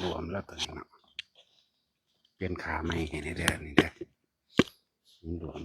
ລວມແລ້ວຕົວນີ້ເນາະ. ປ່ຽນຂາໃໝ່ໃຫ້ແດ່ເດີ ນີ້ເດີ ມັນລວມ.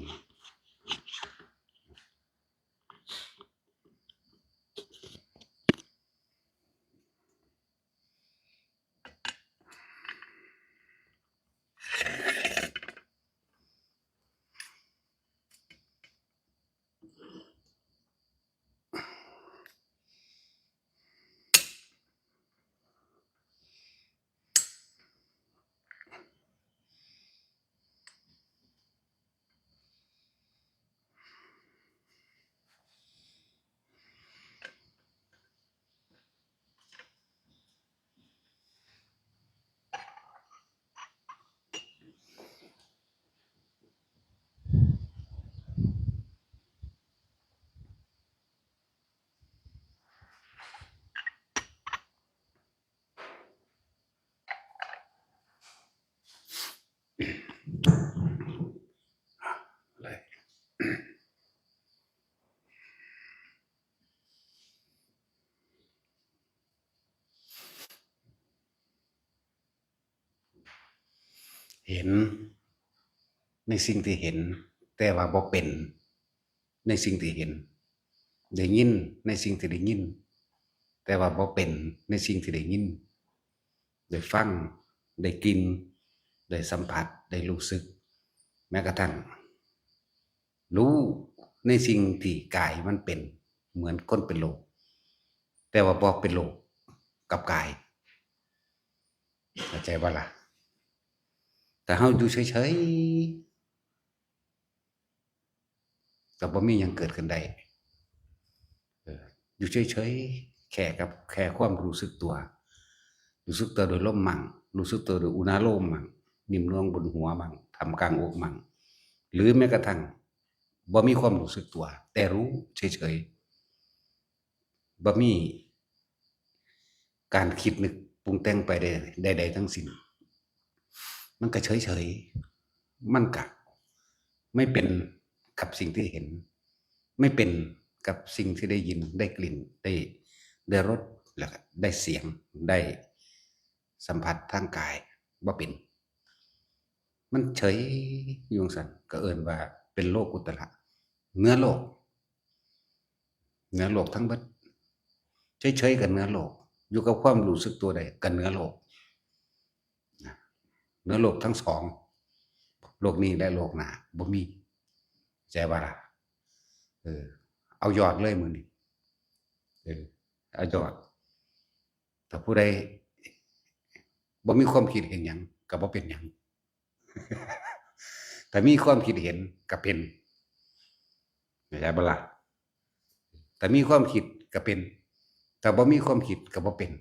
ເຫັນໃນສິ່ງທີ່ເຫັນ ແຕ່ວ່າບໍ່ເປັນໃນສິ່ງທີ່ເຫັນ, ໄດ້ຍິນໃນສິ່ງທີ່ໄດ້ຍິນ ແຕ່ວ່າບໍ່ເປັນໃນສິ່ງທີ່ໄດ້ຍິນ, ໄດ້ຟັງ ໄດ້ກິ່ນ ໄດ້ສຳຜັດ ໄດ້ຮູ້ສຶກ ແມ້ກະທັ່ງ ຮູ້ໃນສິ່ງທີ່ກາຍມັນເປັນ ເໝືອນຄົນເປັນໂລກ ແຕ່ວ່າບໍ່ເປັນໂລກກັບກາຍ. ເຂົ້າໃຈບໍ່ລະ? ຖ້າເຮົາຢູ່ເສີຍໆ ກໍບໍ່ມີຫຍັງເກີດຂຶ້ນໄດ້. ເອີ ຢູ່ເສີຍໆ ແຄ່ກັບ ແຄ່ຄວາມຮູ້ສຶກຕົວ, ຮູ້ສຶກຕົວໂດຍລົມໝັ່ງ, ຮູ້ສຶກຕົວໂດຍອຸນາໂລມໝັ່ງ, ນິ້ມນວງບົນຫົວໝັ່ງ, ທ່າມກາງອົກໝັ່ງ ຫຼືແມ້ກະທັ່ງບໍ່ມີຄວາມຮູ້ສຶກຕົວ ແຕ່ຮູ້ເສີຍໆ ບໍ່ມີ ການຄິດນຶກປຸງແຕ່ງໄປໃດໆທັງສິ້ນ ມັນກະເສີຍໆ ມັນກະໄມ່ເປັນກັບສິ່ງທີ່ເຫັນ ໄມ່ເປັນກັບສິ່ງທີ່ໄດ້ຍິນ ໄດ້ກິ່ນ ໄດ້ ໄດ້ລົດ ແລ້ວກະໄດ້ສຽງ ໄດ້ສຳຜັດທາງກາຍ ບໍ່ເປັນ. ມັນເສີຍຢູ່ຈັ່ງຊັ້ນ ກະເອີ້ນວ່າເປັນໂລກຸດຕະລະ ເໜືອໂລກ ເໜືອໂລກທັງເບິດ. ເສີຍໆ ກະເໜືອໂລກ, ຢູ່ກັບຄວາມຮູ້ສຶກຕົວໄດ້ ກະເໜືອໂລກ ເໜືອໂລກທັງສອງ ໂລກນີ້ ແລະ ໂລກໜ້າ ບໍ່ມີ. ເຂົ້າໃຈບໍ່ລະ? ເອີ ເອົາຍອດເລີຍມື້ນີ້ ເອີ ເອົາຍອດ. ຖ້າຜູ້ໃດບໍ່ມີຄວາມຄິດເຫັນຫຍັງ ກະບໍ່ເປັນຫຍັງ. ຖ້າມີຄວາມຄິດເຫັນກະເປັນ ເຂົ້າໃຈບໍ່ລະ? ຖ້າມີຄວາມຄິດກະເປັນ, ຖ້າບໍ່ມີຄວາມຄິດກະບໍ່ເປັນ.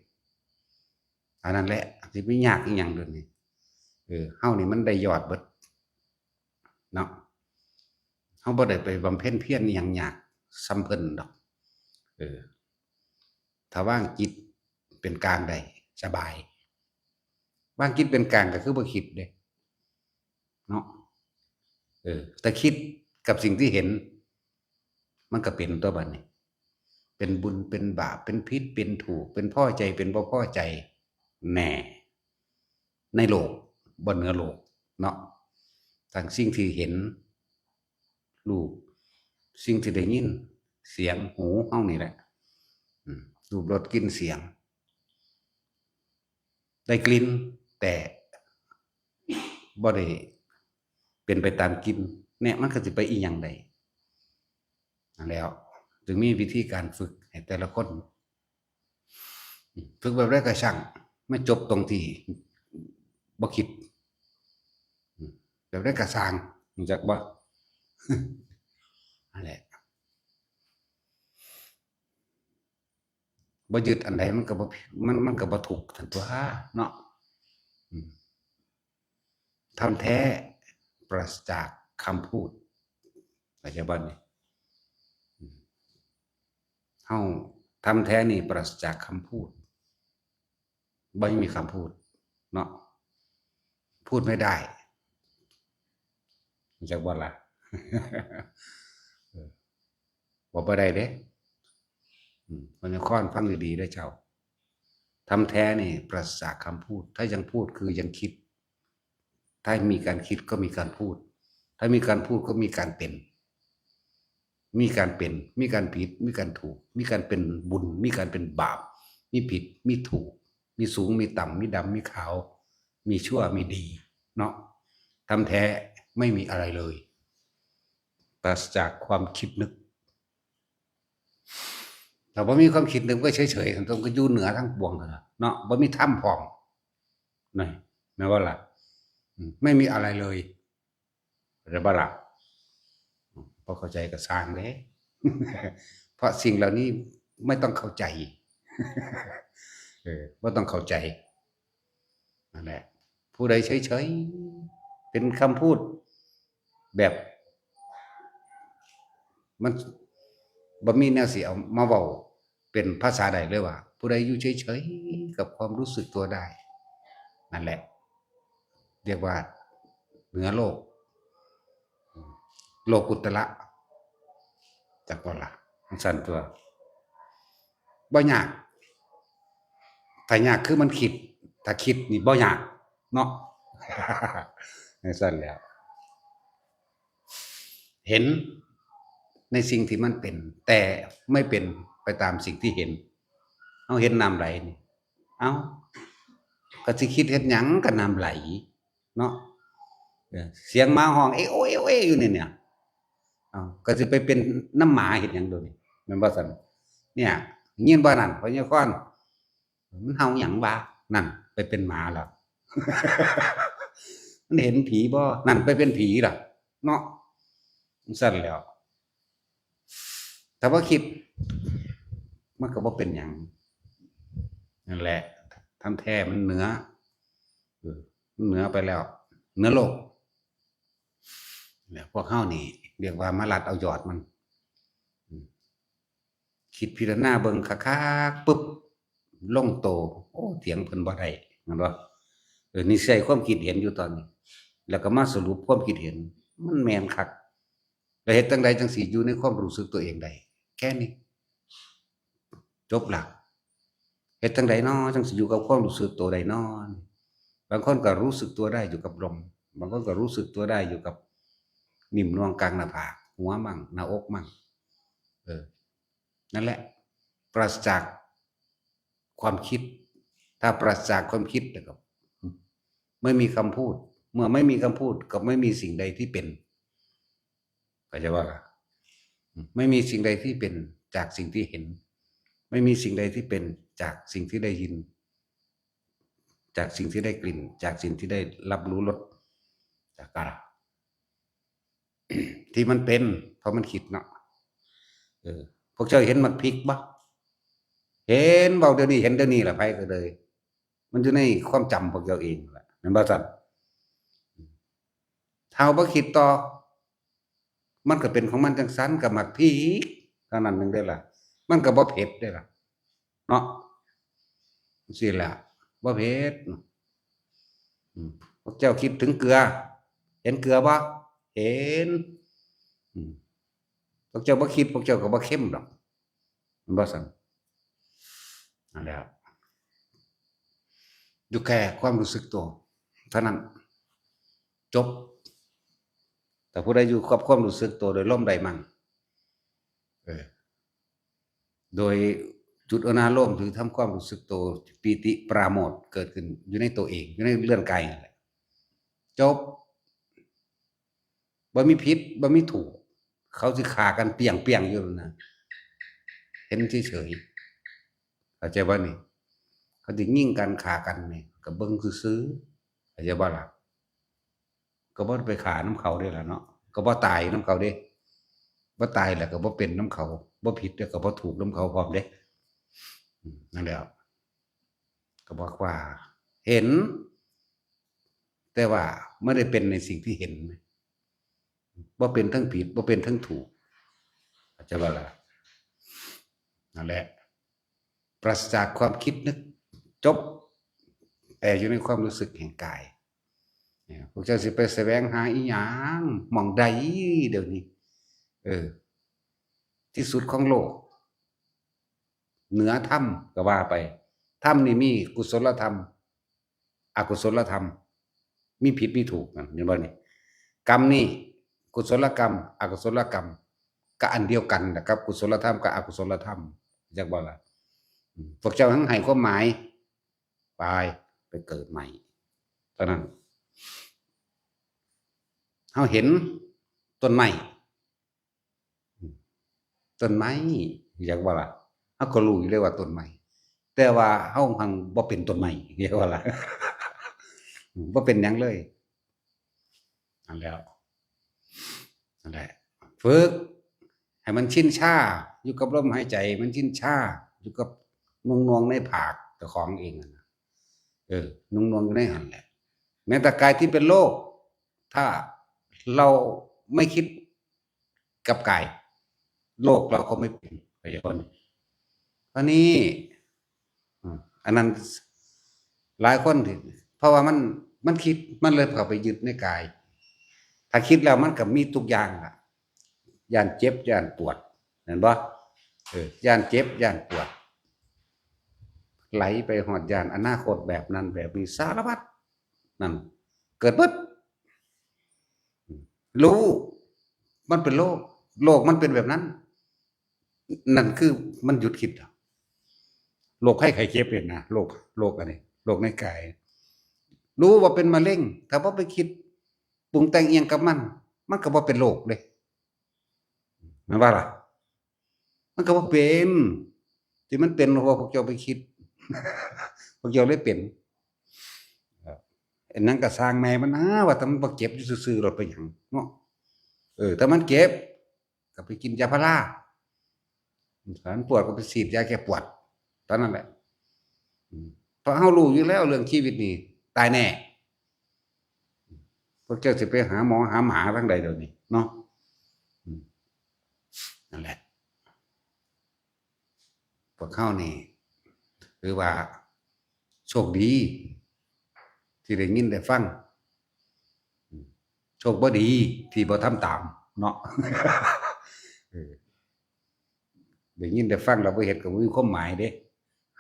ອັນນັ້ນແຫຼະ ຊິໄປຍາກອີ່ຫຍັງດຽວນີ້? ເອີ ເຮົານີ້ມັນໄດ້ຍອດເບິດເນາະ, ເຮົາບໍ່ໄດ້ໄປບຳເພັນພຽນອີ່ຫຍັງຍາກສ່ຳເພິ່ນດອກ. ເອີ ຖ້າວາງຈິດເປັນກາງໄດ້ ສະບາຍ. ວາງຈິດເປັນກາງກະຄືບໍ່ຄິດເດ້ເນາະ. ເອີ ແຕ່ຄິດກັບສິ່ງທີ່ເຫັນ ມັນກະເປັນຕົວະບາດນີ້ ເປັນບຸນເປັນບາບ ເປັນຜິດເປັນຖືກ ເປັນພໍໃຈເປັນບໍ່ພໍໃຈ ແນ່ ໃນໂລກ ບໍ່ເໜືອໂລກເນາະ. ທັງສິ່ງທີ່ເຫັນ ຮູບ ສິ່ງທີ່ໄດ້ຍິນ ສຽງ ຫູເຮົານີ້ແຫຼະ ອືມ ຮູບ ລົດ ກິ່ນ ສຽງ ໄດ້ກິ່ນ ແຕ່ບໍ່ໄດ້ເປັນໄປຕາມກິ່ນ ແນ່ ມັນກະຊິໄປອີ່ຫຍັງໄດ້? ນັ້ນແຫຼະ ຈຶ່ງມີວິທີການຝຶກໃຫ້ແຕ່ລະຄົນ ຝຶກແບບໃດກະຊ່າງ ມາຈົບຕົງທີ່ບໍ່ຄິດ ແບບໃດກະຊ່າງ ຮູ້ຈັກບໍ່? ຫັ້ນແຫຼະ ບໍ່ຍຶດອັນໃດມັນກະບໍ່ ມັນ ມັນກະບໍ່ທຸກຫັ້ນຕົວະເນາະ. ທຳແທ້ປາສະຈາກຄຳພູດ ເຂົ້າໃຈບໍ່ນີ້? ເຮົາ ທຳແທ້ນີ້ປາສະຈາກຄຳພູດ ບໍ່ມີຄຳພູດເນາະ ພູດໄມ່ໄດ້ ຮູ້ຈັກບໍ່ລະ? ເອີ ເວົ້າບໍ່ໄດ້ເດ້ ອືມ ເພິ່ນນະຄອນ ຟັງດີໆເດີເຈົ້າ. ທຳແທ້ນີ້ປາສະຈາກຄຳພູດ. ຖ້າຍັງພູດຄືຍັງຄິດ. ຖ້າມີການຄິດກໍມີການພູດ. ຖ້າມີການພູດກໍມີການເປັນ. ມີການເປັນ, ມີການຜິດ, ມີການຖືກ, ມີການເປັນບຸນ, ມີການເປັນບາບ, ມີຜິດ, ມີຖືກ, ມີສູງ, ມີຕ່ຳ, ມີດຳ, ມີຂາວ, ມີຊົ່ວ, ມີດີເນາະ. ທຳແທ້ໄມ່ມີອະໄລເລີຍ ປາສະຈາກຄວາມຄິດນຶກ. ຖ້າບໍ່ມີຄວາມຄິດນຶກ ກໍເສີຍໆ ມັນກໍຢູ່ເໜືອທັງປວງຫັ້ນລະເນາະ, ບໍ່ມີທຳພ້ອມ. ນີ້ ແມ່ນບໍ່ລະ? ອືມ ໄມ່ມີອະໄລເລີຍ. ເຂົ້າໃຈບໍ່ລະ? ອືມ ບໍ່ເຂົ້າໃຈກໍຊ່າງເດ້ ເພາະສິ່ງເຫຼົ່ານີ້ບໍ່ຕ້ອງເຂົ້າໃຈ. ເອີ ບໍ່ຕ້ອງເຂົ້າໃຈ. ນັ້ນແຫຼະ ຜູ້ໃດເສີຍໆ ເປັນຄຳພູດແບບ ມັນບໍ່ມີແນວຊິເອົາມາເວົ້າເປັນພາສາໃດເລີຍວ່າ ຜູ້ໃດຢູ່ເສີຍໆ ກັບຄວາມຮູ້ສຶກຕົວໄດ້ ນັ້ນແຫຼະ ຮຽກວ່າເໜືອໂລກ ໂລກຸດຕະລະ ຈັກບໍ່ລະ? ຈັ່ງຊັ້ນຕົວະ ບໍ່ຍາກ. ຖ້າຍາກຄືມັນຄິດ, ຖ້າຄິດນີ້ບໍ່ຍາກເນາະ. ຈັ່ງຊັ້ນແຫຼະ ເຫັນໃນສິ່ງທີ່ມັນເປັນ ແຕ່ໄມ່ເປັນໄປຕາມສິ່ງທີ່ເຫັນ. ເຮົາເຫັນນ້ຳໄຫຼນີ້ ເອົ້າ ກໍຊິຄິດເຮັດຫຍັງກັບນ້ຳໄຫຼເນາະ? ເອີ ສຽງໝາຮ້ອງເອໂອເອໂອເອຢູ່ນີ້ ເອົ້າ ກໍຊິໄປເປັນນຳໝາເຮັດຫຍັງໂດຍນີ້ ແມ່ນບໍ່ຊັ້ນ? ເອີ ຍິນບໍ່ນັ້ນ ພະຍາຄອນ ມັນເຫົ່າຫຍັງວະ? ນັ້ນ ໄປເປັນໝາແລ້ວ. ມັນເຫັນຜີບໍ່? ນັ້ນ ໄປເປັນຜີແລ້ວເນາະ. ຈັ່ງຊັ້ນແຫຼະ ຖ້າບໍ່ຄິດ ມັນກໍບໍ່ເປັນຫຍັງ. ນັ້ນແຫຼະ ທຳແທ້ມັນເໜືອ ເອີ ມັນເໜືອໄປແລ້ວ ເໜືອໂລກ. ແລ້ວພວກເຮົານີ້ ຮຽກວ່າມາລັດເອົາຍອດມັນ ອືມ ຄິດພິຈາລະນາເບິ່ງຄັກໆ ປຶບ ລົງໂຕ ໂອ້ ຖຽງເພິ່ນບໍ່ໄດ້ ແມ່ນບໍ່? ເອີ ນີ້ໃຊ້ຄວາມຄິດເຫັນຢູ່ຕອນນີ້ ແລ້ວກໍມາສະຫຼຸບຄວາມຄິດເຫັນ ມັນແມ່ນຄັກ. ແລ້ວເຮັດຈັ່ງໃດຈັ່ງຊິຢູ່ໃນຄວາມຮູ້ສຶກຕົວເອງໄດ້? ແຄ່ນີ້ ຈົບລະ. ເຮັດຈັ່ງໃດນໍ ຈັ່ງຊິຢູ່ກັບຄວາມຮູ້ສຶກຕົວໄດ້ນໍ? ບາງຄົນກໍຮູ້ສຶກຕົວໄດ້ຢູ່ກັບລົມ, ບາງຄົນກໍຮູ້ສຶກຕົວໄດ້ຢູ່ກັບນິ້ມນວງກາງໜ້າຜາກ, ຫົວມັ້ງ, ໜ້າອົກມັ້ງ. ເອີ ນັ້ນແຫຼະ ປາສະຈາກຄວາມຄິດ. ຖ້າປາສະຈາກຄວາມຄິດ ແລ້ວກໍໄມ່ມີຄຳພູດ. ເມື່ອໄມ່ມີຄຳພູດ ກໍໄມ່ມີສິ່ງໃດທີ່ເປັນ. ເຂົ້າໃຈບໍ່ລະ? ອືມ ໄມ່ມີສິ່ງໃດທີ່ເປັນຈາກສິ່ງທີ່ເຫັນ, ໄມ່ມີສິ່ງໃດທີ່ເປັນຈາກສິ່ງທີ່ໄດ້ຍິນ, ຈາກສິ່ງທີ່ໄດ້ກິ່ນ, ຈາກສິ່ງທີ່ໄດ້ຮັບຮູ້ລົດ, ຈາກການທີ່ມັນເປັນ ເພາະມັນຄິດເນາະ. ເອີ ພວກເຈົ້າເຫັນໝາກພິກບໍ່? ເຫັນ ເວົ້າດຽວນີ້ ເຫັນດຽວນີ້ລະ ໃຜກໍເລີຍ ມັນຢູ່ໃນຄວາມຈຳພວກເຈົ້າເອງແຫຼະ ແມ່ນບໍ່ຊັ້ນ? ຖ້າເຮົາບໍ່ຄິດຕໍ່ ມັນກໍເປັນຂອງມັນຈັ່ງຊັ້ນ ກັບໝາກພິກເທົ່ານັ້ນໜຶ່ງເດ້ລະ ມັນກໍບໍ່ເຜັດເດ້ລະເນາະ ຈັ່ງຊີ້ລະ ບໍ່ເຜັດ. ອືມ ພວກເຈົ້າຄິດເຖິງເກືອ ເຫັນເກືອບໍ່? ເຫັນ. ອືມ ພວກເຈົ້າບໍ່ຄິດ ພວກເຈົ້າກໍບໍ່ເຄັມດອກ ແມ່ນບໍ່ຊັ້ນ? ນັ້ນແຫຼະ ຢູ່ແຄ່ຄວາມຮູ້ສຶກຕົວເທົ່ານັ້ນ ຈົບ. ຖ້າຜູ້ໃດຢູ່ກັບຄວາມຮູ້ສຶກຕົວໂດຍລົມໄດ້ມັນ ເອີ ໂດຍຈຸດອຸນາໂລມ ຫຼື ທຳຄວາມຮູ້ສຶກໂຕ ປີຕິປາໂມດເກີດຂຶ້ນຢູ່ໃນໂຕເອງ ຢູ່ໃນເລື່ອນກາຍນັ້ນແຫຼະ ຈົບ. ບໍ່ມີຜິດ ບໍ່ມີຖືກ ເຂົາຊິຂ້າກັນປ່ຽງໆຢູ່ນັ້ນນະ ເຫັນເສີຍໆ ເຂົ້າໃຈບໍ່ນີ້? ເຂົາຊິຍິງກັນຂ້າກັນນີ້ ກໍເບິ່ງຊື່ໆ ເຂົ້າໃຈບໍ່ລະ? ກໍບໍ່ໄດ້ໄປຂ້ານຳເຂົາເດ້ລະເນາະ ກໍບໍ່ຕາຍນຳເຂົາເດ້ ບໍ່ຕາຍແລ້ວກໍບໍ່ເປັນນຳເຂົາ ບໍ່ຜິດແລ້ວກໍບໍ່ຖືກນຳເຂົາພ້ອມເດ້. ອືມ ນັ້ນແຫຼະ ກໍບອກວ່າເຫັນ ແຕ່ວ່າບໍ່ໄດ້ເປັນໃນສິ່ງທີ່ເຫັນ ບໍ່ເປັນທັງຜິດ ບໍ່ເປັນທັງຖືກ ເຂົ້າໃຈບໍ່ລະ? ນັ້ນແຫຼະ ປາສະຈາກຄວາມຄິດນຶກ ຈົບ ແຕ່ຢູ່ໃນຄວາມຮູ້ສຶກແຫ່ງກາຍ. ເອີ ພວກເຈົ້າຊິໄປສະແຫວງຫາອີ່ຫຍັງ ໝ່ອງໃດດຽວນີ້? ເອີ ທີ່ສຸດຂອງໂລກ ເໜືອທຳກໍວ່າໄປ ທຳນີ້ມີກຸສົລະທຳ ອະກຸສົລະທຳ ມີຜິດມີຖືກ ແມ່ນບໍ່ນີ້? ກຳນີ້ ກຸສົລະກຳ ອະກຸສົລະກຳ ກະອັນດຽວກັນນະ ກັບກຸສົລະທຳກັບອະກຸສົລະທຳ ຈັກບໍ່ລະ? ອືມ ພວກເຈົ້າທັງໃຫ້ຄວາມໝາຍ ໄປ ໄປເກີດໃໝ່ ເທົ່ານັ້ນ. ເຮົາເຫັນຕົ້ນໄມ້ ອືມ ຕົ້ນໄມ້ ຢາກວ່າລະ ເຮົາກໍຮູ້ຢູ່ເດ້ວ່າຕົ້ນໄມ້ ແຕ່ວ່າເຮົາຫັ້ນບໍ່ເປັນຕົ້ນໄມ້ ຢາກວ່າລະ ອືມ ບໍ່ເປັນຫຍັງເລີຍ. ນັ້ນແຫຼະ ນັ້ນແຫຼະ ຝຶກໃຫ້ມັນຊິນຊາຢູ່ກັບລົມຫາຍໃຈ ມັນຊິນຊາຢູ່ກັບໜ່ວງໆໃນຜາກເຈົ້າຂອງເອງຫັ້ນນະ ເອີ ໜ່ວງໆຢູ່ໃນຫັ້ນແຫຼະ. ແມ້ແຕ່ກາຍທີ່ເປັນໂລກ ຖ້າເຮົາໄມ່ຄິດກັບກາຍ ໂລກເຮົາກໍໄມ່ເປັນ ເຂົ້າໃຈບໍ່? ອັນນີ້ ອືມ ອັນນັ້ນຫຼາຍຄົນທີ່ ເພາະວ່າມັນ ມັນຄິດ ມັນເລີຍເຂົ້າໄປຍຶດໃນກາຍ ຖ້າຄິດແລ້ວມັນກໍມີທຸກຢ່າງລະ ຢ້ານເຈັບ ຢ້ານປວດ ແມ່ນບໍ່? ເອີ ຢ້ານເຈັບ ຢ້ານປວດ ໄຫຼໄປຮອດຢ້ານອະນາຄົດ ແບບນັ້ນແບບນີ້ ສາລະພັດນັ້ນ ເກີດເບິດ. ອືມ ຮູ້ ມັນເປັນໂລກ ໂລກມັນເປັນແບບນັ້ນ ນັ້ນຄືມັນຢຸດຄິດແລ້ວ. ໂລກໄຂ້ໄຂ້ເຈັບນີ້ນະ ໂລກ ໂລກອັນນີ້ ໂລກໃນກາຍ ຮູ້ວ່າເປັນມະເຮັງ ຖ້າບໍ່ໄປຄິດປຸງແຕ່ງອີ່ຫຍັງກັບມັນ ມັນກໍບໍ່ເປັນໂລກເດ້ ແມ່ນບໍ່ລະ? ມັນກໍບໍ່ເປັນ ທີ່ມັນເປັນ ເພາະວ່າພວກເຈົ້າໄປຄິດ ພວກເຈົ້າເລີຍເປັນ. ອັນນັ້ນກໍຊ່າງແມ່ມັນນາ ວ່າແຕ່ມັນບໍ່ເຈັບຢູ່ຊື່ໆ ໂລດ ເປັນຫຍັງເນາະ? ເອີ ຖ້າມັນເຈັບ ກໍໄປກິນຢາພາລາ ຖ້າມັນປວດກໍໄປສີດຢາແກ້ປວດ ເທົ່ານັ້ນແຫຼະ. ອືມ ເພາະເຮົາຮູ້ຢູ່ແລ້ວເລື່ອງຊີວິດນີ້ຕາຍແນ່ ພວກເຈົ້າຊິໄປຫາໝໍຫາໝາທາງໃດດຽວນີ້ເນາະ? ອືມ ນັ້ນແຫຼະ ພວກເຮົານີ້ຖືວ່າໂຊກດີທີ່ໄດ້ຍິນໄດ້ຟັງ ໂຊກບໍ່ດີທີ່ບໍ່ທຳຕາມເນາະ. ເອີ ໄດ້ຍິນໄດ້ຟັງແລ້ວບໍ່ເຮັດກໍບໍ່ມີຄວາມໝາຍເດ້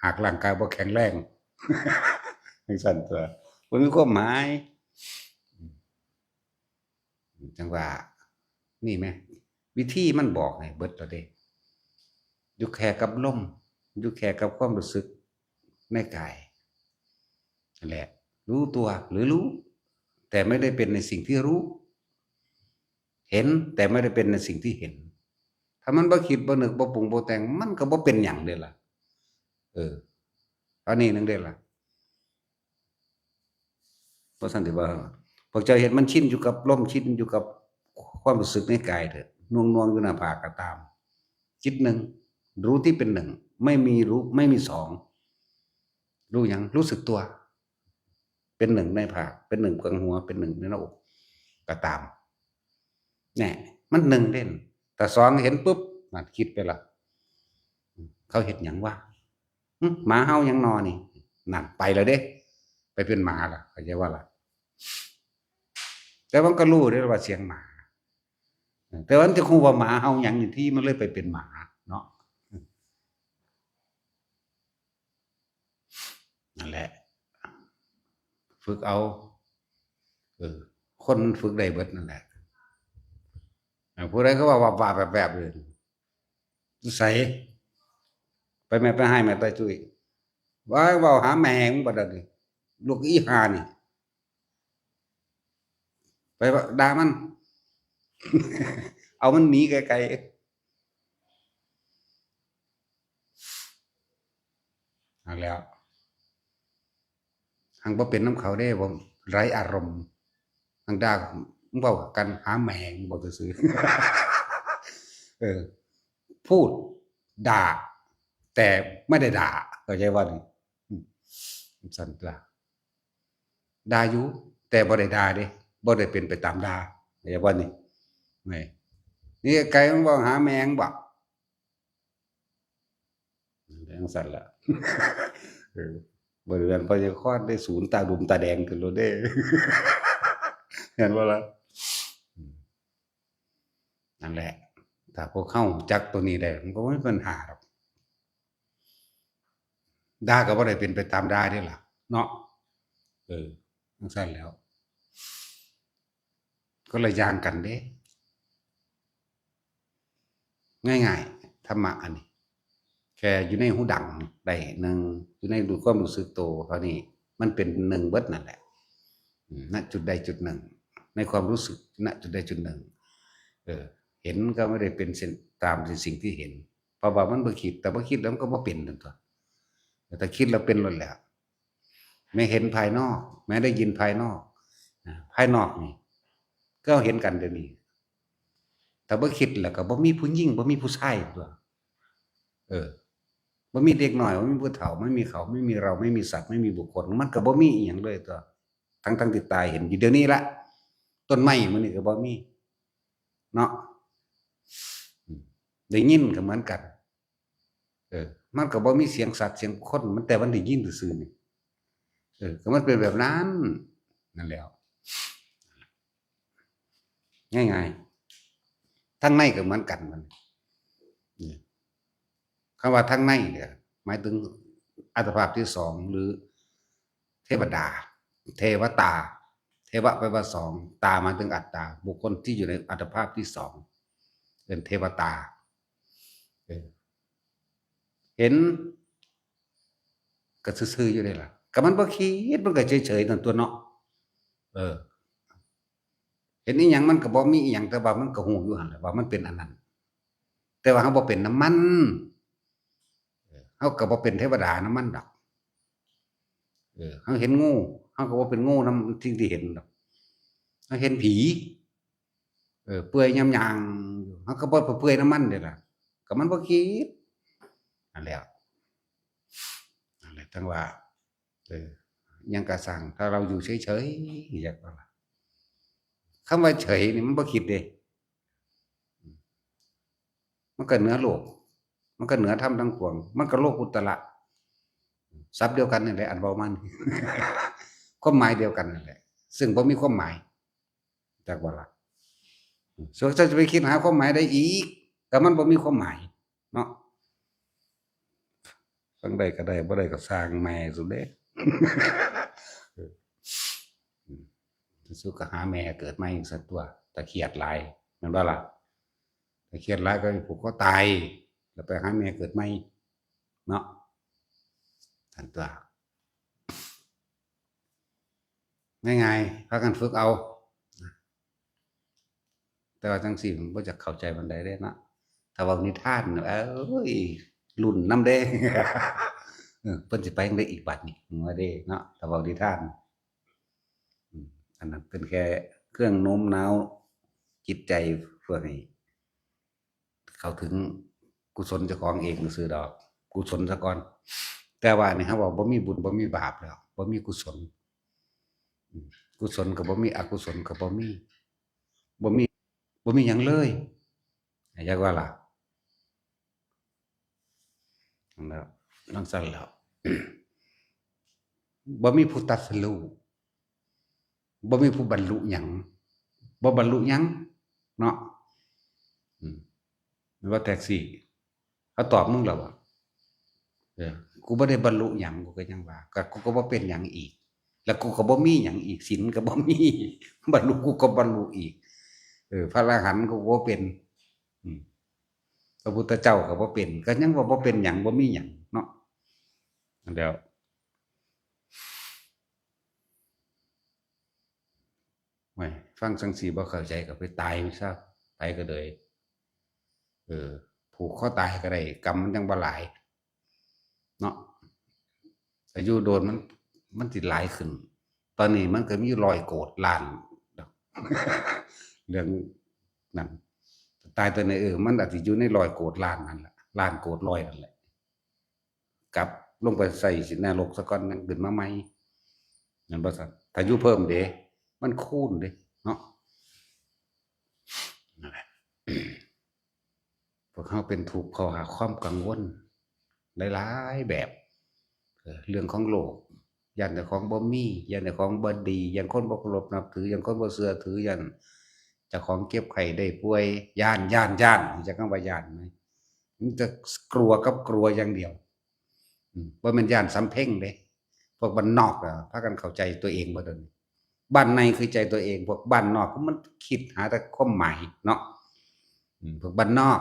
ຫາກຮ່າງກາຍບໍ່ແຂງແຮງ ຈັ່ງຊັ້ນຕົວະ ບໍ່ມີຄວາມໝາຍ. ຈັ່ງວ່າ ນີ້ແມ ວິທີມັນບອກໃຫ້ເບິດແລ້ວເດ້ ຢູ່ແຄ່ກັບລົມ ຢູ່ແຄ່ກັບຄວາມຮູ້ສຶກໃນກາຍ ນັ້ນແຫຼະ ຮູ້ຕົວ ຫຼື ຮູ້ ແຕ່ໄມ່ໄດ້ເປັນໃນສິ່ງທີ່ຮູ້ ເຫັນ ແຕ່ໄມ່ໄດ້ເປັນໃນສິ່ງທີ່ເຫັນ. ຖ້າມັນບໍ່ຄິດ ບໍ່ນຶກ ບໍ່ປຸງ ບໍ່ແຕ່ງ ມັນກໍບໍ່ເປັນຫຍັງເດ້ລະ. ເອີ ອັນນີ້ໜຶ່ງເດ້ລະ. ບໍ່ຊັ້ນຊິວ່າ ພວກເຈົ້າເຮັດມັນຊິນຢູ່ກັບລົມ ຊິນຢູ່ກັບຄວາມຮູ້ສຶກໃນກາຍເຖາະ ໜ່ວງໆຢູ່ໜ້າຜາກກໍຕາມ. ຈິດໜຶ່ງ ຮູ້ທີ່ເປັນໜຶ່ງ ໄມ່ມີຮູ້ ໄມ່ມີສອງ. ຮູ້ຫຍັງ? ຮູ້ສຶກຕົວ ເປັນໜຶ່ງໃນຜາກ ເປັນໜຶ່ງກາງຫົວ ເປັນໜຶ່ງໃນໜ້າອົກກໍຕາມ. ແນ່ ມັນໜຶ່ງເດ້. ຖ້າສອງເຫັນປຶບ ນັ້ນຄິດໄປລະ ເຂົາເຮັດຫຍັງວະ? ຫຶ ໝາເຫົ່າຫຍັງນໍນີ້? ນັ້ນໄປແລ້ວເດ້ ໄປເປັນໝາລະ ເຂົ້າໃຈບໍ່ລະ? ແຕ່ມັນກໍຮູ້ເດ້ວ່າສຽງໝາ ແຕ່ວ່າມັນຈະຮູ້ວ່າໝາເຫົ່າຫຍັງນີ້ ທີ່ມັນເລີຍໄປເປັນໝາເນາະ. ນັ້ນແຫຼະ ຝຶກເອົາ ເອີ ຄົນມັນຝຶກໄດ້ເບິດນັ້ນແຫຼະ. ເອີ ຜູ້ໃດກໍວ່າວາບໆແວບໆຢູ່ ໃສ ໄປແມ່ໄປໃຫ້ແມ່ໄປຈຸ້ຍ ວ່າເວົ້າຫາແມ່ງບັດນີ້ ລູກອີຫ່ານີ້ ໄປວ່າດ່າມັນ ເອົາມັນໜີໄກໆ. ຫັ້ນແຫຼ້ວ ຫັ້ນບໍ່ເປັນນຳເຂົາເດ້ ບໍ່ໄຮ້ອາລົມ ຫັ້ນດ່າ ເວົ້າກັນຫາແມ່ງ ເວົ້າຊື່ໆ ເອີ ພູດດ່າ ແຕ່ໄມ່ໄດ້ດ່າ ເຂົ້າໃຈບໍ່ນີ້? ອືມ ຊັ້ນຕົວະ ດ່າຢູ່ ແຕ່ບໍ່ໄດ້ດ່າເດ້ ບໍ່ໄດ້ເປັນໄປຕາມດ່າ ເຂົ້າໃຈບໍ່ນີ້? ນີ້ ນີ້ໄກ່ມັນເວົ້າຫາແມ່ງບໍ? ຈັ່ງຊັ້ນລະ ເອີ ບໍ່ໄດ້ແມ່ນພະຍາຄອນໄດ້ສູນຕາດຸມຕາແດງຂຶ້ນໂລດເດ້ ແມ່ນບໍ່ລະ? ອືມ ນັ້ນແຫຼະ ຖ້າພວກເຮົາຮູ້ຈັກໂຕນີ້ໄດ້ ມັນກໍບໍ່ມີບັນຫາດອກ. ດ່າກໍບໍ່ໄດ້ເປັນໄປຕາມດ່າເດ້ລະເນາະ. ເອີ ຈັ່ງຊັ້ນແລ້ວ ຄົນລະຢ່າງກັນເດ້. ງ່າຍໆ ທຳມະອັນນີ້ ແຄ່ຢູ່ໃນຫູດັງໄດ້ໜຶ່ງ ຢູ່ໃນຄວາມຮູ້ສຶກໂຕເທົ່ານີ້ ມັນເປັນໜຶ່ງເບິດນັ້ນແຫຼະ. ອືມ ນະຈຸດໃດຈຸດໜຶ່ງ ໃນຄວາມຮູ້ສຶກ ນະຈຸດໃດຈຸດໜຶ່ງ ເອີ ເຫັນກໍບໍ່ໄດ້ເປັນເຊັ່ນ ຕາມທີ່ສິ່ງທີ່ເຫັນ ເພາະວ່າມັນບໍ່ຄິດ ແຕ່ບໍ່ຄິດແລ້ວມັນກໍບໍ່ເປັນນັ້ນຕົວະ. ແຕ່ຄິດແລ້ວເປັນໂລດແຫຼະ. ແມ້ເຫັນພາຍນອກ ແມ້ໄດ້ຍິນພາຍນອກ ອາ ພາຍນອກນີ້ ຄືເຮົາເຫັນກັນດຽວນີ້ ຖ້າບໍ່ຄິດແລ້ວກໍບໍ່ມີຜູ້ຍິງ ບໍ່ມີຜູ້ຊາຍຕົວະ. ເອີ ບໍ່ມີເດັກນ້ອຍ ບໍ່ມີຜູ້ເຖົ້າ ບໍ່ມີເຂົາ ບໍ່ມີເຮົາ ບໍ່ມີສັດ ບໍ່ມີບຸກຄົນ ມັນກໍບໍ່ມີອີ່ຫຍັງເລີຍຕົວະ. ທັງໆທີ່ຕາເຫັນຢູ່ດຽວນີ້ລະ ຕົ້ນໄມ້ມື້ນີ້ກໍບໍ່ມີເນາະ. ອືມ ໄດ້ຍິນກໍເໝືອນກັນ. ເອີ ມັນກໍບໍ່ມີສຽງສັດສຽງຄົນ ມັນ ແຕ່ມັນໄດ້ຍິນຊື່ໆນີ້. ເອີ ກໍມັນເປັນແບບນັ້ນ ນັ້ນແຫຼ້ວ ງ່າຍໆ. ທາງໃນກໍເໝືອນກັນ ມັນ ນີ້ ຄຳວ່າທາງໃນນີ້ ໝາຍເຖິງອັດຕະພາບທີສອງ ຫຼື ເທວະດາ ເທວະຕາ ເທວະແປວ່າສອງ ຕາໝາຍເຖິງອັດຕາ ບຸກຄົນທີ່ຢູ່ໃນອັດຕະພາບທີສອງ ເອີ້ນເທວະຕາ. ເອີ ເຫັນກໍຊື່ໆຢູ່ເດ້ລະ ກໍມັນບໍ່ຄິດ ມັນກໍເສີຍໆນັ້ນຕົວະເນາະ. ເອີ ເຫັນອີ່ຫຍັງມັນກໍບໍ່ມີອີ່ຫຍັງ ແຕ່ວ່າມັນກໍຮູ້ຢູ່ຫັ້ນແຫຼະວ່າມັນເປັນອັນນັ້ນ ແຕ່ວ່າເຮົາບໍ່ເປັນນຳມັນ ເອີ ເຮົາກໍບໍ່ເປັນເທວະດານຳມັນດອກ. ເອີ ເຮົາເຫັນງູ ເຮົາກໍບໍ່ເປັນງູນຳສິ່ງທີ່ເຫັນດອກ. ເຮົາເຫັນຜີ ເອີ ເປື່ອຍຍາມຍ່າງຢູ່ ເຮົາກໍບໍ່ໄປເປື່ອຍນຳມັນເດ້ລະ ກໍມັນບໍ່ຄິດ ນັ້ນແຫຼ້ວ ນັ້ນແຫຼະ ຈັ່ງວ່າ ເອີ ຫຍັງກໍຊ່າງ ຖ້າເຮົາຢູ່ເສີຍໆ ຢາກວ່າ ຄຳວ່າເສີຍນີ້ມັນບໍ່ຄິດເດ້ ມັນກໍເໜືອໂລກ ມັນກໍເໜືອທຳທັງປວງ ມັນກໍໂລກຸດຕະລະ ສັບດຽວກັນນີ້ແຫຼະ ອັນເວົ້າມານີ້ ຄວາມໝາຍດຽວກັນນັ້ນແຫຼະ ຊຶ່ງບໍ່ມີຄວາມໝາຍ ຈັກວ່າລະ ສ່ວນເຈົ້າຈະໄປຄິດຫາຄວາມໝາຍໃດອີກ ກໍມັນບໍ່ມີຄວາມໝາຍເນາະ. ຟັງໄດ້ກໍໄດ້ ບໍ່ໄດ້ກໍຊ່າງແມ່ສຸເດ້. ສຸກໍຫາແມ່ເກີດໃໝ່ຊັ້ນຕົວະ ຖ້າຄຽດຫຼາຍ ແມ່ນບໍ່ລະ? ຖ້າຄຽດຫຼາຍກໍໄປຜູກຄໍຕາຍ ແລ້ວໄປຫາແມ່ເກີດໃໝ່ເນາະ ຊັ້ນຕົວະ. ງ່າຍໆ ພາກັນຝຶກເອົາ ແຕ່ວ່າຈັ່ງຊີ້ມັນບໍ່ຈັກເຂົ້າໃຈປານໃດເດ້ເນາະ. ຖ້າເວົ້ານິທານ ເອີຍ ລຸ້ນນຳເດ້ ເອີ ເພິ່ນຊິໄປຈັ່ງໃດອີກບາດນີ້ ເອີ ເດ້ເນາະ. ຖ້າເວົ້ານິທານ ອືມ ອັນນັ້ນເປັນແຄ່ເຄື່ອງໂນ້ມນ້າວຈິດໃຈເພື່ອໃຫ້ ເຂົ້າເຖິງກຸສົນເຈົ້າຂອງເອງຊື່ໆດອກ ກຸສົນສາກ່ອນ. ແຕ່ວ່ານີ້ເຮົາເວົ້າບໍ່ມີບຸນບໍ່ມີບາບແລ້ວ ບໍ່ມີກຸສົນ ອືມ ກຸສົນກໍບໍ່ມີ ອະກຸສົນກໍບໍ່ມີ ບໍ່ມີ ບໍ່ມີຫຍັງເລີຍ ຢາກວ່າລະ ນັ້ນແຫຼະ ຈັ່ງຊັ້ນແລ້ວ ບໍ່ມີຜູ້ຕັດສະຮູ້ ບໍ່ມີຜູ້ບັນລຸຫຍັງ ບໍ່ບັນລຸຫຍັງເນາະ. ອືມ ແມ່ນວ່າແທັກຊີ ເຂົາຕອບມຶງແລ້ວບໍ່? ເອີ ກູບໍ່ໄດ້ບັນລຸຫຍັງ ກູກໍຍັງວ່າ ກໍ ກູກໍບໍ່ເປັນຫຍັງອີກ ແລ້ວກູກໍບໍ່ມີຫຍັງອີກ ສິນກໍບໍ່ມີ ບັນລຸ ກູກໍບໍ່ບັນລຸອີກ ເອີ ພະອະລະຫັນກໍບໍ່ເປັນ ອືມ ພະພຸດທະເຈົ້າກໍບໍ່ເປັນ ກໍຍັງວ່າບໍ່ເປັນຫຍັງ ບໍ່ມີຫຍັງເນາະ. ອັນແລ້ວ ໂອ້ຍ ຟັງຈັ່ງຊີ້ບໍ່ເຂົ້າໃຈກໍໄປຕາຍຊະ ໄປກໍເລີຍ. ເອີ ຜູກຄໍຕາຍກໍໄດ້ ກຳມັນຈັ່ງບໍ່ຫຼາຍເນາະ. ອາຍຸໂດນມັນ ມັນຊິຫຼາຍຂຶ້ນ ຕອນນີ້ມັນກໍມີຢູ່ຮ້ອຍໂກດລ້ານດອກ ເລື່ອງນັ້ນ ຕາຍຕອນນີ້ ເອີ ມັນອາດຊິຢູ່ໃນຮ້ອຍໂກດລ້ານນັ້ນລະ ລ້ານໂກດຮ້ອຍນັ້ນແຫຼະ. ກັບລົງໄປໃສ່ນະລົກສາກ່ອນ ຍັງຂຶ້ນມາໃໝ່ ແມ່ນບໍ່ຊັ້ນ? ຖ້າຢູ່ເພີ່ມເດ້ ມັນຄູນເດ້ເນາະ. ນັ້ນແຫຼະ ພວກເຮົາເປັນທຸກເພາະວ່າຄວາມກັງວົນຫຼາຍໆແບບ ເອີ ເລື່ອງຂອງໂລກ ຢ້ານເຈົ້າຂອງບໍ່ມີ ຢ້ານເຈົ້າຂອງບໍ່ດີ ຢ້ານຄົນບໍ່ເຄົາລົບນັບຖື ຢ້ານຄົນບໍ່ເຊື່ອຖື ຢ້ານເຈົ້າຂອງເຈັບໄຂ້ໄດ້ປ່ວຍ ຢ້ານ ຢ້ານ ຢ້ານ ຮູ້ຈັກຄຳວ່າຢ້ານໄໝ? ມີແຕ່ກົວກັບກົວຢ່າງດຽວ ອືມ ບໍ່ແມ່ນຢ້ານສຳເພັງເດ້. ພວກບ້ານນອກນະ ພາກັນເຂົ້າໃຈຕົວເອງເບິດ. ບ້ານໃນຄືໃຈຕົວເອງ, ພວກບ້ານນອກມັນຄິດຫາແຕ່ຄວາມໝາຍເນາະ. ອືມ ພວກບ້ານນອກ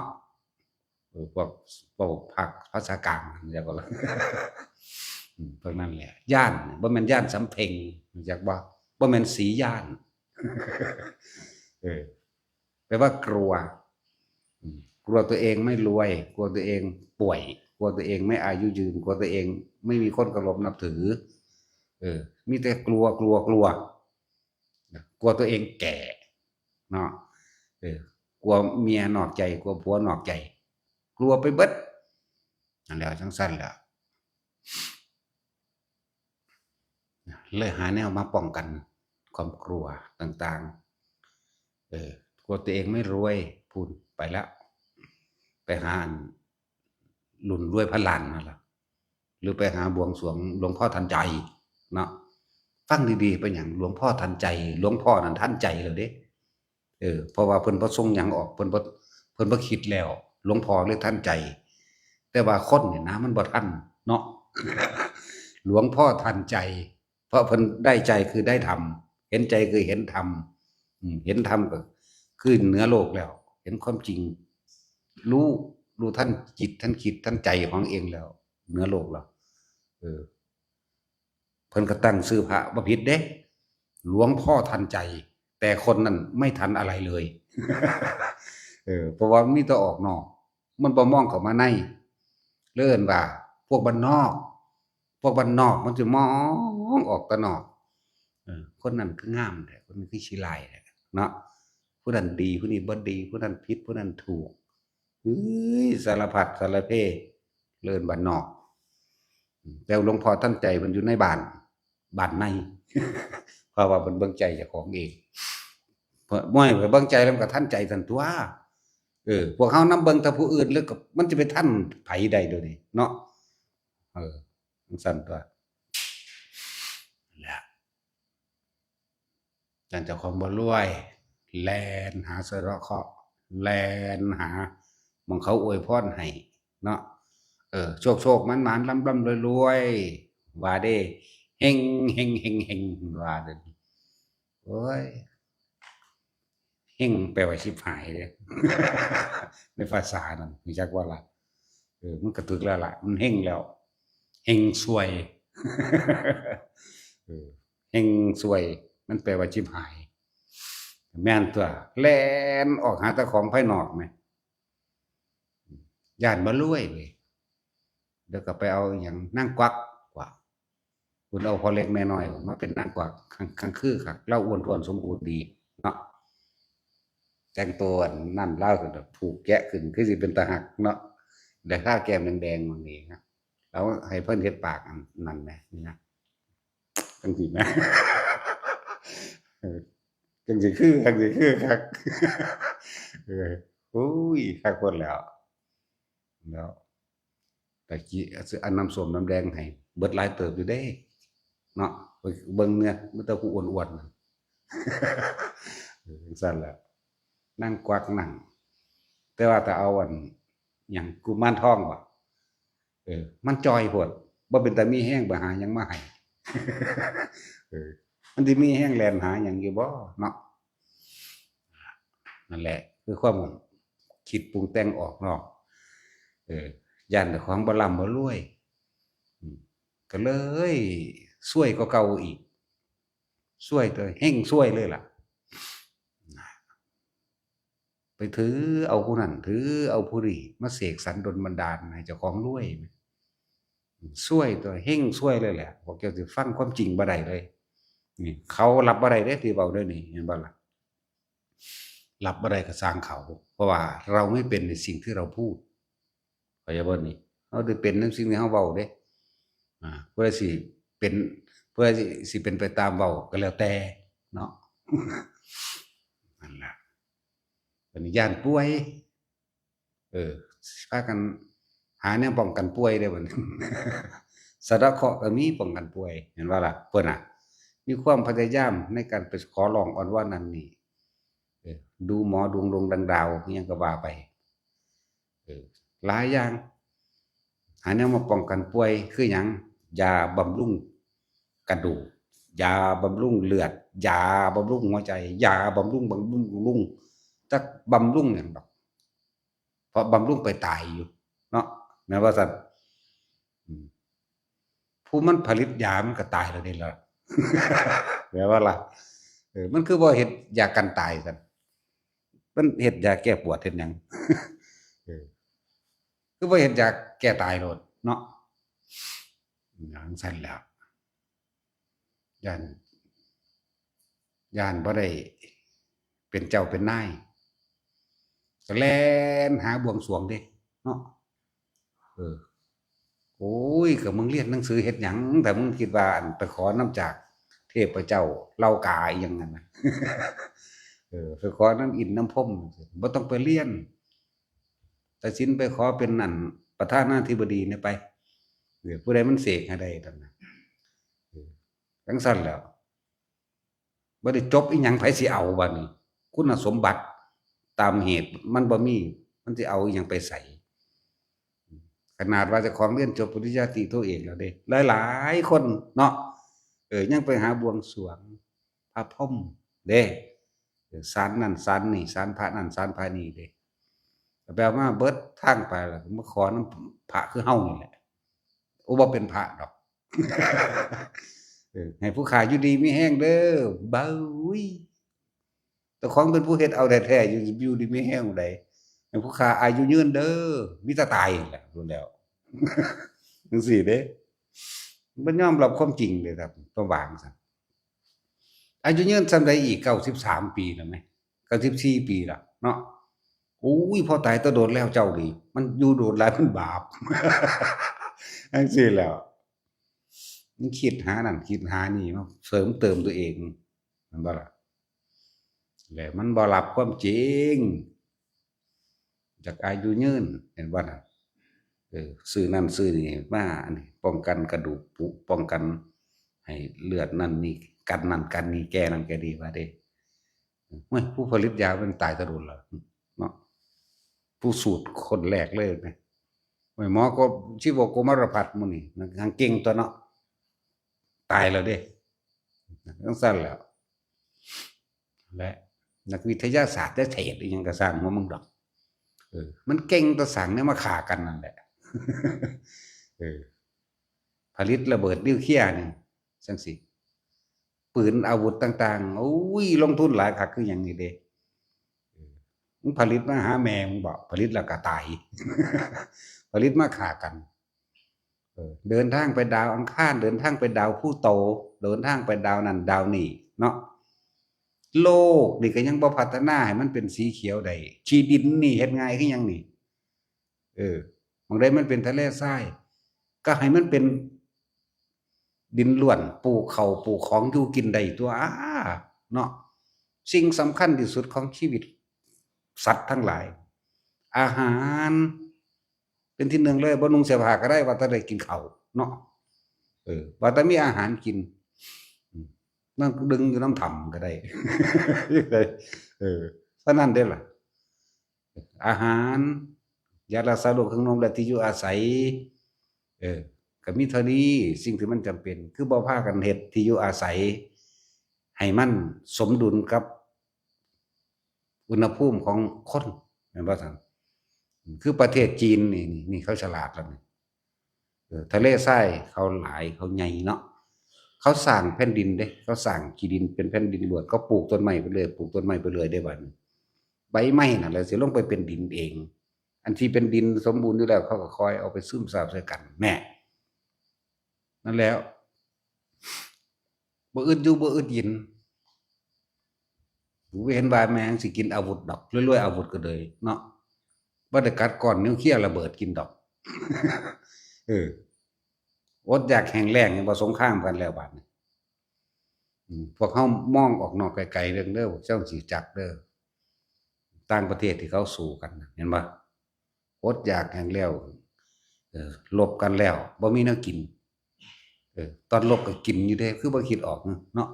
ເອີ ພວກ ພວກພາກພາສາກາງ ຮູ້ຈັກບໍ່ລະ? ອືມ ພວກນັ້ນແຫຼະ ຢ້ານ ບໍ່ແມ່ນຢ້ານສຳເພັງ ຮູ້ຈັກບໍ່? ບໍ່ແມ່ນສີຢ້ານ ເອີ ແປວ່າກົວ ອືມ ກົວຕົວເອງໄມ່ລວຍ ກົວຕົວເອງປ່ວຍ ກົວຕົວເອງໄມ່ອາຍຸຍືນ ກົວຕົວເອງໄມ່ມີຄົນເຄົາລົບນັບຖື ເອີ ມີແຕ່ກົວ ກົວ ກົວ ນະ ກົວຕົວເອງແກ່ເນາະ ເອີ ກົວເມຍນອກໃຈ ກົວຜົວນອກໃຈ ກົວໄປເບິດ ນັ້ນແຫຼະ ຈັ່ງຊັ້ນແຫຼະ ເລີຍຫາແນວມາປ້ອງກັນຄວາມກົວຕ່າງໆ ເອີ ກົວຕົວເອງໄມ່ລວຍ ພຸ້ນ ໄປແລ້ວ ໄປຫາອັນ ລຸ້ນລວຍພັນລ້ານນັ້ນລະ ຫຼືໄປຫາບວງສວງຫຼວງພໍ່ທັນໃຈເນາະ. ຟັງດີໆ ເປັນຫຍັງຫຼວງພໍ່ທັນໃຈ? ຫຼວງພໍ່ນັ້ນທັນໃຈແລ້ວເດ້ ເອີ ເພາະວ່າເພິ່ນບໍ່ສົ່ງຫຍັງອອກ ເພິ່ນບໍ່ ເພິ່ນບໍ່ຄິດແລ້ວ ຫຼວງພໍ່ເລີຍທັນໃຈ. ແຕ່ວ່າຄົນນີ້ນະ ມັນບໍ່ທັນເນາະ ຫຼວງພໍ່ທັນໃຈ ເພາະເພິ່ນໄດ້ໃຈຄືໄດ້ທຳ ເຫັນໃຈຄືເຫັນທຳ ອືມ ເຫັນທຳກໍຄືເໜືອໂລກແລ້ວ ເຫັນຄວາມຈິງ ຮູ້ ຮູ້ທັນຈິດທັນຄິດທັນໃຈຂອງເອງແລ້ວ ເໜືອໂລກແລ້ວ ເອີ ເພິ່ນກໍຕັ້ງຊື່ພະບໍ່ຜິດເດ້ ຫຼວງພໍ່ທັນໃຈ ແຕ່ຄົນນັ້ນໄມ່ທັນອະໄລເລີຍ ເອີ ເພາະວ່າມັນມີແຕ່ອອກນອກ ມັນບໍ່ມອງເຂົ້າມາໃນ ເລີຍເອີ້ນວ່າພວກບ້ານນອກ ພວກບ້ານນອກມັນຊິມອງອອກແຕ່ນອກ ເອີ ຄົນນັ້ນຄືງາມແທ້ ຄົນນີ້ຄືຂີ້ຮ້າຍແທ້ເນາະ ຜູ້ນັ້ນດີ ຜູ້ນີ້ບໍ່ດີ ຜູ້ນັ້ນຜິດ ຜູ້ນັ້ນຖືກ ເອີຍ ສາລະພັດສາລະເພ ເລີຍເອີ້ນບ້ານນອກ ແຕ່ຫຼວງພໍ່ທັນໃຈເພິ່ນຢູ່ໃນບ້ານ ບ້ານໃນ ເພາະວ່າເພິ່ນເບິ່ງໃຈເຈົ້າຂອງເອງ ເພາະ ໂອ້ຍ ເບິ່ງໃຈແລ້ວມັນກໍທັນໃຈຊັ້ນຕົວະ ເອີ ພວກເຮົານຳເບິ່ງແຕ່ຜູ້ອື່ນ ແລ້ວກໍມັນຈະໄປທັນໃຜໄດ້ດຽວນີ້ເນາະ ເອີ ຈັ່ງຊັ້ນຕົວະ ແຫຼະ ຢ້ານເຈົ້າຂອງບໍ່ລວຍ ແລ່ນຫາສະເດາະເຄາະ ແລ່ນຫາໝ່ອງເຂົາອວຍພອນໃຫ້ເນາະ ເອີ ໂຊກໆ ໝານໆ ລຳໆ ລວຍໆ ວ່າເດ້ ເຮັງໆ ເຮັງໆ ວ່າເດ້ ໂອ້ຍ ເຮັງແປວ່າຊິບຫາຍເດ້ ໃນພາສານັ້ນ ຮູ້ຈັກບໍ່ລະ? ເອີ ມັນກະຖືກແລ້ວລະ ມັນເຮັງແລ້ວ ເຮັງຊວຍ ເອີ ເຮັງຊວຍ ມັນແປວ່າຊິບຫາຍ ແມ່ນຕົວະ ແລ່ນອອກຫາແຕ່ຂອງພາຍນອກແມ ຢ້ານບໍ່ລວຍເວີຍ ແລ້ວກໍໄປເອົາອີ່ຫຍັງ ນາງກວັກ ວ່າ ເພິ່ນເອົາພໍ່ເລັກແມ່ນ້ອຍມາເປັນນາງກວັກ ຄັງ ຄັງຄືຄັກ ລາວອ້ວນທ້ວນສົມບູນດີເນາະ ແຕ່ງໂຕອັນນັ້ນ ລາວກໍຜູກແກະຂຶ້ນ ຄືຊິເປັນຕາຮັກເນາະ ແລ້ວທາແກ້ມແດງໆ ໝ່ອງນີ້ນະ ລາວໃຫ້ເພິ່ນເຮັດປາກອັນນັ້ນແໝ ນີ້ນະ ຈັ່ງຊີ້ນະ ເອີ ຈັ່ງຊີ້ຄື ຈັ່ງຊີ້ຄືຄັກ ເອີ ໂອ້ຍ ຄັກໂພດແລ້ວ ແລ້ວ ຕະກີ້ ອັນນ້ຳສົ້ມນ້ຳແດງໃຫ້ເບິດຫຼາຍເຕີບຢູ່ເດ້ເນາະ ໄປເບິ່ງເນຍ ມີແຕ່ຜູ້ອ້ວນໆ ເອີ ຈັ່ງຊັ້ນແຫຼະ ນາງກວັກນາງ ແຕ່ວ່າຖ້າເອົາອັນຫຍັງ ກຸມານທອງບໍ ເອີ ມັນຈ່ອຍໂພດ ບໍ່ເປັນຕາມີແຮງ ໄປຫາຫຍັງມາໃຫ້ ເອີ ມັນຊິມີແຮງແລ່ນຫາຫຍັງຢູ່ບໍເນາະ? ນັ້ນແຫຼະ ຄືຄວາມຄິດປຸງແຕ່ງອອກນອກ ເອີ ຢ້ານເຈົ້າຂອງບໍ່ລ່ຳບໍ່ລວຍ ອືມ ກໍເລີຍຊວຍກວ່າເກົ່າອີກ ຊວຍຕົວະ ເຮັງຊວຍເລີຍລະ ໄປຖືເອົາຜູ້ນັ້ນ ຖືເອົາຜູ້ນີ້ ມາເສກສັນດົນບັນດານໃຫ້ເຈົ້າຂອງລວຍ ຊວຍຕົວະ ເຮັງຊວຍເລີຍແຫຼະ ພວກເຈົ້າຊິຟັງຄວາມຈິງບໍ່ໄດ້ເລີຍ ນີ້ ເຂົາຮັບບໍ່ໄດ້ເດ້ ທີ່ເວົ້າແນວນີ້ ເຫັນບໍ່ລະ? ຮັບບໍ່ໄດ້ກໍຊ່າງເຂົາ ເພາະວ່າເຮົາໄມ່ເປັນໃນສິ່ງທີ່ເຮົາພູດ ເຂົ້າໃຈບໍ່ນີ້? ເຮົາໄດ້ເປັນນຳສິ່ງທີ່ເຮົາເວົ້າເດ້ ອາ ຜູ້ໃດຊິເປັນ ຜູ້ໃດຊິ ຊິເປັນໄປຕາມເວົ້າກໍແລ້ວແຕ່ເນາະ ນັ້ນລະ ບັດນີ້ຢ້ານປ່ວຍ ເອີ ພາກັນຫາແນວປ້ອງກັນປ່ວຍເດ້ບັດນີ້ ສະເດາະເຄາະກໍມີປ້ອງກັນປ່ວຍ ເຫັນບໍ່ລະ? ເພິ່ນນະ ມີຄວາມພະຍາຍາມໃນການໄປຂໍຮ້ອງອ້ອນວອນນັ້ນນີ້ ເອີ ດູໝໍ ດູດວງ ດວງດາວ ອີ່ຫຍັງກໍວ່າໄປ ເອີ ຫຼາຍຢ່າງ หาแนวมาป้องกันป่วย คือหยัง? ยาบำรุงกระดูก ยาบำรุงเลือด ยาบำรุงหัวใจ ยาบำรุง บำรุง บำรุง จักบำรุงหยังดอก เพราะบำรุงไปตายอยู่เนาะ แม่นว่าซั่น? อืม ผู้มันผลิตยามันก็ตายแล้วเด้ล่ะ แม่นบ่ล่ะ? เออ มันคือบ่เฮ็ดยากันตายซั่น? มันเฮ็ดยาแก้ปวดเฮ็ดหยัง? เออ คือบ่เฮ็ดยาแก้ตายโลดเนาะ จั่งซั่นแหล้ว ย่าน ย่านบ่ได้เป็นเจ้าเป็นนาย ก็แล่นหาบวงสรวงเด้เนาะ เออ โอ้ย ก็มึงเรียนหนังสือเฮ็ดหยัง ถ้ามึงคิดว่า อั่น ไปขอนำจากเทพเจ้าเหล่ากาอีหยังนั่นนะ เออ ไปขอนำอินทร์นำพรหม บ่ต้องไปเรียน ตัดสินไปขอเป็น อั่น ประธานาธิบดีแหน่ไป เออ ผู้ใดมันเสกให้ได้นั่นนะ เออ จั่งซั่นแหล้ว บ่ได้จบอีหยัง ไผสิเอาบัดนี้ คุณสมบัติตามเหตุมันบ่มี มันสิเอาอีหยังไปใส ขนาดว่าเจ้าของเรียนจบปริญญาตรีโทเอกแล้วเด้ หลายๆคนเนาะ เออ ยังไปหาบวงสรวงพระพรหมเด้ เออ ศาลนั่นศาลนี่ ศาลพระนั่นศาลพระนี่เด้ ก็ไปเอามาเบิดทางไป แล้วก็มาขอนำพระคือเฮานี่แหละ โอ้ บ่เป็นพระดอก เออ ให้ผู้ข้าอยู่ดีมีแฮงเด้อ เบ้ย เจ้าของเป็นผู้เฮ็ดเอาแท้ๆ อยู่ อยู่ดีมีแฮงใด ให้ผู้ข้าอายุยืนเด้อ มีแต่ตายนั่นแหละ รู้แล้ว จั่งซี้เด้ มันยอมรับความจริงเลยครับ ต้องวางซะ อายุยืนส่ำใดอีก เก้าสิบสามปีแล้วไหม เก้าสิบสี่ปีแล้วเนาะ โอ้ย พอตายแต่โดนแล้วเจ้านี่ มันอยู่โดนหลายมันบาป จั่งซี้แหล้ว มันคิดหานั่นคิดหานี่มาเสริมเติมตัวเอง แม่นบ่ล่ะ และมันบ่รับความจริง อยากอายุยืน เห็นบ่น่ะ เออ ซื้อนั่นซื้อนี่มา อันนี้ป้องกันกระดูกผุ ป้องกันให้เลือดนั่นนี่ กันนั่นกันนี่ แก้นั่นแก้นี่ว่าเด้ โอ้ย ผู้ผลิตยามันตายแต่โดนแล้วเนาะ ผู้สูตรคนแรกเลยนะ โอ้ย หมอก็ชีวกมารพัฒน์หมู่นี่ มันยังเก่งตัวเนาะ ตายแล้วเด้ จั่งซั่นแหล้ว และนักวิทยาศาสตร์จะเทศอีหยังก็ซ่างหัวมึงดอก เออ มันเก่งแต่สร้างแนวมาฆ่ากันนั่นแหละ เออ ผลิตระเบิดนิวเคลียร์นี่ จั่งซี้ ปืนอาวุธต่างๆ โอ้ย ลงทุนหลายคักคือหยังนี่เด้ เออ มึงผลิตมาหาแม่มึงบ่ ผลิตแล้วก็ตาย ผลิตมาฆ่ากัน เออ เดินทางไปดาวอังคาร เดินทางไปดาวพลูโต เดินทางไปดาวนั่นดาวนี่เนาะ โลกนี่ก็ยังบ่พัฒนาให้มันเป็นสีเขียวได้ ขี้ดินนี่เฮ็ดง่ายคือหยังนี่ เออ หม่องใดมันเป็นทะเลทราย ก็ให้มันเป็นดินล้วน ปลูกข้าวปลูกของอยู่กินได้ตั่ว เนาะ สิ่งสำคัญที่สุดของชีวิตสัตว์ทั้งหลาย อาหารเป็นที่หนึ่งเลย บ่นุ่งเสื้อผ้าก็ได้ ว่าแต่ได้กินข้าวเนาะ เออ ว่าแต่มีอาหารกิน อืม นั่งดึงอยู่นำถ้ำก็ได้ เออ เท่านั้นเด้ล่ะ อาหาร ยารักษาโรค เครื่องนุ่ง และที่อยู่อาศัย เออ ก็มีเท่านี้ สิ่งที่มันจำเป็น คือบ่พากันเฮ็ดที่อยู่อาศัยให้มันสมดุลกับอุณหภูมิของคน แม่นบ่ซั่น? คือประเทศจีนนี่ นี่ นี่เขาฉลาดแล้วนี่ เออ ทะเลทรายเขาหลาย เขาใหญ่เนาะ เขาสร้างแผ่นดินเด้ เขาสร้างขี้ดินเป็นแผ่นดินล้วน เขาปลูกต้นไม้ไปเรื่อย ปลูกต้นไม้ไปเรื่อยเด้บัดนี้ ใบไม้นั่นแหละสิลงไปเป็นดินเอง อันที่เป็นดินสมบูรณ์อยู่แล้ว เขาก็ค่อยเอาไปซึมซาบใส่กัน แน่ นั่นแหล้ว บ่อึดอยู่บ่อึดกิน กูเห็นว่าแม่งสิกินอาวุธดอก รวยๆอาวุธก็เลยเนาะ บ่ได้กัดก้อนนิวเคลียร์ระเบิดกินดอก เออ อดอยากแห้งแล้ง เห็นบ่ สงครามกันแล้วบัดนี้ อืม พวกเฮามองออกนอกไกลๆเด้อ พวกเจ้าสิจักเด้อ ต่างประเทศที่เขาสู้กันน่ะ เห็นบ่ อดอยากแห้งแล้ว เออ รบกันแล้ว บ่มีแนวกิน เออ ตอนรบก็กินอยู่เด้ คือบ่คิดออกเนาะ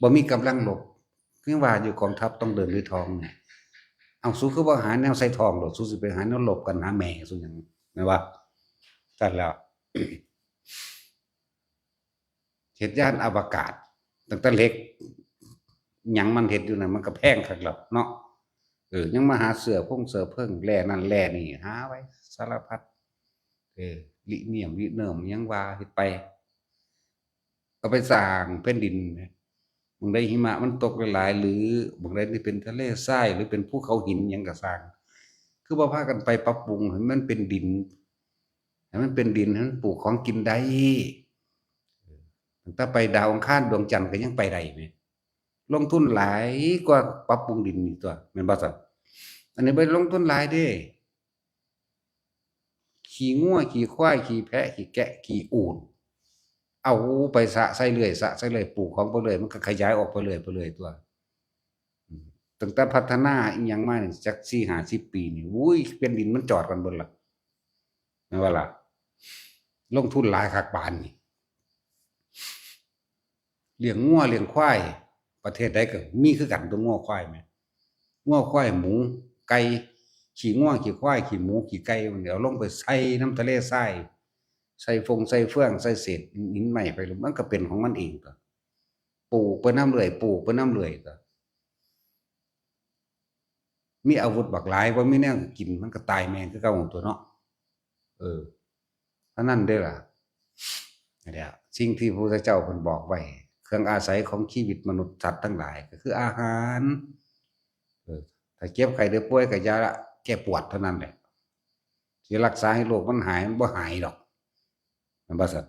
บ่มีกำลังรบ คือว่าอยู่กองทัพต้องเดินด้วยท้องนี่ เอ้า สูคือบ่หาแนวใส่ท้องโลด สูสิไปหาแนวรบกัน หาแม่สูหยัง แม่นบ่? ຊັ້ນແລ້ວ ເຮັດຍານອະວະກາດ ຕັ້ງແຕ່ເຫຼັກຫຍັງມັນເຮັດຢູ່ນັ້ນ ມັນກໍແພງຄັກແລ້ວເນາະ. ເອີ ຍັງມາຫາເຊື້ອພົງເຊື້ອເພີງ ແຮ່ນັ້ນແຮ່ນີ້ ຫາໄວ້ສາລະພັດ ເອີ ລິນຽມ ລິເນີມ ຫຍັງວ່າເຮັດໄປ ເອົາໄປສ້າງແຜ່ນດິນແໝ ໝ່ອງໃດຫິມະມັນຕົກຫຼາຍໆ ຫຼື ໝ່ອງໃດທີ່ເປັນທະເລຊາຍ ຫຼື ເປັນພູເຂົາຫີນຫຍັງກໍຊ່າງ ຄືບໍ່ພາກັນໄປປັບປຸງໃຫ້ມັນເປັນດິນ ໃຫ້ມັນເປັນດິນ ໃຫ້ມັນປູກຂອງກິນໄດ້. ຕັ້ງແຕ່ໄປດາວອັງຄານດວງຈັນກໍຍັງໄປໄດ້ແໝ ລົງທຶນຫຼາຍກວ່າປັບປຸງດິນນີ້ຕົວະ ແມ່ນບໍ່ຊັ້ນ? ອັນນີ້ບໍ່ໄດ້ລົງທຶນຫຼາຍເດ້. ຂີ້ງົວ ຂີ້ຄວາຍ ຂີ້ແພະ ຂີ້ແກະ ຂີ້ອູດ ເອົາໄປສະໃສ່ເລື້ອຍ ສະໃສ່ເລື້ອຍ ປູກຂອງໄປເລື້ອຍ ມັນກໍຂະຫຍາຍອອກໄປເລື້ອຍ ໄປເລື້ອຍຕົວະ. ອືມ ຕັ້ງແຕ່ພັດທະນາອີ່ຫຍັງມານີ້ ຈັກສີ່ຫ້າສິບປີນີ້ ໂອ້ຍ ແຜ່ນດິນມັນຈອດກັນເບິດລະ ແມ່ນບໍ່ລະ? ລົງທຶນຫຼາຍຄັກປານນີ້. ລ້ຽງງົວລ້ຽງຄວາຍ ປະເທດໃດກໍມີຄືກັນຕົວະ ງົວຄວາຍແມ່ ງົວຄວາຍໝູໄກ່ ຂີ້ງົວຂີ້ຄວາຍຂີ້ໝູຂີ້ໄກ່ ມັນເອົາລົງໄປໃສ່ນຳທະເລຊາຍ ໃສ່ຟົງໃສ່ເຟືອງ ໃສ່ເສດຫີນໄມ້ໄປ ມັນກໍເປັນຂອງມັນເອງຕົວະ ປູກໄປນຳເລື້ອຍ ປູກໄປນຳເລື້ອຍຕົວະ. ມີອາວຸດບັກຫຼາຍ ບໍ່ມີແນວກິນ ມັນກໍຕາຍແມ່ຄືເກົ່າຕົວະເນາະ. ເອີ ເທົ່ານັ້ນເດ້ລະ. ນັ້ນແຫຼະ ສິ່ງທີ່ພະພຸດທະເຈົ້າເພິ່ນບອກໄວ້ ເຄື່ອງອາໄສຂອງຊີວິດມະນຸດສັດທັງຫຼາຍ ກໍຄືອາຫານ. ເອີ ຖ້າເຈັບໄຂ້ໄດ້ປ່ວຍ ກໍຢາແກ້ປວດເທົ່ານັ້ນແຫຼະ ຊິລັກສາໃຫ້ໂລກມັນຫາຍ ມັນບໍ່ຫາຍດອກ ແມ່ນບໍ່ຊັ້ນ?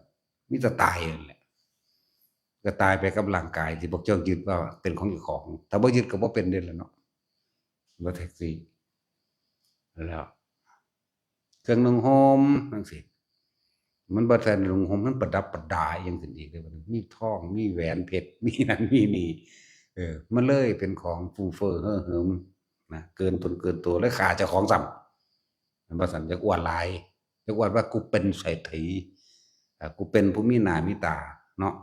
ມີແຕ່ຕາຍນັ້ນແຫຼະ ກໍຕາຍໄປກັບຮ່າງກາຍທີ່ພວກເຈົ້າຍຶດວ່າເປັນຂອງເຈົ້າຂອງ. ຖ້າບໍ່ຍຶດກໍບໍ່ເປັນເດ້ລະເນາະ ບໍ່ແທັກຊີ. ແລ້ວເຄື່ອງນຸ່ງຫົ່ມຈັ່ງຊີ້ ມັນບໍ່ແມ່ນນຸ່ງຫົ່ມ ມັນປະດັບປະດາອີ່ຫຍັງຂຶ້ນອີກເດ້ ບັດນີ້ມີທອງ ມີແຫວນເພັດ ມີນັ້ນມີນີ້ ເອີ ມັນເລີຍເປັນຂອງຟຸ່ເຟີເຫໍ່ເຫີມນະ ເກີນຕົນເກີນໂຕ ແລະ ຂ້າເຈົ້າຂອງຊ້ຳ. ແມ່ນບໍ່ຊັ້ນ? ຢາກອວດຫຼາຍ ຢາກອວດວ່າກູເປັນເສດຖີ ເອີ ກູເປັນຜູ້ມີໜ້າມີຕາເນາະ.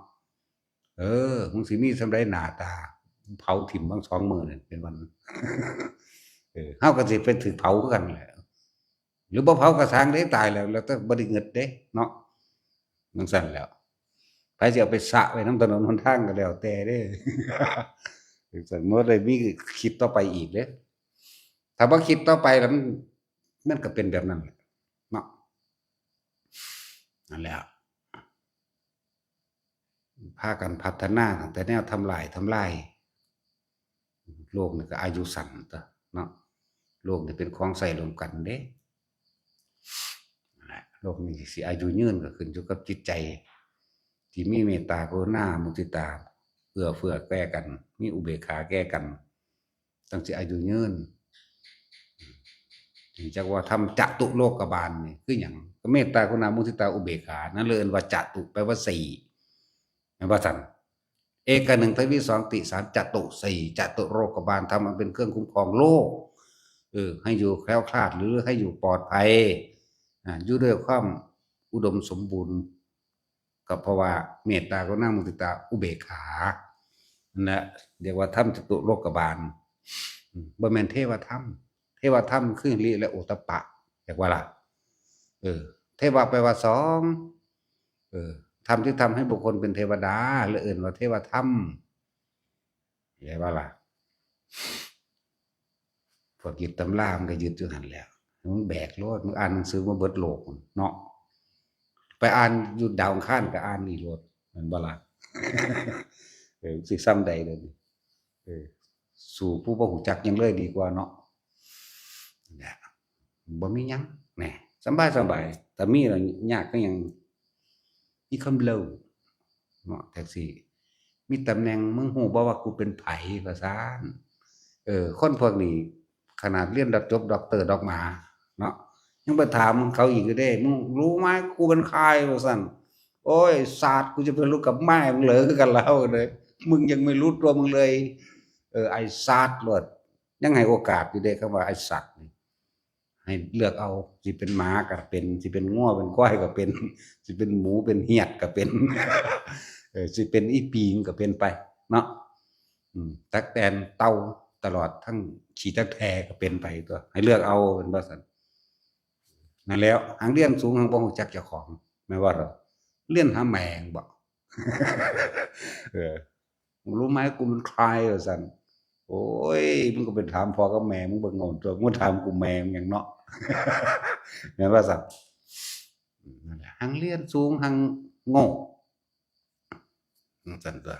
ເອີ ມຶງຊິມີສ່ຳໃດໜ້າຕາ ເຜົາຖິ້ມບາງສອງມື້ນັ້ນເປັນຫວັນ ເອີ ເຮົາກໍຊິໄປຖືກເຜົາຄືກັນແຫຼະ ຫຼືບໍ່ເຜົາກໍຊ່າງເດ້ ຕາຍແລ້ວ ແລ້ວແຕ່ ບໍ່ໄດ້ເງິດເດ້ເນາະ ຈັ່ງຊັ້ນແຫຼະ. ໃຜຊິເອົາໄປສະໄວ້ນຳຖະໜົນຫົນທາງກໍແລ້ວແຕ່ເດ້ ຈັ່ງຊັ້ນ ບໍ່ໄດ້ມີຄິດຕໍ່ໄປອີກເດ້. ຖ້າບໍ່ຄິດຕໍ່ໄປແລ້ວ ມັນ ມັນກໍເປັນແບບນັ້ນແຫຼະເນາະ. ນັ້ນແຫຼະ ພາກັນພັດທະນາຕັ້ງແຕ່ແນວທຳລາຍ ທຳລາຍ. ໂລກນີ້ກໍອາຍຸສັ້ນຕົວະເນາະ ໂລກນີ້ເປັນຂອງໃຊ້ຮ່ວມກັນເດ້. ນັ້ນແຫຼະ ໂລກນີ້ຊິອາຍຸຍືນກໍຂຶ້ນຢູ່ກັບຈິດໃຈ ທີ່ມີເມດຕາ ກະລຸນາ ມຸທິຕາ ເອື້ອເຟື້ອແກ່ກັນ ມີອຸເບກຂາແກ່ກັນ ຈັ່ງຊິອາຍຸຍືນ. ເນື່ອງຈາກວ່າທຳຈະຕຸໂລກະບານນີ້ຄືຫຍັງ? ກໍເມດຕາ ກະລຸນາ ມຸທິຕາ ອຸເບກຂາ ນັ້ນເລີຍເອີ້ນວ່າຈະຕຸ ແປວ່າສີ່ ແມ່ນບໍ່ຊັ້ນ? ເອກະໜຶ່ງ ທະວີສອງ ຕິສາມ ຈະຕຸສີ່ ຈະຕຸໂລກະບານ ທຳອັນເປັນເຄື່ອງຄຸ້ມຄອງໂລກ ເອີ ໃຫ້ຢູ່ແຄ້ວຄລາດ ຫຼື ໃຫ້ຢູ່ປອດໄພ ອາ ຢູ່ດ້ວຍຄວາມອຸດົມສົມບູນ ກໍເພາະວ່າເມດຕາ ກະລຸນາ ມຸທິຕາ ອຸເບກຂາ ນັ້ນແຫຼະ ຮຽກວ່າທຳຈະຕຸໂລກະບານ. ອືມ ບໍ່ແມ່ນເທວະທຳ ເທວະທຳຄືຫິລິ ແລະ ໂອດຕະປະ ແມ່ນບໍ່ລະ? ເອີ ເທວະແປວ່າສອງ ເອີ ທຳທີ່ທຳໃຫ້ບຸກຄົນເປັນເທວະດາ ແລະ ເອີ້ນວ່າເທວະທຳ ເຫັນບໍ່ລະ? ພວກຍຶດຕຳລາມັນກໍຍຶດຢູ່ຫັ້ນແຫຼະ ໃຫ້ມຶງແບກໂລດ ມຶງອ່ານໜັງສືມາເບິດໂລກເນາະ ໄປອ່ານຢູ່ດາວອັງຄານກໍອ່ານນີ້ໂລດ ແມ່ນບໍ່ລະ? ເອີ ຊິສ່ຳໃດເດ ເອີ ສູ້ຜູ້ບໍ່ຮູ້ຈັກຫຍັງເລີຍດີກວ່າເນາະ. ນະ ບໍ່ມີຫຍັງ ແນ່ ສະບາຍໆ ຖ້າມີແລ້ວຍາກຄືຫຍັງ? ມີຄວາມໂລພເນາະ ແທັກຊີ ມີຕຳແໜ່ງ ມຶງຮູ້ບໍ່ວ່າກູເປັນໃຜ? ວ່າຊັ້ນ. ເອີ ຄົນພວກນີ້ຂະໜາດຮຽນດອກ ຈົບດັອກເຕີດອກໝາເນາະ ຍັງໄປຖາມເຂົາອີກຢູ່ເດ້ ມຶງຮູ້ໄໝກູເປັນໃຜ? ວ່າຊັ້ນ. ໂອ້ຍ ສາດ ກູຈະໄປຮູ້ກັບແມ່ມຶງເລີຍ ຄືກັນລະເຮົາເລີຍ ມຶງຍັງໄມ່ຮູ້ຕົວມຶງເລີຍ. ເອີ ໄອ້ສາດໂລດ ຍັງໃຫ້ໂອກາດຢູ່ເດ້ ຄຳວ່າໄອ້ສັດນີ້ ໃຫ້ເລືອກເອົາ ຊິເປັນໝາກໍເປັນ ຊິເປັນງົວເປັນຄວາຍກໍເປັນ ຊິເປັນໝູເປັນຫຽດກໍເປັນ ເອີ ຊິເປັນອີ່ປີງກໍເປັນໄປເນາະ ອືມ ຕັກແຕນເຕົ່າ ຕະຫຼອດທັງຂີ້ຕັກແທກໍເປັນໄປຕົວະ ໃຫ້ເລືອກເອົາ ເປັນວ່າຊັ້ນ. ນັ້ນແຫຼະ ຫາງຮຽນສູງຫາງບໍ່ຮູ້ຈັກເຈົ້າຂອງ ແມ່ນບໍ່ລະ? ຮຽນຫາແມ່ງບໍ? ເອີ ຮູ້ໄໝກູເປັນໃຜວ່າຊັ້ນ. ໂອ້ຍ ມຶງກໍໄປຖາມພໍ່ກັບແມ່ມຶງເບິ່ງເອົາຕົວະ ມາຖາມກູແມ່ມຶງຫຍັງເນາະ ແມ່ນວ່າຊັ້ນ. ນັ້ນແຫຼະ ຫາງຮຽນສູງຫາງໂງ່ ຈັ່ງຊັ້ນຕົວະ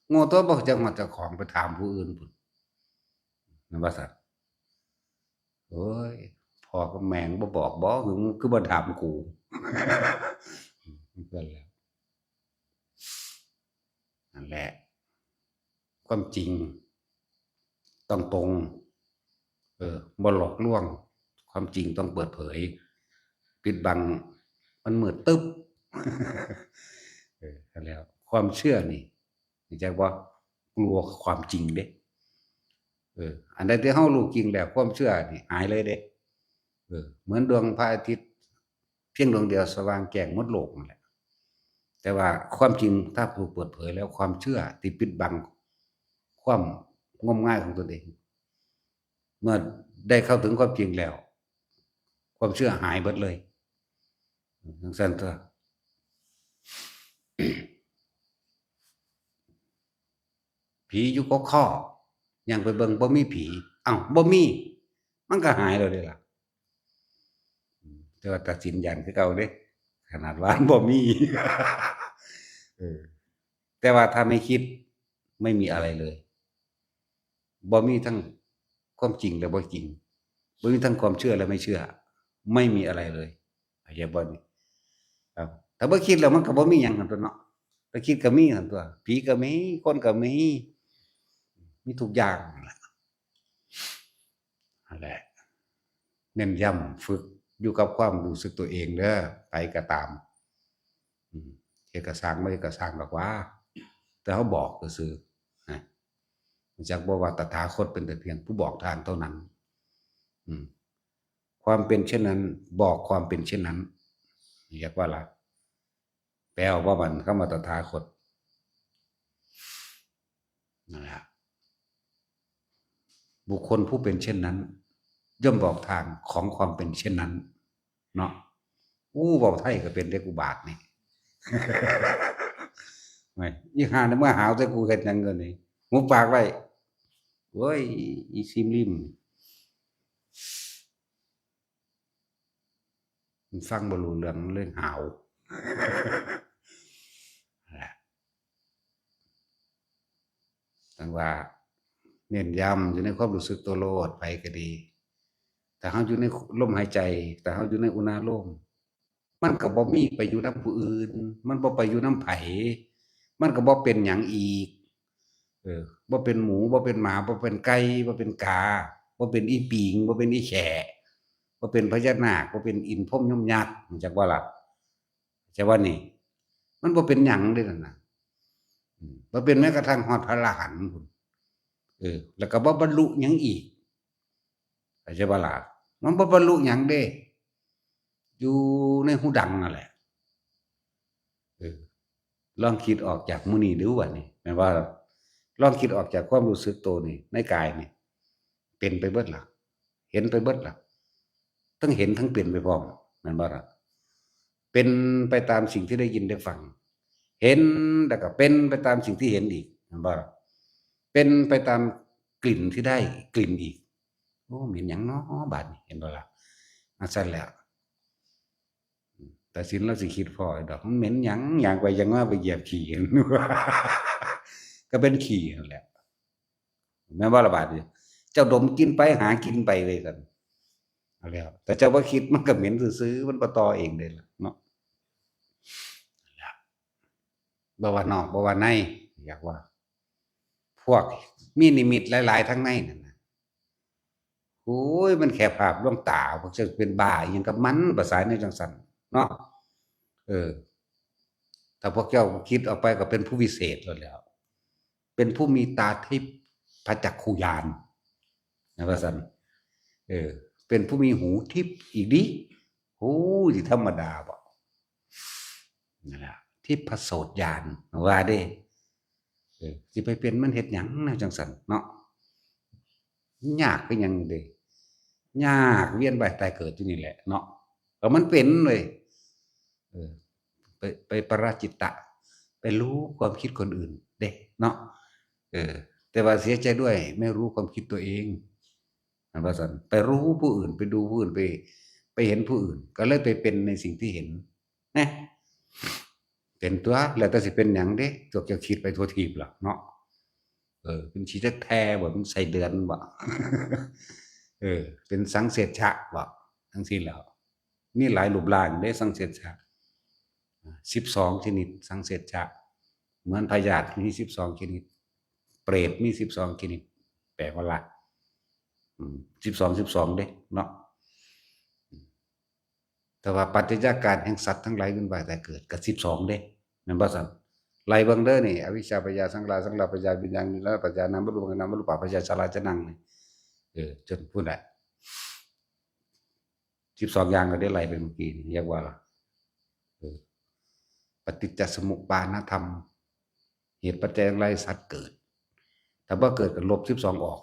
ໂງ່ຕົວະ ບໍ່ຮູ້ຈັກຮອດເຈົ້າຂອງ ໄປຖາມຜູ້ອື່ນພຸ້ນ ແມ່ນວ່າຊັ້ນ. ໂອ້ຍ ພໍ່ກັບແມ່ບໍ່ບອກບໍ ຄື ຄືບໍ່ຖາມກູ? ນັ້ນແຫຼະ ນັ້ນແຫຼະ ຄວາມຈິງຕ້ອງຕົງ ເອີ ບໍ່ຫຼອກລວງ ຄວາມຈິງຕ້ອງເປີດເຜີຍ ປິດບັງມັນມືດຕຶບ. ເອີ ນັ້ນແຫຼະ ຄວາມເຊື່ອນີ້ ຮູ້ຈັກບໍ່? ກົວຄວາມຈິງເດ້. ເອີ ອັນໃດທີ່ເຮົາຮູ້ຈິງແລ້ວ ຄວາມເຊື່ອນີ້ຫາຍເລີຍເດ້. ເອີ ເໝືອນດວງພະອາທິດພຽງດວງດຽວສະຫວ່າງແຈ້ງໝົດໂລກນັ້ນແຫຼະ. ແຕ່ວ່າຄວາມຈິງຖ້າຖືກເປີດເຜີຍແລ້ວ ຄວາມເຊື່ອທີ່ປິດບັງຄວາມງົມງາຍຂອງຕົນເອງ ເມື່ອໄດ້ເຂົ້າເຖິງຄວາມຈິງແລ້ວ ຄວາມເຊື່ອຫາຍເບິດເລີຍ ຈັ່ງຊັ້ນຕົວະ. ຜີຢູ່ກົກຄໍ້ ຍ່າງໄປເບິ່ງບໍ່ມີຜີ ເອົ້າ ບໍ່ມີ ມັນກໍຫາຍແລ້ວເດ້ລະ. ແຕ່ວ່າຕັດສິນຢ້ານຄືເກົ່າເດ້ ຂະໜາດວ່າບໍ່ມີ. ເອີ ແຕ່ວ່າຖ້າໄມ່ຄິດ ໄມ່ມີອະໄລເລີຍ ບໍ່ມີທັງຄວາມຈິງ ແລະ ບໍ່ຈິງ ບໍ່ມີທັງຄວາມເຊື່ອ ແລະ ໄມ່ເຊື່ອ ໄມ່ມີອະໄລເລີຍ ເຂົ້າໃຈບໍ່ນີ້? ຄັບ ຖ້າບໍ່ຄິດແລ້ວມັນກໍບໍ່ມີຫຍັງຫັ້ນຕົວະເນາະ. ຖ້າຄິດກໍມີຫັ້ນຕົວະ ຜີກໍມີ ຄົນກໍມີ ມີທຸກຢ່າງຫັ້ນແຫຼະ. ຫັ້ນແຫຼະ ເນັ້ນຢ້ຳຝຶກຢູ່ກັບຄວາມຮູ້ສຶກຕົວເອງເດີ ໃຜກໍຕາມ. ອືມ ເຮັດກະຊ່າງ ບໍ່ເຮັດກະຊ່າງດອກຫວາ ແຕ່ເຮົາບອກຊື່ໆ ນະ ຮູ້ຈັກບໍ່ວ່າຕະຖາຄົດເປັນແຕ່ພຽງຜູ້ບອກທາງເທົ່ານັ້ນ. ອືມ ຄວາມເປັນເຊັ່ນນັ້ນ ບອກຄວາມເປັນເຊັ່ນນັ້ນ ເຮັດວ່າລະ ແປວ່າມັນ ຄຳວ່າຕະຖາຄົດ ນັ້ນແຫຼະ ບຸກຄົນຜູ້ເປັນເຊັ່ນນັ້ນ ຍ່ອມບອກທາງຂອງຄວາມເປັນເຊັ່ນນັ້ນເນາະ. ໂອ້ ເວົ້າໄທກໍເປັນເດ້ກູບາດນີ້ ໂອ້ຍ ອີຫ່ານີ້ມາຫາວໃສ່ກູເຮັດຫຍັງດຽວນີ້ ຫຸບປາກໄວ້ ໂອ້ຍ ອີຊີມລິມ. ມັນຟັງບໍ່ຮູ້ເລື່ອງ ມັນເລີຍຫາວ. ນັ້ນແຫຼະ ຈັ່ງວ່າເນັ້ນຢ້ຳຢູ່ໃນຄວາມຮູ້ສຶກຕົວໂລດ ໃຜກໍດີ. ຖ້າເຮົາຢູ່ໃນລົມຫາຍໃຈ ຖ້າເຮົາຢູ່ໃນອຸນາໂລມ ມັນກໍບໍ່ມີໄປຢູ່ນຳຜູ້ອື່ນ ມັນບໍ່ໄປຢູ່ນຳໃຜ ມັນກໍບໍ່ເປັນຫຍັງອີກ. ເອີ ບໍ່ເປັນໝູ ບໍ່ເປັນໝາ ບໍ່ເປັນໄກ່ ບໍ່ເປັນກາ ບໍ່ເປັນອີປີງ ບໍ່ເປັນອີແຂ້ ບໍ່ເປັນພະຍານາກ ບໍ່ເປັນອິນພົມຍົມຍັດ ຮູ້ຈັກບໍ່ລະ? ເຈົ້າວ່ານີ້ ມັນບໍ່ເປັນຫຍັງເດ້ນັ້ນນະ. ອືມ ບໍ່ເປັນແມ້ກະທັ່ງຮອດພະອະລະຫັນພຸ້ນ. ເອີ ແລ້ວກໍບໍ່ບັນລຸຫຍັງອີກ. ເຂົ້າໃຈບໍ່ລະ? ມັນບໍ່ບັນລຸຫຍັງເດ້ ຢູ່ໃນຫູດັງນັ້ນແຫຼະ. ເອີ ລອງຄິດອອກຈາກມື້ນີ້ດູບາດນີ້ ແມ່ນບໍ່? ລອງຄິດອອກຈາກຄວາມຮູ້ສຶກໂຕນີ້ ໃນກາຍນີ້ ເປັນໄປເບິດລະ ເຫັນໄປເບິດລະ ທັງເຫັນທັງເປັນໄປພ້ອມ ແມ່ນບໍ່ລະ? ເປັນໄປຕາມສິ່ງທີ່ໄດ້ຍິນໄດ້ຟັງ ເຫັນ ແລ້ວກໍເປັນໄປຕາມສິ່ງທີ່ເຫັນອີກ ແມ່ນບໍ່ລະ? ເປັນໄປຕາມກິ່ນທີ່ໄດ້ກິ່ນອີກ. ໂອ້ ເໝັນຫຍັງເນາະບາດນີ້ ເຫັນບໍ່ລະ? ອັນຊັ້ນແຫຼະ ຕາສິນລາວຊິຄິດພໍ້ດອກ ມັນເໝັນຫຍັງ ຍ່າງໄປຍ່າງມາໄປຢຽບຂີ້ ກໍເປັນຂີ້ຫັ້ນແຫຼະ ແມ່ນບໍ່ລະບາດນີ້? ເຈົ້າດົມກິ່ນໄປ ຫາກິ່ນໄປເລີຍຊັ້ນ ເອົາແລ້ວ ແຕ່ເຈົ້າບໍ່ຄິດ ມັນກໍເໝັນຊື່ໆ ມັນບໍ່ຕໍ່ເອງເດ້ລະເນາະ. ບໍ່ວ່ານອກບໍ່ວ່າໃນ ຢາກວ່າ ພວກມີນິມິດຫຼາຍໆທາງໃນນັ້ນນະ ໂອ້ຍ ມັນແຄ່ພາບລວງຕາ ພວກເຈົ້າເປັນບ້າອີ່ຫຍັງກັບມັນ ພາສາແນວຈັ່ງຊັ້ນເນາະ. ເອີ ຖ້າພວກເຈົ້າຄິດອອກໄປກໍເປັນຜູ້ວິເສດໂລດແລ້ວ ເປັນຜູ້ມີຕາທິບ ພະຈັກຂຸຍານ ນະ ວ່າຊັ້ນ ເອີ ເປັນຜູ້ມີຫູທິບອີກດີ. ໂອ້ຍ ຊິທຳມະດາບໍ? ນັ້ນແຫຼະ ທິບພະໂສດຍານ ວ່າເດ້. ເອີ ຊິໄປເປັນມັນເຮັດຫຍັງແນວຈັ່ງຊັ້ນເນາະ? ຍາກຄືຫຍັງເດ້ ຍາກ ວຽນວ່າຍຕາຍເກີດຢູ່ນີ້ແຫຼະເນາະ. ກໍມັນເປັນເວີຍ ເອີ ໄປ ໄປປະຣາຈິດຕະ ໄປຮູ້ຄວາມຄິດຄົນອື່ນເດ້ເນາະ ເອີ ແຕ່ວ່າເສຍໃຈດ້ວຍ ໄມ່ຮູ້ຄວາມຄິດຕົວເອງ ແມ່ນບໍ່ຊັ້ນ? ໄປຮູ້ຜູ້ອື່ນ ໄປດູຜູ້ອື່ນ ໄປ ໄປເຫັນຜູ້ອື່ນ ກໍເລີຍໄປເປັນໃນສິ່ງທີ່ເຫັນ ນະ ເປັນຕົວະ ແລ້ວແຕ່ຊິເປັນຫຍັງເດ້ ພວກເຈົ້າຄິດໄປທົ່ວທີບລະເນາະ ເອີ ເປັນຂີ້ຈັກແທບໍ່ ເປັນໄສ້ເດືອນບໍ່ ເອີ ເປັນສັງເສດຊະບໍ່ ຈັ່ງຊີ້ແຫຼ້ວ ມີຫຼາຍຮູບຮ່າງເດ້ສັງເສດຊະ ສິບສອງຊະນິດສັງເສດຊະ ເໝືອນພະຍາດມີສິບສອງຊະນິດ ເປດມີສິບສອງຊະນິດ ແປວ່າລະ ອືມ ສິບສອງ ສິບສອງເດ້ເນາະ ແຕ່ວ່າປັດໄຈຍາການແຫ່ງສັດທັງຫຼາຍເວີນວ່າແຕ່ເກີດກໍສິບສອງເດ້ ແມ່ນບໍ່ຊັ້ນ? ໄລ່ເບິ່ງເດີນີ້ ອະວິຊຊາພະຍາ ສັງຂາຣະສັງລາພະຍາ ວິນຍານ ວິນຍານປັດຈານາມະຮູບ ນາມະຮູບປະພັດຊາ ຊະລາຈະນັງ ນີ້ ເອີ ຈົນພຸ້ນແຫຼະ ສິບສອງຢ່າງກໍໄດ້ໄລ່ໄປເມື່ອກີ້ນີ້ ຢາກວ່າລະ ເອີ ປະຕິດຈະສະມຸບປານະທຳ ເຫດປັດໄຈທັງຫຼາຍສັດເກີດ ຖ້າບໍ່ເກີດກໍລົບສິບສອງອອກ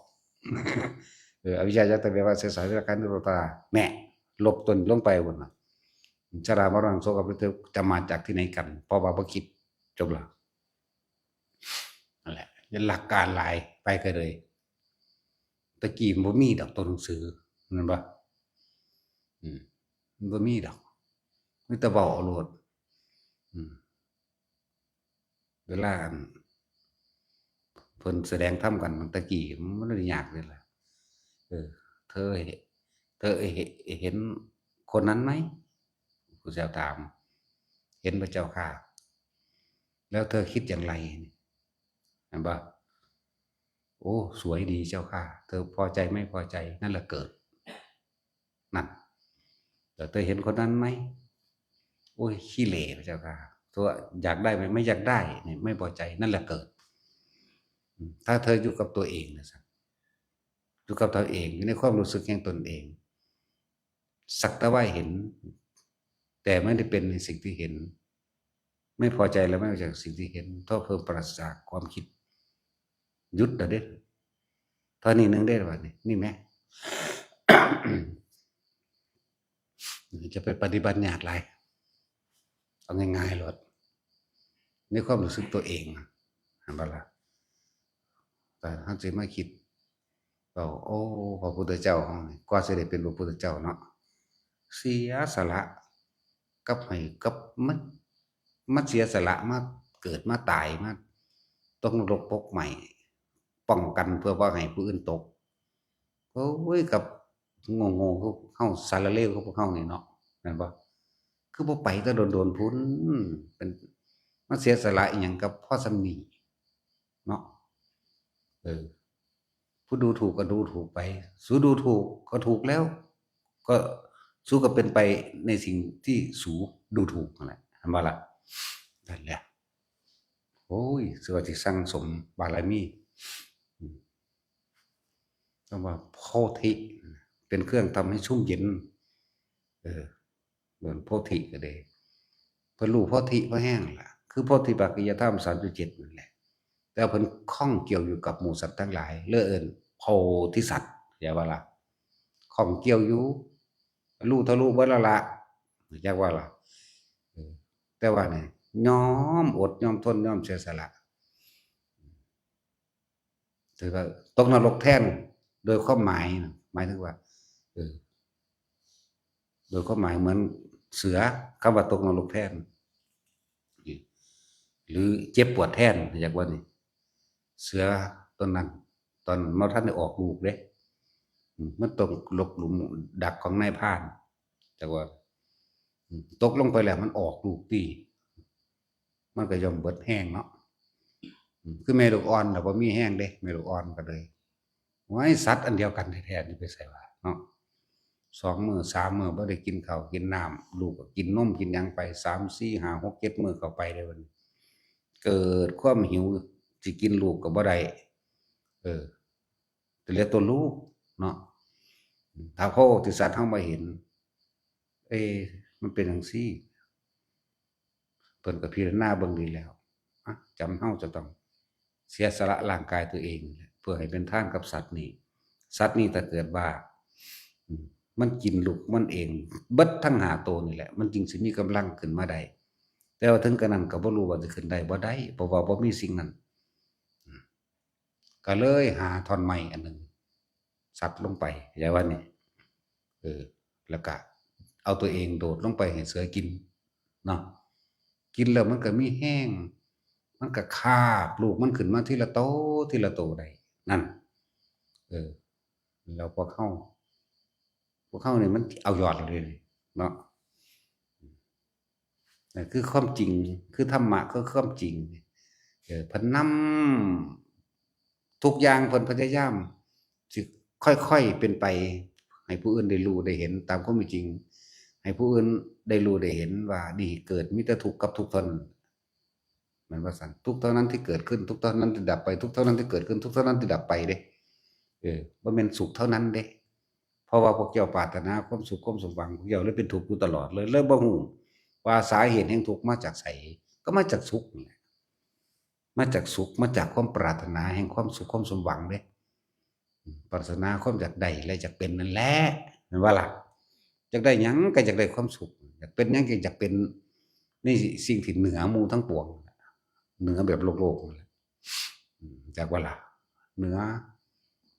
ເອີ ອະວິຊຊາຍັດຕະເວວະເສສາ ວິຕາຄານິໂຣທາ ແນ່ ລົບຕົນລົງໄປພຸ້ນນະ ຊະລາມະຣັງໂສກະປະຣິເທວະຈະມາຈາກທີ່ໃດກັນ ເພາະວ່າບໍ່ຄິດ ຈົບລະ ນັ້ນແຫຼະ ຢ່າຫຼັກການຫຼາຍ ໄປເລີຍ ແຕ່ກີ້ມັນບໍ່ມີດອກຕົວໜັງສື ແມ່ນບໍ່? ອືມ ມັນບໍ່ມີດອກ ມີແຕ່ເວົ້າເອົາໂລດ ອືມ ເວລາ ອັນ ເພິ່ນສະແດງທຳກັນແຕ່ກີ້ ມັນບໍ່ໄດ້ຍາກເດລະ ເອີ ເທີເຫັນ ເທີເຫັນຄົນນັ້ນໄໝ? ຜູ້ເຈົ້າຖາມ ເຫັນພະເຈົ້າຂ້າ ແລ້ວເທີຄິດຢ່າງໄລ? ແມ່ນບໍ່? ໂອ້ ສວຍດີເຈົ້າຂ້າ ເທີພໍໃຈໄໝ? ພໍໃຈ ນັ້ນລະເກີດ ນັ້ນ ແລ້ວເທີເຫັນຄົນນັ້ນໄໝ? ໂອ້ຍ ຂີ້ເຫຼ້ພະເຈົ້າຂ້າ ຕົວຢາກໄດ້ໄໝ? ໄມ່ຢາກໄດ້ ນີ້ ໄມ່ພໍໃຈ ນັ້ນລະເກີດ ອືມ ຖ້າເທີຢູ່ກັບຕົວເອງນະ ຢູ່ກັບຕົວເອງ ຢູ່ໃນຄວາມຮູ້ສຶກແຫ່ງຕົນເອງ ສັກແຕ່ວ່າເຫັນ ແຕ່ໄມ່ໄດ້ເປັນໃນສິ່ງທີ່ເຫັນ ໄມ່ພໍໃຈ ແລະ ໄມ່ຮູ້ຈັກສິ່ງທີ່ເຫັນ ເພາະເພິ່ນປາສຈາກຄວາມຄິດ ຢຸດແລ້ວເດ້ ເທົ່ານີ້ໜຶ່ງເດ້ ບາດນີ້ ນີ້ແມ ຈະໄປປະຕິບັດຍາກຫຼາຍ ເອົາງ່າຍໆໂລດ ໃນຄວາມຮູ້ສຶກຕົວເອງ ເຫັນບໍ່ລະ? ແຕ່ເຮົາຊິມາຄິດ ເວົ້າ ໂອ້ ພະພຸດທະເຈົ້າເຮົານີ້ ກວ່າຊິໄດ້ເປັນພະພຸດທະເຈົ້າເນາະ ເສຍສະຫຼະກັບໃຫ້ ກັບມາ ມາເສຍສະຫຼະ ມາເກີດມາຕາຍ ມາຕົກນະລົກປົກໄໝ້ ປ້ອງກັນເພື່ອບໍ່ໃຫ້ຜູ້ອື່ນຕົກ ໂອ້ຍ ກັບໂງ່ໆຄືພວກເຮົາ ສາລະເລວຄືພວກເຮົານີ້ເນາະ ແມ່ນບໍ່? ຄືບໍ່ໄປແຕ່ດົນໆພຸ້ນ ເປັນ ມາເສຍສະຫຼະອີ່ຫຍັງກັບພໍສ່ຳນີ້ ເນາະ ເອີ ຜູ້ດູຖູກກໍດູຖູກໄປ ສູດູຖູກກໍຖືກແລ້ວ ກໍ ສູກໍເປັນໄປໃນສິ່ງທີ່ສູດູຖູກຫັ້ນແຫຼະ ເຫັນບໍ່ລະ? ນັ້ນແຫຼະ ໂອ້ຍ ຄືວ່າຊິສັ່ງສົມບາລະມີ ອືມ ຄຳວ່າໂພທິ ເປັນເຄື່ອງທຳໃຫ້ຊຸ່ມເຢັນ ເອີ ເອີ້ນໂພທິກໍໄດ້ ເພິ່ນຮູ້ໂພທິພໍແຮງລະ ຄືໂພທິປັກກິຍະທຳສາມຈຸດເຈັດນັ້ນແຫຼະ ແຕ່ວ່າເພິ່ນຂ້ອງກ່ຽວຢູ່ກັບໝູ່ສັດທັງຫຼາຍ ເລີຍເອີ້ນໂພທິສັດ ເຫັນບໍ່ລະ? ຂ້ອງກ່ຽວຢູ່ ຮູ້ທະລຸເບິດແລ້ວລະ ຈັກວ່າລະ ເອີ ແຕ່ວ່ານີ້ຍອມອົດຍອມທົນຍອມເສຍສະຫຼະ ຖືວ່າຕົກນະລົກແທນ ໂດຍຄວາມໝາຍນະ ໝາຍເຖິງວ່າ ເອີ ໂດຍຄວາມໝາຍເໝືອນເສືອ ຄຳວ່າຕົກນະລົກແທນ ຫຼືເຈັບປວດແທນ ຢາກວ່ານີ້ ເສືອຕົນນັ້ນ ຕອນມັນບໍ່ທັນໄດ້ອອກລູກເດ້ ອືມ ມັນຕົກລົງຫຼຸມດັກຂອງນາຍພານ ຈັກວ່າ ອືມ ຕົກລົງໄປແລ້ວມັນອອກລູກຕິ ມັນກໍຍ່ອມເບິດແຮງເນາະ ອືມ ຄືແມ່ລູກອ່ອນລະບໍ່ມີແຮງເດ້ ແມ່ລູກອ່ອນກໍເລີຍ ໂອ້ຍ ສັດອັນດຽວກັນແທ້ໆ ຊິໄປໃສວະເນາະ ສອງມື້ສາມມື້ບໍ່ໄດ້ກິນເຂົ້າກິນນ້ຳ ລູກກໍກິນນົມກິນຫຍັງໄປ ສາມ ສີ່ ຫ້າ ຫົກ ເຈັດ ມື້ເຂົ້າໄປເດ້ ບັດນີ້ເກີດຄວາມຫິວ ຊິກິນລູກກໍບໍ່ໄດ້ ເອີ ແຕ່ເຫຼືອຕົວລູກເນາະ ຖ້າໂພທິສັດເຮົາມາເຫັນ ເອ ມັນເປັນຈັ່ງຊີ້ ເພິ່ນກໍພິຈາລະນາເບິ່ງດີແລ້ວ ອະ ຈຳເຮົາຈະຕ້ອງເສຍສະຫຼະຮ່າງກາຍຕົວເອງນີ້ແຫຼະ ເພື່ອໃຫ້ເປັນທານກັບສັດນີ້ ສັດນີ້ຖ້າເກີດວ່າ ອືມ ມັນກິນລູກມັນເອງເບິດທັງຫ້າໂຕນີ້ແຫຼະ ມັນຈຶ່ງຊິມີກຳລັງຂຶ້ນມາໄດ້. ແຕ່ວ່າເຖິງກະນັ້ນກໍບໍ່ຮູ້ວ່າຊິຂຶ້ນໄດ້ບໍ່ໄດ້ ເພາະວ່າບໍ່ມີສິ່ງນັ້ນ. ກໍເລີຍຫາທ່ອນໄມ້ອັນໜຶ່ງສັດລົງໄປ ເຂົ້າໃຈວ່ານີ້ ເອີ ແລ້ວກະເອົາຕົວເອງໂດດລົງໄປໃຫ້ເສືອກິນເນາະ. ກິນແລ້ວມັນກໍມີແຮງ ມັນກໍຄາບລູກມັນຂຶ້ນມາທີລະໂຕ ທີລະໂຕໄດ້ ນັ້ນ ເອີ ແລ້ວພວກເຮົາ ພວກເຮົານີ້ມັນເອົາຢອດເລີຍເນາະ. ນັ້ນຄືຄວາມຈິງ ຄືທຳມະ ຄືຄວາມຈິງ. ເອີ ເພິ່ນນຳທຸກຢ່າງ ເພິ່ນພະຍາຍາມຊິຄ່ອຍໆເປັນໄປ ໃຫ້ຜູ້ອື່ນໄດ້ຮູ້ໄດ້ເຫັນຕາມຄວາມເປັນຈິງ ໃຫ້ຜູ້ອື່ນໄດ້ຮູ້ໄດ້ເຫັນວ່ານີ້ເກີດມີແຕ່ທຸກກັບທຸກເທົ່ານັ້ນ ແມ່ນວ່າຊັ້ນ. ທຸກເທົ່ານັ້ນທີ່ເກີດຂຶ້ນ ທຸກເທົ່ານັ້ນທີ່ດັບໄປ ທຸກເທົ່ານັ້ນທີ່ເກີດຂຶ້ນ ທຸກເທົ່ານັ້ນທີ່ດັບໄປເດ້. ເອີ ບໍ່ແມ່ນສຸກເທົ່ານັ້ນເດ້. ເພາະວ່າພວກເຈົ້າປາດຖະໜາຄວາມສຸກຄວາມສົມຫວັງ ພວກເຈົ້າເລີຍເປັນທຸກຢູ່ຕະຫຼອດເລີຍ ເລີຍບໍ່ຮູ້ວ່າສາເຫດແຫ່ງທຸກມາຈາກໃສ ກໍມາຈາກສຸກນີ້ແຫຼະ ມາຈາກສຸກ ມາຈາກຄວາມປາດຖະໜາແຫ່ງຄວາມສຸກຄວາມສົມຫວັງເດ້. ປາດຖະໜາຄວາມຢາກໄດ້ ແລະ ຢາກເປັນນັ້ນແຫຼະ ແມ່ນບໍ່ລະ? ຢາກໄດ້ຫຍັງກໍຢາກໄດ້ຄວາມສຸກ ຢາກເປັນຫຍັງກໍຢາກເປັນໃນສິ່ງທີ່ເໜືອໝູ່ທັງປວງ ເໜືອແບບໂລກໆນັ້ນແຫຼະ ອືມ ຈັກວ່າລະ ເໜືອ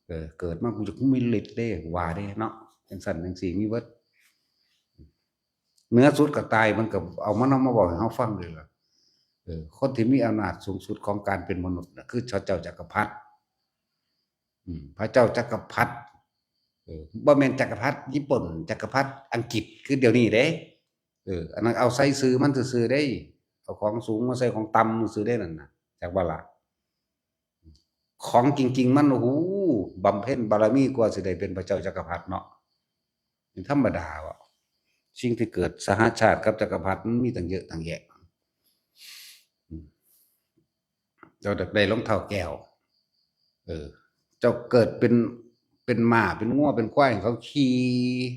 ເອີ ເກີດມາກູຈະມີລິດເດ້ ວ່າເດ້ເນາະ ຈັ່ງຊັ້ນຈັ່ງຊີ້ມີເບິດ. ເໜືອສຸດກໍຕາຍ ມັນກໍເອົາມານຳມາເວົ້າໃຫ້ເຮົາຟັງເດ້ລະ. ເອີ ຄົນທີ່ມີອຳນາດສູງສຸດຂອງການເປັນມະນຸດນະ ຄືເຈົ້າຈັກກະພັດ ອືມ ພະເຈົ້າຈັກກະພັດ ເອີ ບໍ່ແມ່ນຈັກກະພັດຍີ່ປຸ່ນ ຈັກກະພັດອັງກິດ ຄືດຽວນີ້ເດ້. ເອີ ອັນນັ້ນເອົາໃສ່ຊື່ມັນຊື່ໆເດ້ ເອົາຂອງສູງມາໃສ່ຂອງຕ່ຳຊື່ເດ້ນັ້ນນະ ຈັກວ່າລະ. ຂອງຈິງໆມັນ ໂອ້ໂຫ ບຳເພັນບາລະມີກວ່າຊິໄດ້ເປັນພະເຈົ້າຈັກກະພັດເນາະ ມັນທຳມະດາເບາະ. ສິ່ງທີ່ເກີດສະຫະຊາດກັບຈັກກະພັດມັນມີຕັ້ງເຍອະຕັ້ງແຍະ. ອືມ ເຈົ້າຢາກໄດ້ລອງເທ້າແກ້ວ ເອີ ເຈົ້າເກີດເປັນ ເປັນມ້າ ເປັນງົວ ເປັນຄວາຍ ໃຫ້ເຂົາຂີ່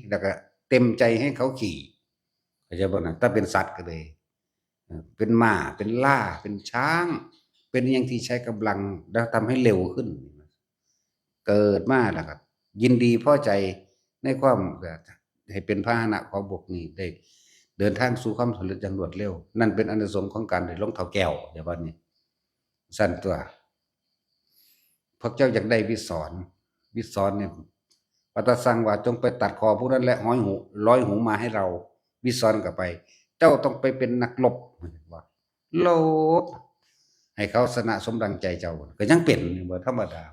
ແລ້ວກະເຕັມໃຈໃຫ້ເຂົາຂີ່ ເຂົ້າໃຈບໍ່ນະ? ຖ້າເປັນສັດກໍເລີຍ ເປັນມ້າ ເປັນລາ ເປັນຊ້າງ ເປັນອີ່ຫຍັງທີ່ໃຊ້ກຳລັງ ແລ້ວທຳໃຫ້ເລັວຂຶ້ນ. ເກີດມາແລ້ວກໍຍິນດີພໍໃຈໃນຄວາມ ໃຫ້ເປັນພາຫະນະຂອງພວກນີ້ ໄດ້ເດີນທາງສູ່ຄວາມສຳເລັດຢ່າງລວດເລັວ. ນັ້ນເປັນອານິສົງຂອງການໄດ້ລົງເທົ້າແກ້ວ ແບບວ່ານີ້ ຊັ້ນຕົວະ. ພວກເຈົ້າຢາກໄດ້ວິດສອນ ວິດສອນນີ້ ພະຕາສັ່ງວ່າ ຈົ່ງໄປຕັດຄໍຜູ້ນັ້ນ ແລະ ຮ້ອຍຫູ ຮ້ອຍຫູມາໃຫ້ເຮົາ. ວິດສອນກໍໄປ ເຈົ້າຕ້ອງໄປເປັນນັກລົບ ລົບໃຫ້ເຂົາຊະນະສົມດັ່ງໃຈເຈົ້າ ກໍຍັງເປັນຢູ່ ບໍ່ທຳມະດາ.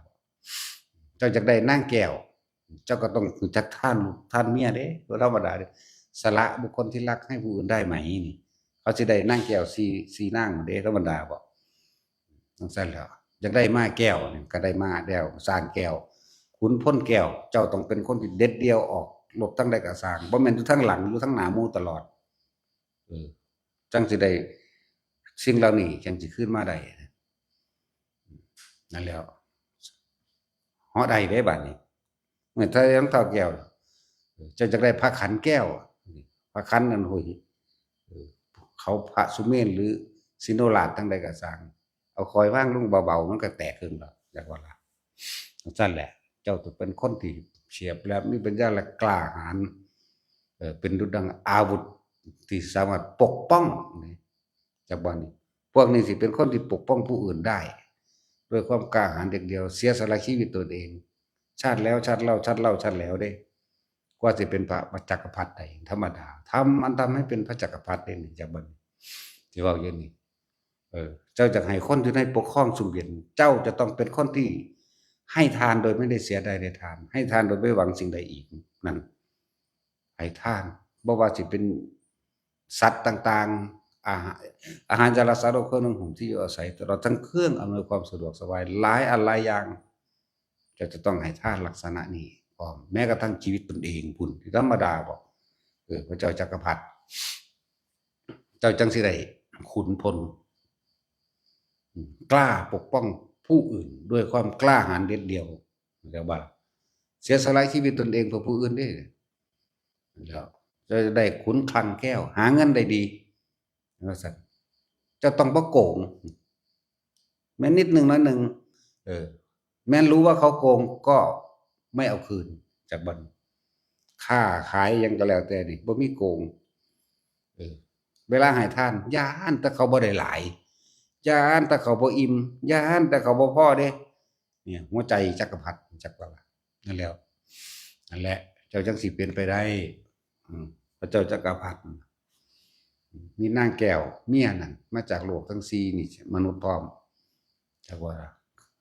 ເຈົ້າຢາກໄດ້ນາງແກ້ວ ເຈົ້າກໍຕ້ອງຮູ້ຈັກທານລູກທານເມຍເດ້ ບໍ່ທຳມະດາເດ້. ສະຫຼະບຸກຄົນທີ່ຮັກໃຫ້ຜູ້ອື່ນໄດ້ໄໝ ນີ້ ເຂົາຊິໄດ້ນາງແກ້ວສີ່ ສີ່ນາງເດ້ ທຳມະດາບໍ່? ຈັ່ງຊັ້ນແຫຼ້ວ ຢາກໄດ້ມ້າແກ້ວນີ້ກໍໄດ້ມ້າແກ້ວ ຊ້າງແກ້ວ ຂຸນພົນແກ້ວ. ເຈົ້າຕ້ອງເປັນຄົນທີ່ເດັດດ່ຽວອອກລົບທາງໃດກໍຊ່າງ ບໍ່ແມ່ນຢູ່ທາງຫຼັງ ຢູ່ທາງໜ້າໝູ່ຕະຫຼອດ. ເອີ ຈັ່ງຊິໄດ້ສິ່ງເຫຼົ່ານີ້ ຈັ່ງຊິຄືນມາໄດ້. ນັ້ນແຫຼ້ວ ເຫາະໄດ້ເດ້ບາດນີ້. ເມື່ອຖ້າຍັງເທົ້າແກ້ວ ເຈົ້າຈັກໄດ້ພະຂັນແກ້ວ ພະຂັນນັ້ນ ໂອ້ຍ ເອີ ເຂົາພະສຸເມນ ຫຼື ຊິໂນລາດທາງໃດກໍຊ່າງ ເອົາຄອຍວາງລົງເບົາໆ ມັນກໍແຕກເຄິ່ງແລ້ວ ຈັກວ່າລະ. ຈັ່ງຊັ້ນແຫຼະ ເຈົ້າຕ້ອງເປັນຄົນທີ່ສຽບແຫຼມ ມີປັນຍາ ແລະ ກ້າຫານ ເອີ ເປັນດຸດດັ່ງອາວຸດທີ່ສາມາດປົກປ້ອງ ຈາກບ່ອນນີ້ ພວກນີ້ຊິເປັນຄົນທີ່ປົກປ້ອງຜູ້ອື່ນໄດ້ ດ້ວຍຄວາມກ້າຫານເດັດດ່ຽວ ເສຍສະຫຼະຊີວິດຕົນເອງ ຊາດແລ້ວຊາດເລົ່າ ຊາດເລົ່າຊາດແລ້ວເດ້ ກວ່າຊິເປັນພະ ພະຈັກກະພັດໄດ້ ທຳມະດາ ທຳ ອັນທຳໃຫ້ເປັນພະຈັກກະພັດເດ້ນີ້ ຈາກບ່ອນນີ້ ທີ່ເວົ້າຢູ່ນີ້. ເອີ ເຈົ້າຢາກໃຫ້ຄົນຢູ່ໃນປົກຄອງຊຸ່ມເຢັນ ເຈົ້າຈະຕ້ອງເປັນຄົນທີ່ໃຫ້ທານໂດຍບໍ່ໄດ້ເສຍດາຍໃນທານ ໃຫ້ທານໂດຍບໍ່ຫວັງສິ່ງໃດອີກ ນັ້ນ ໃຫ້ທານ ບໍ່ວ່າຊິເປັນສັດຕ່າງໆ ອາຫານ ອາຫານຢາລາສາໂລ ເຄື່ອງນຸ່ງຫົ່ມ ທີ່ຢູ່ອາໄສ ຕະຫຼອດທັງເຄື່ອງອຳນວຍຄວາມສະດວກສະບາຍຫຼາຍອັນຫຼາຍຢ່າງ ເຈົ້າຈະຕ້ອງໃຫ້ທານລັກສະນະນີ້ພ້ອມ ແມ້ກະທັ່ງຊີວິດຕົນເອງພຸ້ນ ທີ່ທຳມະດາບໍ່? ເອີ ພະເຈົ້າຈັກກະພັດ ເຈົ້າຈັ່ງຊິໄດ້ຂຸນພົນ ອືມ ກ້າປົກປ້ອງຜູ້ອື່ນດ້ວຍຄວາມກ້າຫານເດັດດ່ຽວ ແລ້ວວ່າ ເສຍສະຫຼະຊີວິດຕົນເອງເພື່ອຜູ້ອື່ນເດ້ ແລ້ວຈະໄດ້ຂຸນຄລັງແກ້ວ ຫາເງິນໄດ້ດີ ວ່າຊັ້ນ. ເຈົ້າຕ້ອງບໍ່ໂກງ ແມ່ນນິດໜຶ່ງໜ້ອຍໜຶ່ງ ເອີ ແມ່ນຮູ້ວ່າເຂົາໂກງກໍໄມ່ເອົາຄືນ ຈາກບ່ອນນີ້. ຄ ຄ້າຂາຍຫຍັງກໍແລ້ວແຕ່ນີ້ ບໍ່ມີໂກງ. ເອີ ເວລາໃຫ້ທານ ຢ້ານແຕ່ເຂົາບໍ່ໄດ້ຫຼາຍ, ຢ້ານແຕ່ເຂົາບໍ່ອີ່ມ, ຢ້ານແຕ່ເຂົາບໍ່ພໍເດ້. ນີ້ ຫົວໃຈຈັກກະພັດ ຈັກວ່າລະ ນັ້ນແຫຼະ ນັ້ນແຫຼະ ເຈົ້າຈັ່ງຊິເປັນໄປໄດ້. ອືມ ພະເຈົ້າຈັກກະພັດ ມີນາງແກ້ວ ເມຍນັ້ນ ມາຈາກໂລກທັງສີ່ນີ້ ມະນຸດພ້ອມ ຈັກວ່າລະ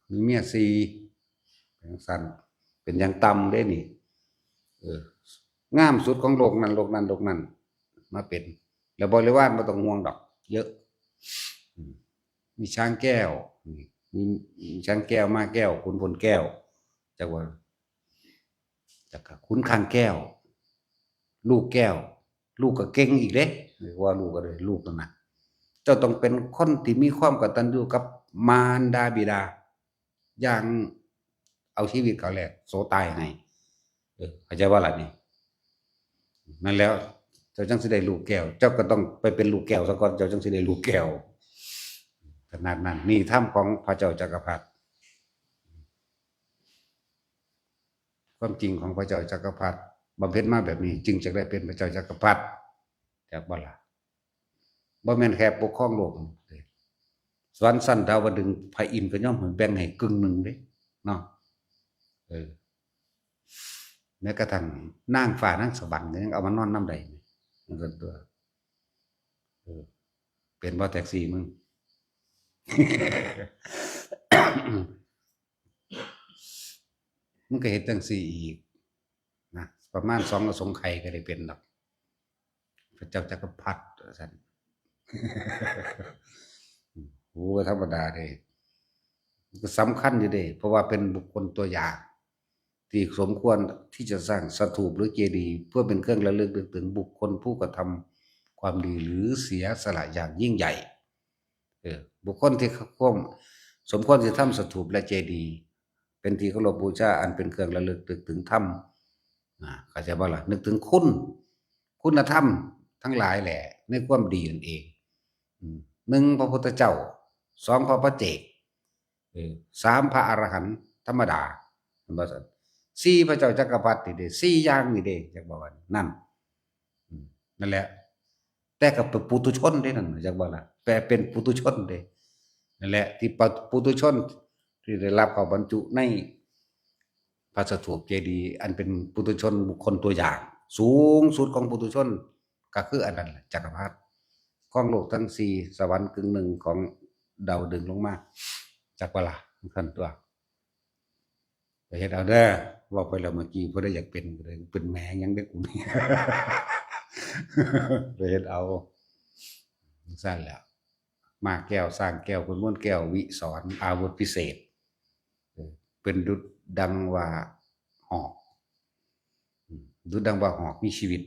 ມີເມຍສີ່ ເປັນຈັ່ງຊັ້ນ ເປັນຢ່າງຕ່ຳເດ້ນີ້. ເອີ ງາມສຸດຂອງໂລກນັ້ນ ໂລກນັ້ນ ໂລກນັ້ນ ມາເປັນ ແລ້ວບໍລິວານບໍ່ຕ້ອງຫ່ວງດອກ ເຍອະ. ອືມ ມີຊ້າງແກ້ວ ມີ ມີຊ້າງແກ້ວ ມ້າແກ້ວ ຂຸນພົນແກ້ວ ຈັກວ່າ ຈັກກະຂຸນຂ້າງແກ້ວ ລູກແກ້ວ ລູກກໍເກັ່ງອີກເດ້ ວ່າລູກກໍໄດ້ ລູກນັ້ນນະ ເຈົ້າຕ້ອງເປັນຄົນທີ່ມີຄວາມກະຕັນຍູກັບມານດາບິດາ ຢ່າງເອົາຊີວິດເຂົາແລກໂສຕາຍໃຫ້. ເອີ ເຂົ້າໃຈບໍ່ລະນີ້? ນັ້ນແຫຼະ ເຈົ້າຈັ່ງຊິໄດ້ລູກແກ້ວ ເຈົ້າກໍຕ້ອງໄປເປັນລູກແກ້ວຊະກ່ອນ ເຈົ້າຈັ່ງຊິໄດ້ລູກແກ້ວ ຂະໜາດນັ້ນ. ນີ້ທຳຂອງພະເຈົ້າຈັກກະພັດ ຄວາມຈິງຂອງພະເຈົ້າຈັກກະພັດ ບຳເພັນມາແບບນີ້ ຈຶ່ງຈະໄດ້ເປັນພະເຈົ້າຈັກກະພັດ ຈັກບໍ່ລະ? ບໍ່ແມ່ນແຄ່ປົກຄອງໂລກເດ້ ສະຫວັນຊັ້ນດາວະດຶງ ພະອິນກໍຍອມໃຫ້ແບ່ງໃຫ້ກຶ່ງໜຶ່ງເດ້ເນາະ. ເອີ ແມ້ກະທັ່ງນາງຟ້ານາງສະຫວັນກໍຍັງເອົາມານອນນຳໄດ້ ຈັ່ງຊັ້ນຕົວະ. ເອີ ເປັນບໍ່ແທັກຊີມຶງ? ມຶງກໍເຮັດຈັ່ງຊີ້ອີກນະ ປະມານສອງອະສົງໄຂກໍໄດ້ເປັນດອກ ພະເຈົ້າຈັກກະພັດ ວ່າຊັ້ນ. ໂອ້ ບໍ່ທຳມະດາເດ້ ມັນກໍສຳຄັນຢູ່ເດ້ ເພາະວ່າເປັນບຸກຄົນຕົວຢ່າງ ທີ່ສົມຄວນທີ່ຈະສ້າງສະຖູບ ຫຼື ເຈດີ ເພື່ອເປັນເຄື່ອງລະລຶກນຶກເຖິງບຸກຄົນຜູ້ກະທຳຄວາມດີ ຫຼື ເສຍສະຫຼະຢ່າງຍິ່ງໃຫຍ່. ເອີ ບຸກຄົນທີ່ຄວມ ສົມຄວນທີ່ທຳສະຖູບ ແລະ ເຈດີ ເປັນທີ່ເຄົາລົບບູຊາ ອັນເປັນເຄື່ອງລະລຶກນຶກເຖິງທຳ ອາ ເຂົ້າໃຈບໍ່ລະ? ນຶກເຖິງຄຸນ ຄຸນນະທຳທັງຫຼາຍແຫຼະ ໃນຄວາມດີນັ້ນເອງ. ອືມ ໜຶ່ງ ພະພຸດທະເຈົ້າ, ສອງ ພະປະເຈກ, ເອີ ສາມ ພະອະລະຫັນທຳມະດາ ແມ່ນບໍ່ຊັ້ນ? ສີ່ ພະເຈົ້າຈັກກະພັດນີ້ເດ້ ສີ່ຢ່າງນີ້ເດ້ ຈັກບໍ່ວ່ານັ້ນ. ອືມ ນັ້ນແຫຼະ ແຕ່ກໍເປັນປຸຖຸຊົນເດ້ນັ້ນ ຈັກບໍ່ລະ? ແປເປັນປຸຖຸຊົນເດ້ ນັ້ນແຫຼະ ທີ່ປະ ປຸຖຸຊົນທີ່ໄດ້ຮັບເຂົ້າບັນຈຸໃນພະສະຖູບເຈດີ ອັນເປັນປຸຖຸຊົນບຸກຄົນຕົວຢ່າງສູງສຸດຂອງປຸຖຸຊົນ ກໍຄືອັນນັ້ນແຫຼະ ຈັກກະພັດ ຄອງໂລກທັງສີ່ ສະຫວັນກຶ່ງໜຶ່ງຂອງດາວດຶງລົງມາ ຈັກວ່າລະ? ຊັ້ນຕົວະ ໄປເຮັດເອົາເດີ ເວົ້າໄປແລ້ວເມື່ອກີ້ ຜູ້ໃດຢາກເປັນກໍໄດ້ ເປັນແມ່ຫຍັງເດ້ກູນີ້ ໄປເຮັດເອົາ ຈັ່ງຊັ້ນແຫຼະ. ມ້າແກ້ວ ຊ້າງແກ້ວ ຂຸນມົນແກ້ວ ວິສອນ ອາວຸດພິເສດ ເປັນດຸດດັ່ງວ່າຫອກ ອືມ ດຸດດັ່ງວ່າຫອກມີຊີວິດ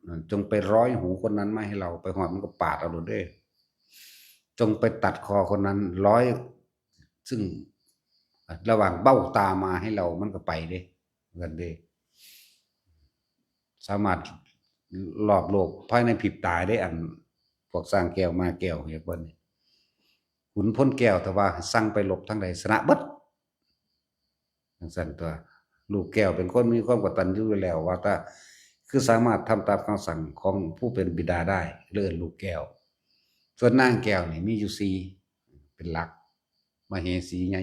ເອີ ຈົ່ງໄປຮ້ອຍຫູຄົນນັ້ນມາໃຫ້ເຮົາ ໄປຮອດມັນກໍປາດເອົາໂລດເດ້ ຈົ່ງໄປຕັດຄໍຄົນນັ້ນ ຮ້ອຍ ຊຶ່ງ ລະຫວ່າງເບົ້າຕາມາໃຫ້ເຮົາ ມັນກໍໄປເດ້ ວ່າຊັ້ນເດ້ ສາມາດລອບໂລກພາຍໃນພິບຕາເດ້ ອັນພວກຊ້າງແກ້ວ ມ້າແກ້ວ ເຫັນບໍ່ນີ້ ຂຸນພົນແກ້ວ ຖ້າວ່າສັ່ງໄປລົບທາງໃດ ຊະນະເບິດ ຈັ່ງຊັ້ນຕົວະ. ລູກແກ້ວເປັນຄົນມີຄວາມກະຕັນຍູຢູ່ແລ້ວ ວ່າແຕ່ ຄືສາມາດທຳຕາມຄຳສັ່ງຂອງຜູ້ເປັນບິດາໄດ້ ເອີ້ນລູກແກ້ວ. ສ່ວນນາງແກ້ວນີ້ມີຢູ່ສີ່ ເປັນຫຼັກ ມະເຫສີໃຫຍ່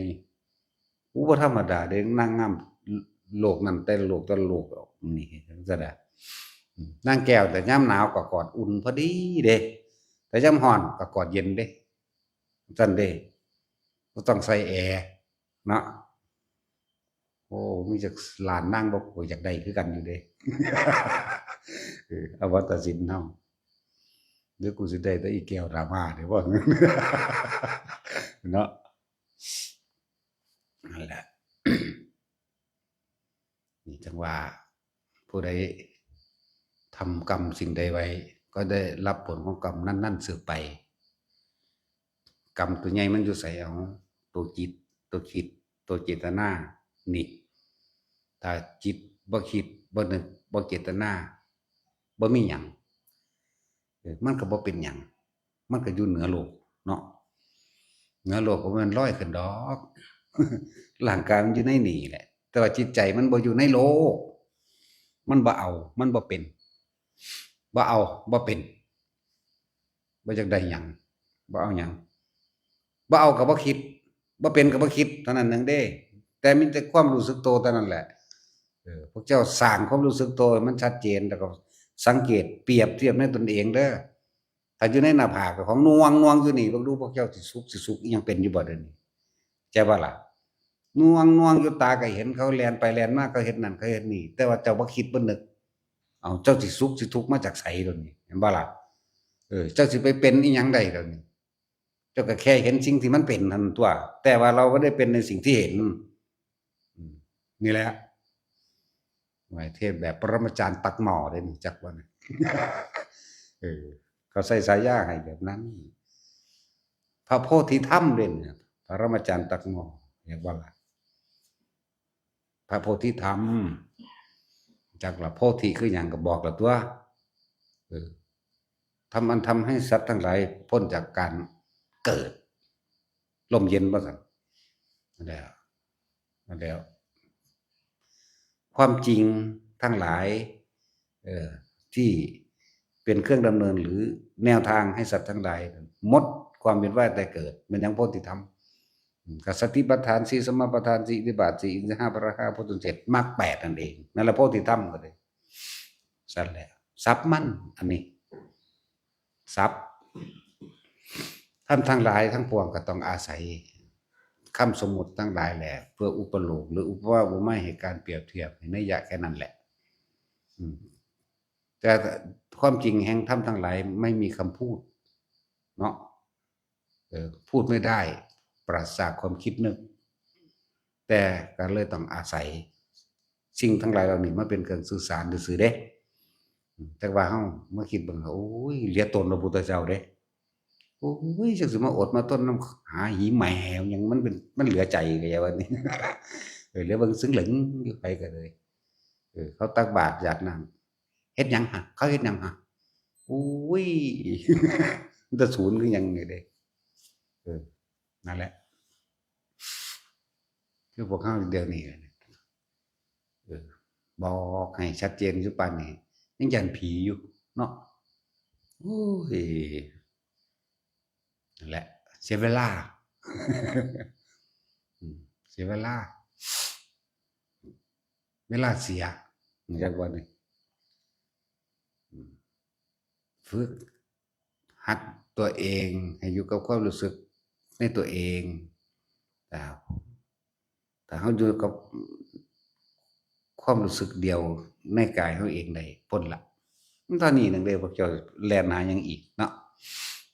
ໂອ້ ບໍ່ທຳມະດາເດ້ ນາງງາມໂລກນັ້ນແຕ່ລະໂລກແຕ່ລະໂລກ ນີ້ ຈັ່ງຊັ້ນນະ. ອືມ ນາງແກ້ວແຕ່ຍາມໜາວກໍກອດອຸ່ນພໍດີເດ້ ແຕ່ຍາມຮ້ອນກໍກອດເຢັນເດ້ ຈັ່ງຊັ້ນເດ້ ບໍ່ຕ້ອງໃສ່ແອເນາະ. ໂອ້ ມີຈັກລ້ານນາງບໍ່ ໂອ້ ຢາກໄດ້ຄືກັນຢູ່ເດ້ ເອີ ອະວະຕະສິນເຮົາ ຫຼືກູຊິໄດ້ແຕ່ອີແກ້ວດຣາມາເດ້ບໍ່ ເນາະ. ນັ້ນແຫຼະ ນີ້ຈັ່ງວ່າ ຜູ້ໃດທຳກຳສິ່ງໃດໄວ້ ກໍໄດ້ຮັບຜົນຂອງກຳນັ້ນໆສືບໄປ. ກຳຕົວໃຫຍ່ມັນຢູ່ໃສ? ເອົາ ຕົວຈິດ ຕົວຄິດ ຕົວເຈດຕະນານີ້ ຖ້າຈິດບໍ່ຄິດ ບໍ່ນຶກ ບໍ່ເຈດຕະນາ ບໍ່ມີຫຍັງ ເອີ ມັນກໍບໍ່ເປັນຫຍັງ ມັນກໍຢູ່ເໜືອໂລກເນາະ ເໜືອໂລກກໍບໍ່ແມ່ນລອຍຂຶ້ນດອກ ຮ່າງກາຍມັນຢູ່ໃນນີ້ແຫຼະ ແຕ່ວ່າຈິດໃຈມັນບໍ່ຢູ່ໃນໂລກ ມັນບໍ່ເອົາ ມັນບໍ່ເປັນ ບໍ່ເອົາ ບໍ່ເປັນ ບໍ່ຢາກໄດ້ຫຍັງ ບໍ່ເອົາຫຍັງ ບໍ່ເອົາກໍບໍ່ຄິດ ບໍ່ເປັນກໍບໍ່ຄິດ ເທົ່ານັ້ນໜຶ່ງເດ້ ແຕ່ມີແຕ່ຄວາມຮູ້ສຶກໂຕເທົ່ານັ້ນແຫຼະ. ເອີ ພວກເຈົ້າສ້າງຄວາມຮູ້ສຶກໂຕໃຫ້ມັນຊັດເຈນ ແລ້ວກໍສັງເກດປຽບທຽບໃນຕົນເອງເດີ້. ຖ້າຢູ່ໃນໜ້າຜາກຂອງນວງໆຢູ່ນີ້ ເບິ່ງດູພວກເຈົ້າຊິສຸກ ຊິສຸກອີ່ຫຍັງເປັນຢູ່ບໍ່ດຽວນີ້? ເຈົ້າວ່າລະ? ນວງໆຢູ່ ຕາກໍເຫັນ ເຂົາແລ່ນໄປແລ່ນມາ ເຂົາເຮັດນັ້ນ ເຂົາເຮັດນີ້ ແຕ່ວ່າເຈົ້າບໍ່ຄິດບໍ່ນຶກ. ເອົາ ເຈົ້າຊິສຸກຊິທຸກມາຈາກໃສດຽວນີ້? ເຫັນບໍ່ລະ? ເອີ ເຈົ້າຊິໄປເປັນອີ່ຫຍັງໄດ້ດຽວນີ້? ເຈົ້າກໍແຄ່ເຫັນສິ່ງທີ່ມັນເປັນຫັ້ນຕົວະ ແຕ່ວ່າເຮົາບໍ່ໄດ້ເປັນໃນສິ່ງທີ່ເຫັນ. ອືມ ນີ້ແຫຼະ ຫວຍ ເທດແບບປະລະມາຈານຕັກໝໍ້ເດ້ ຮູ້ຈັກບໍ່ນະ? ເອີ ເຂົາໃສ່ສາຍາໃຫ້ແບບນັ້ນ ພະໂພທິທຳເດ້ ປະລະມາຈານຕັກໝໍ້ ເຫັນບໍ່ລະ? ພະໂພທິທຳ ຈັກລະ ໂພທິຄືຫຍັງກໍບອກລະຕົວະ. ເອີ ທຳອັນທຳໃຫ້ສັດທັງຫຼາຍພົ້ນຈາກການເກີດ ລົມເຢັນວ່າຊັ້ນ. ນັ້ນແຫຼະ ນັ້ນແຫຼະ ຄວາມຈິງທັງຫຼາຍ ເອີ ທີ່ເປັນເຄື່ອງດຳເນີນ ຫຼື ແນວທາງໃຫ້ສັດທັງຫຼາຍໝົດຄວາມວຽນວ່າຍແຕ່ເກີດ ແມ່ນຫຍັງ? ໂພທິທຳ. ອືມ ກໍສະຕິປະທານສີ່ ສະມາປະທານສີ່ ອິດທິບາດສີ່ ອິນທະຫາປະຫານຫ້າ ໂພດທັນເຈັດ ມັກແປດນັ້ນເອງ ນັ້ນລະໂພທິທຳກໍໄດ້. ຊັ້ນແຫຼະ ສັບມັນ ອັນນີ້ສັບ ທຳທັງຫຼາຍທັງປວງກໍຕ້ອງອາໄສຄຳສົມມຸດທັງຫຼາຍແຫຼະ ເພື່ອອຸປະໂລກ ຫຼື ອຸປະມາອຸປະໄມ ໃຫ້ການປຽບທຽບ ໃຫ້ໄນຍະແຄ່ນັ້ນແຫຼະ. ອືມ ແຕ່ຄວາມຈິງແຫ່ງທຳທັງຫຼາຍໄມ່ມີຄຳພູດເນາະ. ເອີ ພູດໄມ່ໄດ້ ປາສາດຈາກຄວາມຄິດນຶກ ແຕ່ກໍເລີຍຕ້ອງອາໄສສິ່ງທັງຫຼາຍເຫຼົ່ານີ້ມາເປັນເຄື່ອງສື່ສານຊື່ໆເດ້. ແຕ່ວ່າເຮົາມາຄິດເບິ່ງ ໂອ້ຍ ເຫຼືອຕົນພະພຸດທະເຈົ້າເດ້. ໂອ້ຍ ຈັກຊິມາອົດມາທົນນຳ ຫາຫີແໝຫຍັງ ມັນເປັນ ມັນເຫຼືອໃຈແລ້ວ ບັດນີ້. ເອີ ເຫຼືອເບິ່ງຊຶງເຫຼິງຢູ່ ໃຜກໍເລີຍ. ເອີ ເຂົາຕັກບາດຢາດນ້ຳ ເຮັດຫຍັງຫະ? ເຂົາເຮັດຫຍັງຫະ? ໂອ້ຍ ມັນຕາສູນຄືຫຍັງນີ້ເດ້. ເອີ ນັ້ນແຫຼະ ຄືພວກເຮົາດຽວນີ້ ເອີ ບອກໃຫ້ຊັດເຈນຢູ່ປານນີ້ ຍັງຢ້ານຜີຢູ່ເນາະ. ໂອ້ຍ ນັ້ນແຫຼະ ເສຍເວລາ ອືມ ເສຍເວລາ. ເວລາເສຍ ຮູ້ຈັກບໍ່ນີ້? ອືມ ຝຶກຫັດຕົວເອງໃຫ້ຢູ່ກັບຄວາມຮູ້ສຶກໃນຕົວເອງ. ຖ້າ ຖ້າເຮົາຢູ່ກັບຄວາມຮູ້ສຶກດຽວໃນກາຍເຮົາເອງໄດ້ ພົ້ນລະ. ມັນເທົ່ານີ້ໜຶ່ງເດ້ ພວກເຈົ້າແລ່ນຫາຫຍັງອີກເນາະ?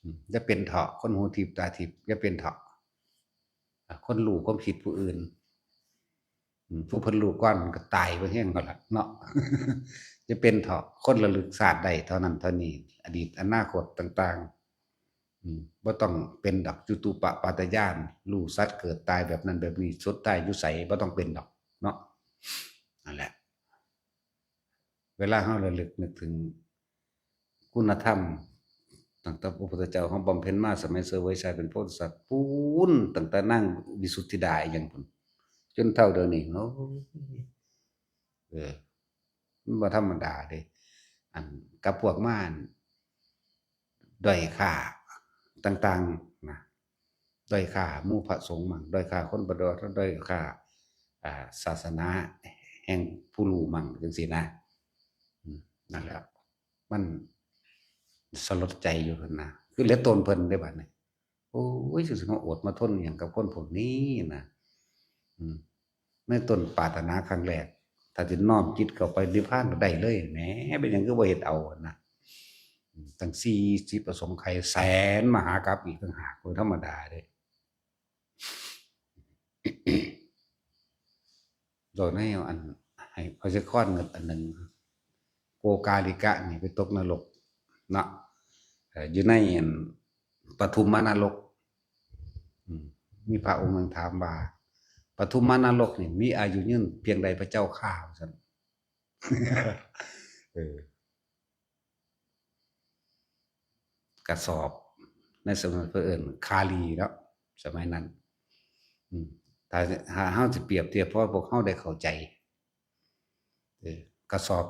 ອືມ ຢ່າເປັນເຖາະ ຄົນຫູທິບຕາທິບ ຢ່າເປັນເຖາະ. ອາ ຄົນຮູ້ຄວາມຄິດຜູ້ອື່ນ ອືມ ຜູ້ເພິ່ນຮູ້ກ່ອນກໍຕາຍໄປແຮງແລ້ວລະເນາະ. ຈະເປັນເຖາະ ຄົນລະລຶກຊາດໄດ້ເທົ່ານັ້ນເທົ່ານີ້ ອະດີດອະນາຄົດຕ່າງໆ. ອືມ ບໍ່ຕ້ອງເປັນດອກ ຈຸຕຸປະປາດຕະຍານ ຮູ້ສັດເກີດຕາຍແບບນັ້ນແບບນີ້ ສຸດທ້າຍຢູ່ໃສ ບໍ່ຕ້ອງເປັນດອກເນາະ. ນັ້ນແຫຼະ ເວລາເຮົາລະລຶກນຶກເຖິງຄຸນນະທຳ ຕັ້ງແຕ່ພະພຸດທະເຈົ້າເຮົາບຳເພັນມາ ສະໄໝເສວຍຊາດເປັນໂພທິສັດ ປູນ ຕັ້ງແຕ່ນາງວິສຸດທິດາອີ່ຫຍັງພຸ້ນ ຈົນເທົ່າດຽວນີ້ ໂອ້ຍ ເອີ ມັນບໍ່ທຳມະດາເດ້. ອັນກັບພວກມາ ດ້ອຍຄ່າຕ່າງໆນະ ດ້ອຍຄ່າໝູ່ພະສົງມັ້ງ ດ້ອຍຄ່າຄົນປະຕິບັດ ດ້ອຍຄ່າ ອ່າ ສາສະໜາແຫ່ງຜູ້ຮູ້ມັ້ງ ຈັ່ງຊີ້ນະ. ອືມ ນັ້ນແຫຼະ ມັນສະຫຼົດໃຈຢູ່ຫັ້ນນະ ຄືເຫຼືອຕົນເພິ່ນເດ້ບັດນີ້. ໂອ້ຍ ຊິມາອົດມາທົນຫຍັງກັບຄົນພວກນີ້ນະ. ອືມ ໃນຕົ້ນປາດຖະໜາຄັ້ງແລກ ຖ້າຊິນ້ອມຈິດເຂົ້າໄປນິບພານກໍໄດ້ເລີຍແໝ ເປັນຫຍັງຄືບໍ່ເຮັດເອົານະ? ຕັ້ງສີ່ສິບອະສົງໄຂແສນມະຫາກັບອີກຕ່າງຫາກ ບໍ່ທຳມະດາເດ້. ເວົ້າໃນອັນ ໃຫ້ພະຍາກອນເງິດອັນໜຶ່ງ ໂກກາລິກະນີ້ໄປຕົກນະລົກເນາະ ເອີ ຢູ່ໃນອັນປະທຸມມະນະລົກ. ອືມ ມີພະອົງໜຶ່ງຖາມວ່າ ປະທຸມມະນະລົກນີ້ມີອາຍຸຍືນພຽງໃດພະເຈົ້າຂ້າ? ວ່າຊັ້ນ. ເອີ ກະສອບ ໃນສະໄໝເພິ່ນເອີ້ນຄາລີເນາະ ສະໄໝນັ້ນ. ອືມ ຖ້າ ຖ້າເຮົາຊິປຽບທຽບ ເພາະວ່າພວກເຮົາໄດ້ເຂົ້າໃຈ ເອີ ກະສອບ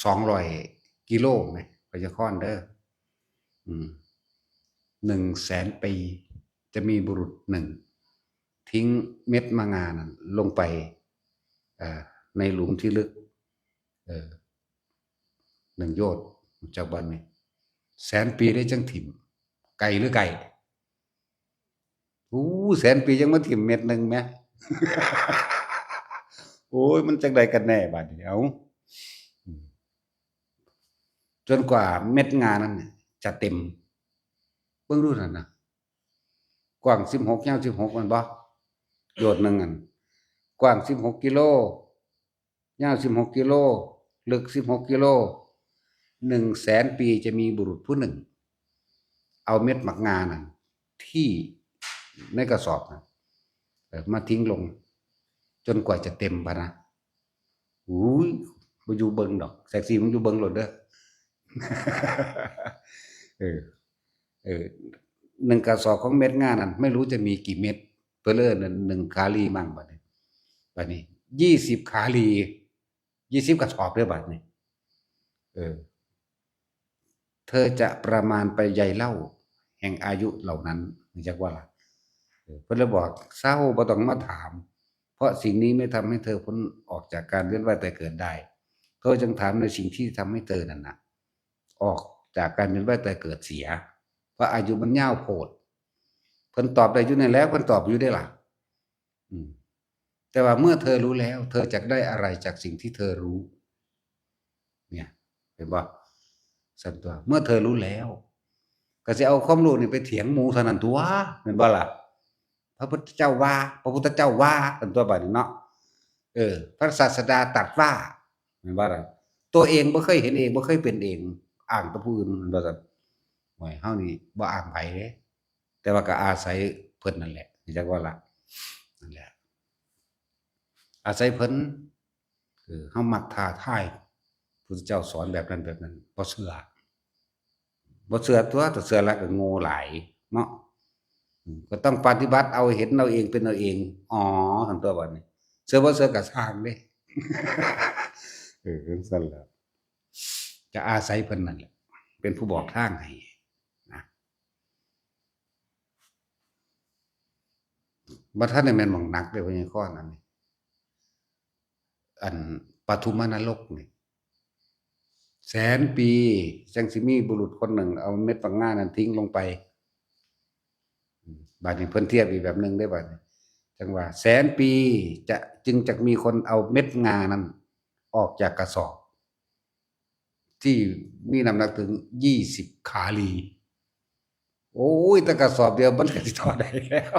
ສອງຮ້ອຍກິໂລແມ ໄວຍາຄອນເດີ. ອືມ ໜຶ່ງແສນປີຈະມີບຸລຸດໜຶ່ງ ຖິ້ງເມັດໝາກງານັ້ນລົງໄປ ເອີ ໃນຫຼຸມທີ່ເລິກ ເອີ ໜຶ່ງໂຍດ ຮູ້ຈັກບໍ່ນີ້? ແສນປີເດ້ຈັ່ງຖິ້ມ ໄກຫຼືໄກ? ໂອ້ ແສນປີຍັງມາຖິ້ມເມັດໜຶ່ງແມ. ໂອ້ຍ ມັນຈັ່ງໃດກັນແນ່ບາດນີ້ ເອົ້າ. ຈົນກວ່າເມັດງານັ້ນຈະເຕັມ. ເບິ່ງດູຫັ້ນນະ ກວ້າງສິບຫົກ ຍາວສິບຫົກ ແມ່ນບໍ່? ໂຍດໜຶ່ງນັ້ນ ກວ້າງສິບຫົກກິໂລ ຍາວສິບຫົກກິໂລ ເລິກສິບຫົກກິໂລ. ໜຶ່ງແສນປີຈະມີບຸລຸດຜູ້ໜຶ່ງ ເອົາເມັດໝາກງານັ້ນທີ່ໃນກະສອບນັ້ນ ເອີ ມາຖິ້ງລົງຈົນກວ່າຈະເຕັມພະນະ. ໂອ້ຍ ບໍ່ຢູ່ເບິ່ງດອກ ແຊັກຊີ ມຶງຢູ່ເບິ່ງໂລດເດີ. ເອີ ເອີ ໜຶ່ງກະສອບຂອງເມັດງານັ້ນ ໄມ່ຮູ້ຈະມີກີ່ເມັດ ເພິ່ນເອີ້ນໜຶ່ງຄາລີມັ້ງ ບາດນີ້ ບາດນີ້ ຍີ່ສິບຄາລີ ຍີ່ສິບກະສອບເດີບາດນີ້. ເອີ ເທີຈະປະມານໄປໃຍເລົ່າແຫ່ງອາຍຸເຫຼົ່ານັ້ນ ຮູ້ຈັກບໍ່ລະ? ເອີ ເພິ່ນເລີຍບອກ ເຊົາ ບໍ່ຕ້ອງມາຖາມ ເພາະສິ່ງນີ້ໄມ່ທຳໃຫ້ເທີພົ້ນອອກຈາກການວຽນວ່າຍຕາຍເກີດໄດ້. ເທີຈົ່ງຖາມໃນສິ່ງທີ່ທຳໃຫ້ເທີນັ້ນນະ ອອກຈາກການວຽນວ່າຍຕາຍເກີດເສຍ ເພາະອາຍຸມັນຍາວໂພດ. ເພິ່ນຕອບໄດ້ຢູ່ນັ້ນແຫຼະ ເພິ່ນຕອບຢູ່ເດ້ລະ. ອືມ ແຕ່ວ່າເມື່ອເທີຮູ້ແລ້ວ ເທີຈະໄດ້ອະໄລຈາກສິ່ງທີ່ເທີຮູ້? ເນຍ ເຫັນບໍ່? ຊັ້ນຕົວະ ເມື່ອເທີຮູ້ແລ້ວ ກໍຊິເອົາຄວາມຮູ້ນີ້ໄປຖຽງໝູ່ເທົ່ານັ້ນຕົວະ ແມ່ນບໍ່ລະ? ພະພຸດທະເຈົ້າວ່າ ພະພຸດທະເຈົ້າວ່າ ຊັ້ນຕົວະ ບາດນີ້ເນາະ. ເອີ ພະສາສະດາຕັດວ່າ ແມ່ນບໍ່ລະ? ຕົວເອງບໍ່ເຄີຍເຫັນເອງ ບໍ່ເຄີຍເປັນເອງ ອ້າງແຕ່ຜູ້ອື່ນ ແມ່ນບໍ່ຊັ້ນ? ໂອ້ຍ ເຮົານີ້ບໍ່ອ້າງໃຜເດ້ ແຕ່ວ່າກໍອາໄສເພິ່ນນັ້ນແຫຼະ ຮູ້ຈັກບໍ່ລະ? ນັ້ນແຫຼະ ອາໄສເພິ່ນ. ເອີ ເຮົາມັກທ້າທາຍ ພຸດທະເຈົ້າສອນແບບນັ້ນແບບນັ້ນ ບໍ່ເຊື່ອ ບໍ່ເຊື່ອຕົວະ ຖ້າເຊື່ອແລ້ວກໍໂງ່ຫຼາຍເນາະ. ອືມ ກໍຕ້ອງປະຕິບັດເອົາ ເຫັນເອົາເອງ ເປັນເອົາເອງ. ອໍ ຊັ້ນຕົວະ ບາດນີ້ ເຊື່ອບໍ່ເຊື່ອກໍຊ່າງເດ້. ເອີ ຈັ່ງຊັ້ນແຫຼະ ຈະອາໄສເພິ່ນນັ້ນແຫຼະ ເປັນຜູ້ບອກທາງໃຫ້ນະ. ບໍ່ທັນໄດ້ແມ່ນໝ່ອງໜັກເດ້ ພະຍາຄອນອັນນີ້ ອັນປະທຸມມະນະລົກນີ້ ແສນປີຈັ່ງຊິມີບຸລຸດຄົນໜຶ່ງເອົາເມັດໝາກງານັ້ນຖິ້ງລົງໄປ. ບາດນີ້ເພິ່ນທຽບອີກແບບໜຶ່ງເດ້ ບາດນີ້ ຈັ່ງວ່າແສນປີຈະ ຈຶ່ງຈະມີຄົນເອົາເມັດງານັ້ນອອກຈາກກະສອບ ທີ່ມີນ້ຳໜັກເຖິງຍີ່ສິບຄາລີ. ໂອ້ຍ ແຕ່ກະສອບດຽວມັນກໍຊິທໍ່ໄດ້ແລ້ວ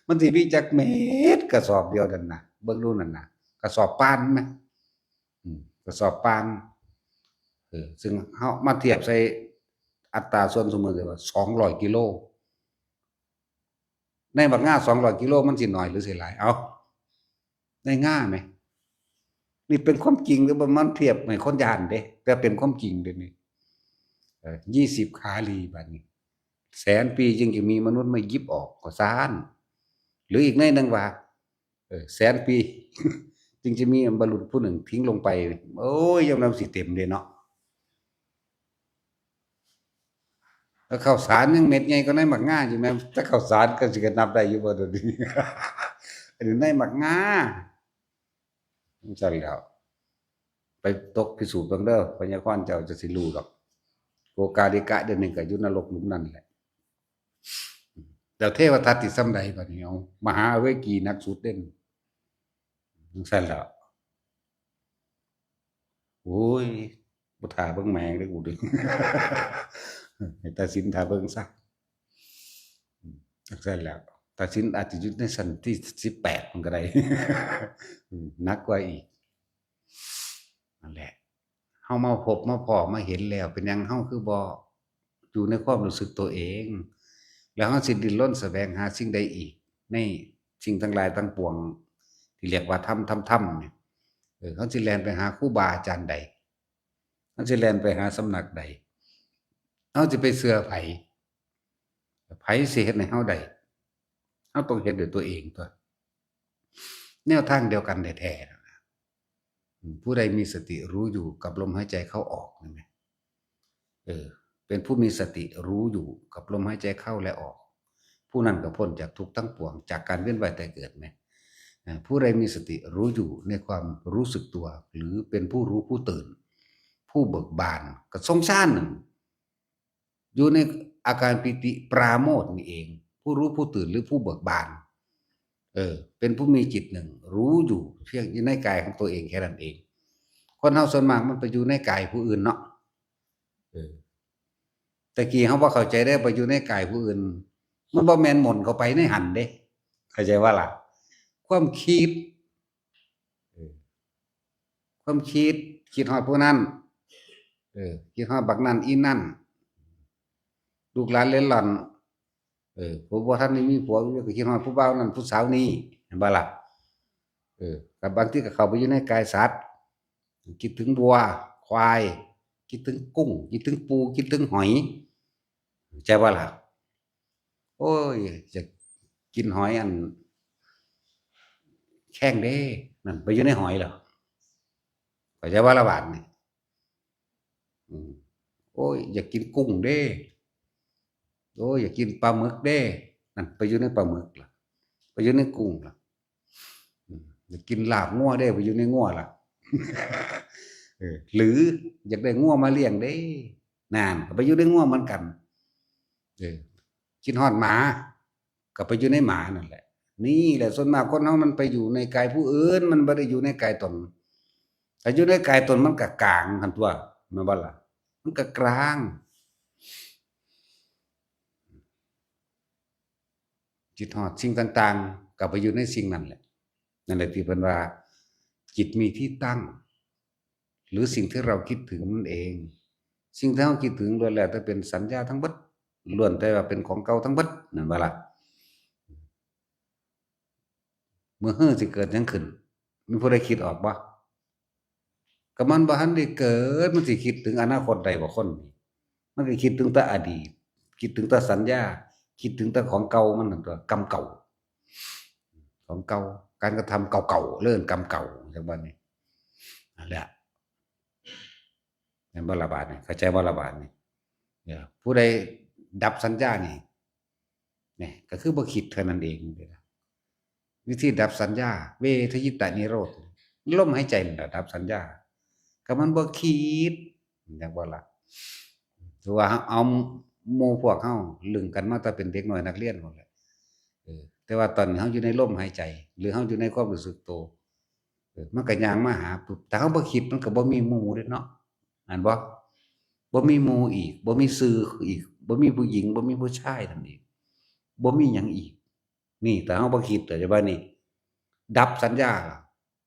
ມັນຊິມີຈັກເມັດ ກະສອບດຽວນັ້ນນະ ເບິ່ງດູນັ້ນນະ ກະສອບປານແມ. ອືມ ກະສອບປານ ເອີ ຊຶ່ງເຮົາມາທຽບໃສ່ອັດຕາສ່ວນສົມມຸດໄດ້ວ່າສອງຮ້ອຍກິໂລ ໃນບັກງາສອງຮ້ອຍກິໂລ ມັນຊິໜ້ອຍຫຼືຊິຫຼາຍ? ເອົ້າ ໃນງາແມ ນີ້ເປັນຄວາມຈິງ ຫຼືວ່າມັນທຽບໃຫ້ຄົນຢ້ານເດ້ ແຕ່ເປັນຄວາມຈິງເດ້ນີ້. ເອີ ຍີ່ສິບຄາລີ ບາດນີ້ ແສນປີຈຶ່ງຈະມີມະນຸດມາຫຍິບອອກກໍຊານ ຫຼືອີກໃນໜຶ່ງວ່າ ເອີ ແສນປີຈຶ່ງຈະມີບັນລຸດຜູ້ໜຶ່ງຖິ້ງລົງໄປ. ໂອ້ຍ ຍາມນັ້ນຊິເຕັມເດ້ເນາະ. ແລ້ວເຂົ້າສານຍັງເມັດໃຫຍ່ກວ່າໃນໝາກງາຢູ່ແມ່ນ ແຕ່ເຂົ້າສານກໍຊິກະນັບໄດ້ຢູ່ບໍ່ດຽວນີ້? ອັນນີ້ໃນໝາກງາ ຈັ່ງຊັ້ນແລ້ວ ໄປຕົກພິສູດເບິ່ງເດີ ໄວຍາຄອນເຈົ້າຈະຊິຮູ້ດອກ. ໂກກາລິກະດຽວນີ້ກໍຢູ່ນະລົກຫຼຸມນັ້ນແຫຼະ. ແລ້ວເທວະທັດຊິສ່ຳໃດບາດນີ້? ເອົາ ມະຫາເວກີໜັກສຸດເດ້ ຈັ່ງຊັ້ນແຫຼະ. ໂອ້ຍ ບໍ່ຖ້າເບິ່ງແມງເດ້ກູເດ້ ໃຫ້ຕາສິນຖ້າເບິ່ງຊະ. ອືມ ຈັ່ງຊັ້ນແຫຼະ ຕາສິນອາດຈະຢູ່ໃນຊັ້ນທີສິບແປດມັນກໍໄດ້ ອືມ ໜັກກວ່າອີກ. ນັ້ນແຫຼະ ເຮົາມາພົບມາພໍ້ມາເຫັນແລ້ວ ເປັນຫຍັງເຮົາຄືບໍ່ຢູ່ໃນຄວາມຮູ້ສຶກຕົວເອງ? ແລ້ວເຮົາຊິດີ້ນລົນສະແຫວງຫາສິ່ງໃດອີກ ໃນສິ່ງທັງຫຼາຍທັງປວງທີ່ຮຽກວ່າທຳ ທຳ ທຳນີ້? ເອີ ເຮົາຊິແລ່ນໄປຫາຄູບາອາຈານໃດ? ເຮົາຊິແລ່ນໄປຫາສຳນັກໃດ? ເຮົາຊິໄປເຊື່ອໃຜ? ໃຜຊິເຮັດໃຫ້ເຮົາໄດ້? ເຮົາຕ້ອງເຮັດດ້ວຍຕົວເອງຕົວະ. ແນວທາງດຽວກັນແທ້ໆ ນັ້ນນະ ຜູ້ໃດມີສະຕິຮູ້ຢູ່ກັບລົມຫາຍໃຈເຂົ້າອອກ ເຫັນໄໝ? ເອີ ເປັນຜູ້ມີສະຕິຮູ້ຢູ່ກັບລົມຫາຍໃຈເຂົ້າ ແລະ ອອກ, ຜູ້ນັ້ນກໍພົ້ນຈາກທຸກທັງປວງ, ຈາກການວຽນວ່າຍຕາຍເກີດ ແມ່ນ. ເອີ ຜູ້ໃດມີສະຕິຮູ້ຢູ່ໃນຄວາມຮູ້ສຶກຕົວ ຫຼື ເປັນຜູ້ຮູ້ຜູ້ຕື່ນ ຜູ້ເບີກບານ ກໍຊົງຊານນັ້ນ ຢູ່ໃນອາການປີຕິປາໂມດນີ້ເອງ, ຜູ້ຮູ້ຜູ້ຕື່ນ ຫຼື ຜູ້ເບີກບານ ເອີ ເປັນຜູ້ມີຈິດໜຶ່ງ ຮູ້ຢູ່ພຽງຢູ່ໃນກາຍຂອງຕົວເອງແຄ່ນັ້ນເອງ. ຄົນເຮົາສ່ວນມາກມັນໄປຢູ່ໃນກາຍຜູ້ອື່ນເນາະ. ເອີ ແຕ່ກີ້ເຮົາບໍ່ເຂົ້າໃຈເດ້, ໄປຢູ່ໃນກາຍຜູ້ອື່ນ ມັນບໍ່ແມ່ນໝົນເຂົ້າໄປໃນຫັ້ນເດ້, ເຂົ້າໃຈບໍ່ລະ? ຄວາມຄິດ ເອີ ຄວາມຄິດ ຄິດຮອດຜູ້ນັ້ນ ເອີ ຄິດຮອດບັກນັ້ນອີນັ້ນ ລູກຫຼານເລັດລ່ອນ ເອີ ຜູ້ບໍ່ທັນໄດ້ມີຜົວ ກໍຄິດຮອດຜູ້ບ່າວນັ້ນຜູ້ສາວນີ້ ແມ່ນບໍ່ລະ? ເອີ ກັບບາງທີກໍເຂົ້າໄປຢູ່ໃນກາຍສັດ ຄິດເຖິງວັວ ຄວາຍ ຄິດເຖິງກຸ້ງ ຄິດເຖິງປູ ຄິດເຖິງຫອຍ ເຂົ້າໃຈບໍ່ລະ? ໂອ້ຍ ຢາກກິນຫອຍອັນແຄງເດ້ ນັ້ນໄປຢູ່ໃນຫອຍແລ້ວ ເຂົ້າໃຈບໍ່ລະບາດນີ້? ອືມ ໂອ້ຍ ຢາກກິນກຸ້ງເດ້ ໂອ້ຍ ຢາກກິນປາໝຶກເດ້ ນັ້ນໄປຢູ່ໃນປາໝຶກລະ ໄປຢູ່ໃນກຸ້ງລະ. ອືມ ຢາກກິນລາບງົວເດ້ ໄປຢູ່ໃນງົວລະ ເອີ ຫຼື ຢາກໄດ້ງົວມາລ້ຽງເດ້ ນັ້ນ ກໍໄປຢູ່ໃນງົວເໝືອນກັນ. ເອີ ຄິດຮອດໝາ ກໍໄປຢູ່ໃນໝານັ້ນແຫຼະ. ນີ້ແຫຼະ ສ່ວນມາກຄົນເຮົາມັນໄປຢູ່ໃນກາຍຜູ້ອື່ນ ມັນບໍ່ໄດ້ຢູ່ໃນກາຍຕົນ. ຖ້າຢູ່ໃນກາຍຕົນມັນກໍກາງຫັ້ນຕົວະ ແມ່ນບໍ່ລະ? ມັນກໍກາງ. ຄິດຮອດສິ່ງຕ່າງໆ ກໍໄປຢູ່ໃນສິ່ງນັ້ນແຫຼະ. ນັ້ນແຫຼະທີ່ເພິ່ນວ່າ ຈິດມີທີ່ຕັ້ງ ຫຼື ສິ່ງທີ່ເຮົາຄິດເຖິງນັ້ນເອງ. ສິ່ງທີ່ເຮົາຄິດເຖິງລ້ວນແລ້ວແຕ່ເປັນສັນຍາທັງເບິດ, ລ້ວນແຕ່ວ່າເປັນຂອງເກົ່າທັງເບິດ ແມ່ນບໍ່ລະ? ມື້ຮືຊິເກີດຫຍັງຂຶ້ນ? ມີຜູ້ໃດຄິດອອກບໍ່? ກໍມັນບໍ່ທັນໄດ້ເກີດ ມັນຊິຄິດເຖິງອະນາຄົດໄດ້ບໍ່ຄົນ? ມັນກໍຄິດເຖິງແຕ່ອະດີດ ຄິດເຖິງແຕ່ສັນຍາ ຄິດເຖິງແຕ່ຂອງເກົ່າມັນນັ້ນຕົວະ ກຳເກົ່າ ຂອງເກົ່າ ການກະທຳເກົ່າໆ ເອີ້ນກຳເກົ່າ ຈັ່ງວ່ານີ້ ນັ້ນແຫຼະ ແມ່ນບໍ່ລະບາດນີ້? ເຂົ້າໃຈບໍ່ລະບາດນີ້? ເອີ ຜູ້ໃດດັບສັນຍານີ້ ນີ້ກໍຄືບໍ່ຄິດເທົ່ານັ້ນເອງ. ວິທີດັບສັນຍາ ເວທະຍິຕະນິໂຣດ ລົມຫາຍໃຈນີ້ລະດັບສັນຍາ ກໍມັນບໍ່ຄິດ ແມ່ນບໍ່ລະ? ຖືວ່າເຮົາເອົາໝູ່ພວກເຮົາລຶ້ງກັນມາແຕ່ເປັນເດັກນ້ອຍນັກຮຽນພຸ້ນແຫຼະ ເອີ ແຕ່ວ່າຕອນນີ້ເຮົາຢູ່ໃນລົມຫາຍໃຈ ຫຼື ເຮົາຢູ່ໃນຄວາມຮູ້ສຶກໂຕ ເອີ ມັນກໍຍ່າງມາຫາປຸບ ຖ້າເຮົາບໍ່ຄິດ ມັນກໍບໍ່ມີໝູ່ເດ້ເນາະ ແມ່ນບໍ່? ບໍ່ມີໝູ່ອີກ ບໍ່ມີສື່ອີກ ບໍ່ມີຜູ້ຍິງ ບໍ່ມີຜູ້ຊາຍນັ້ນອີກ ບໍ່ມີຫຍັງອີກ. ນີ້ ຖ້າເຮົາບໍ່ຄິດ ແຕ່ວ່ານີ້ ດັບສັນຍາລະ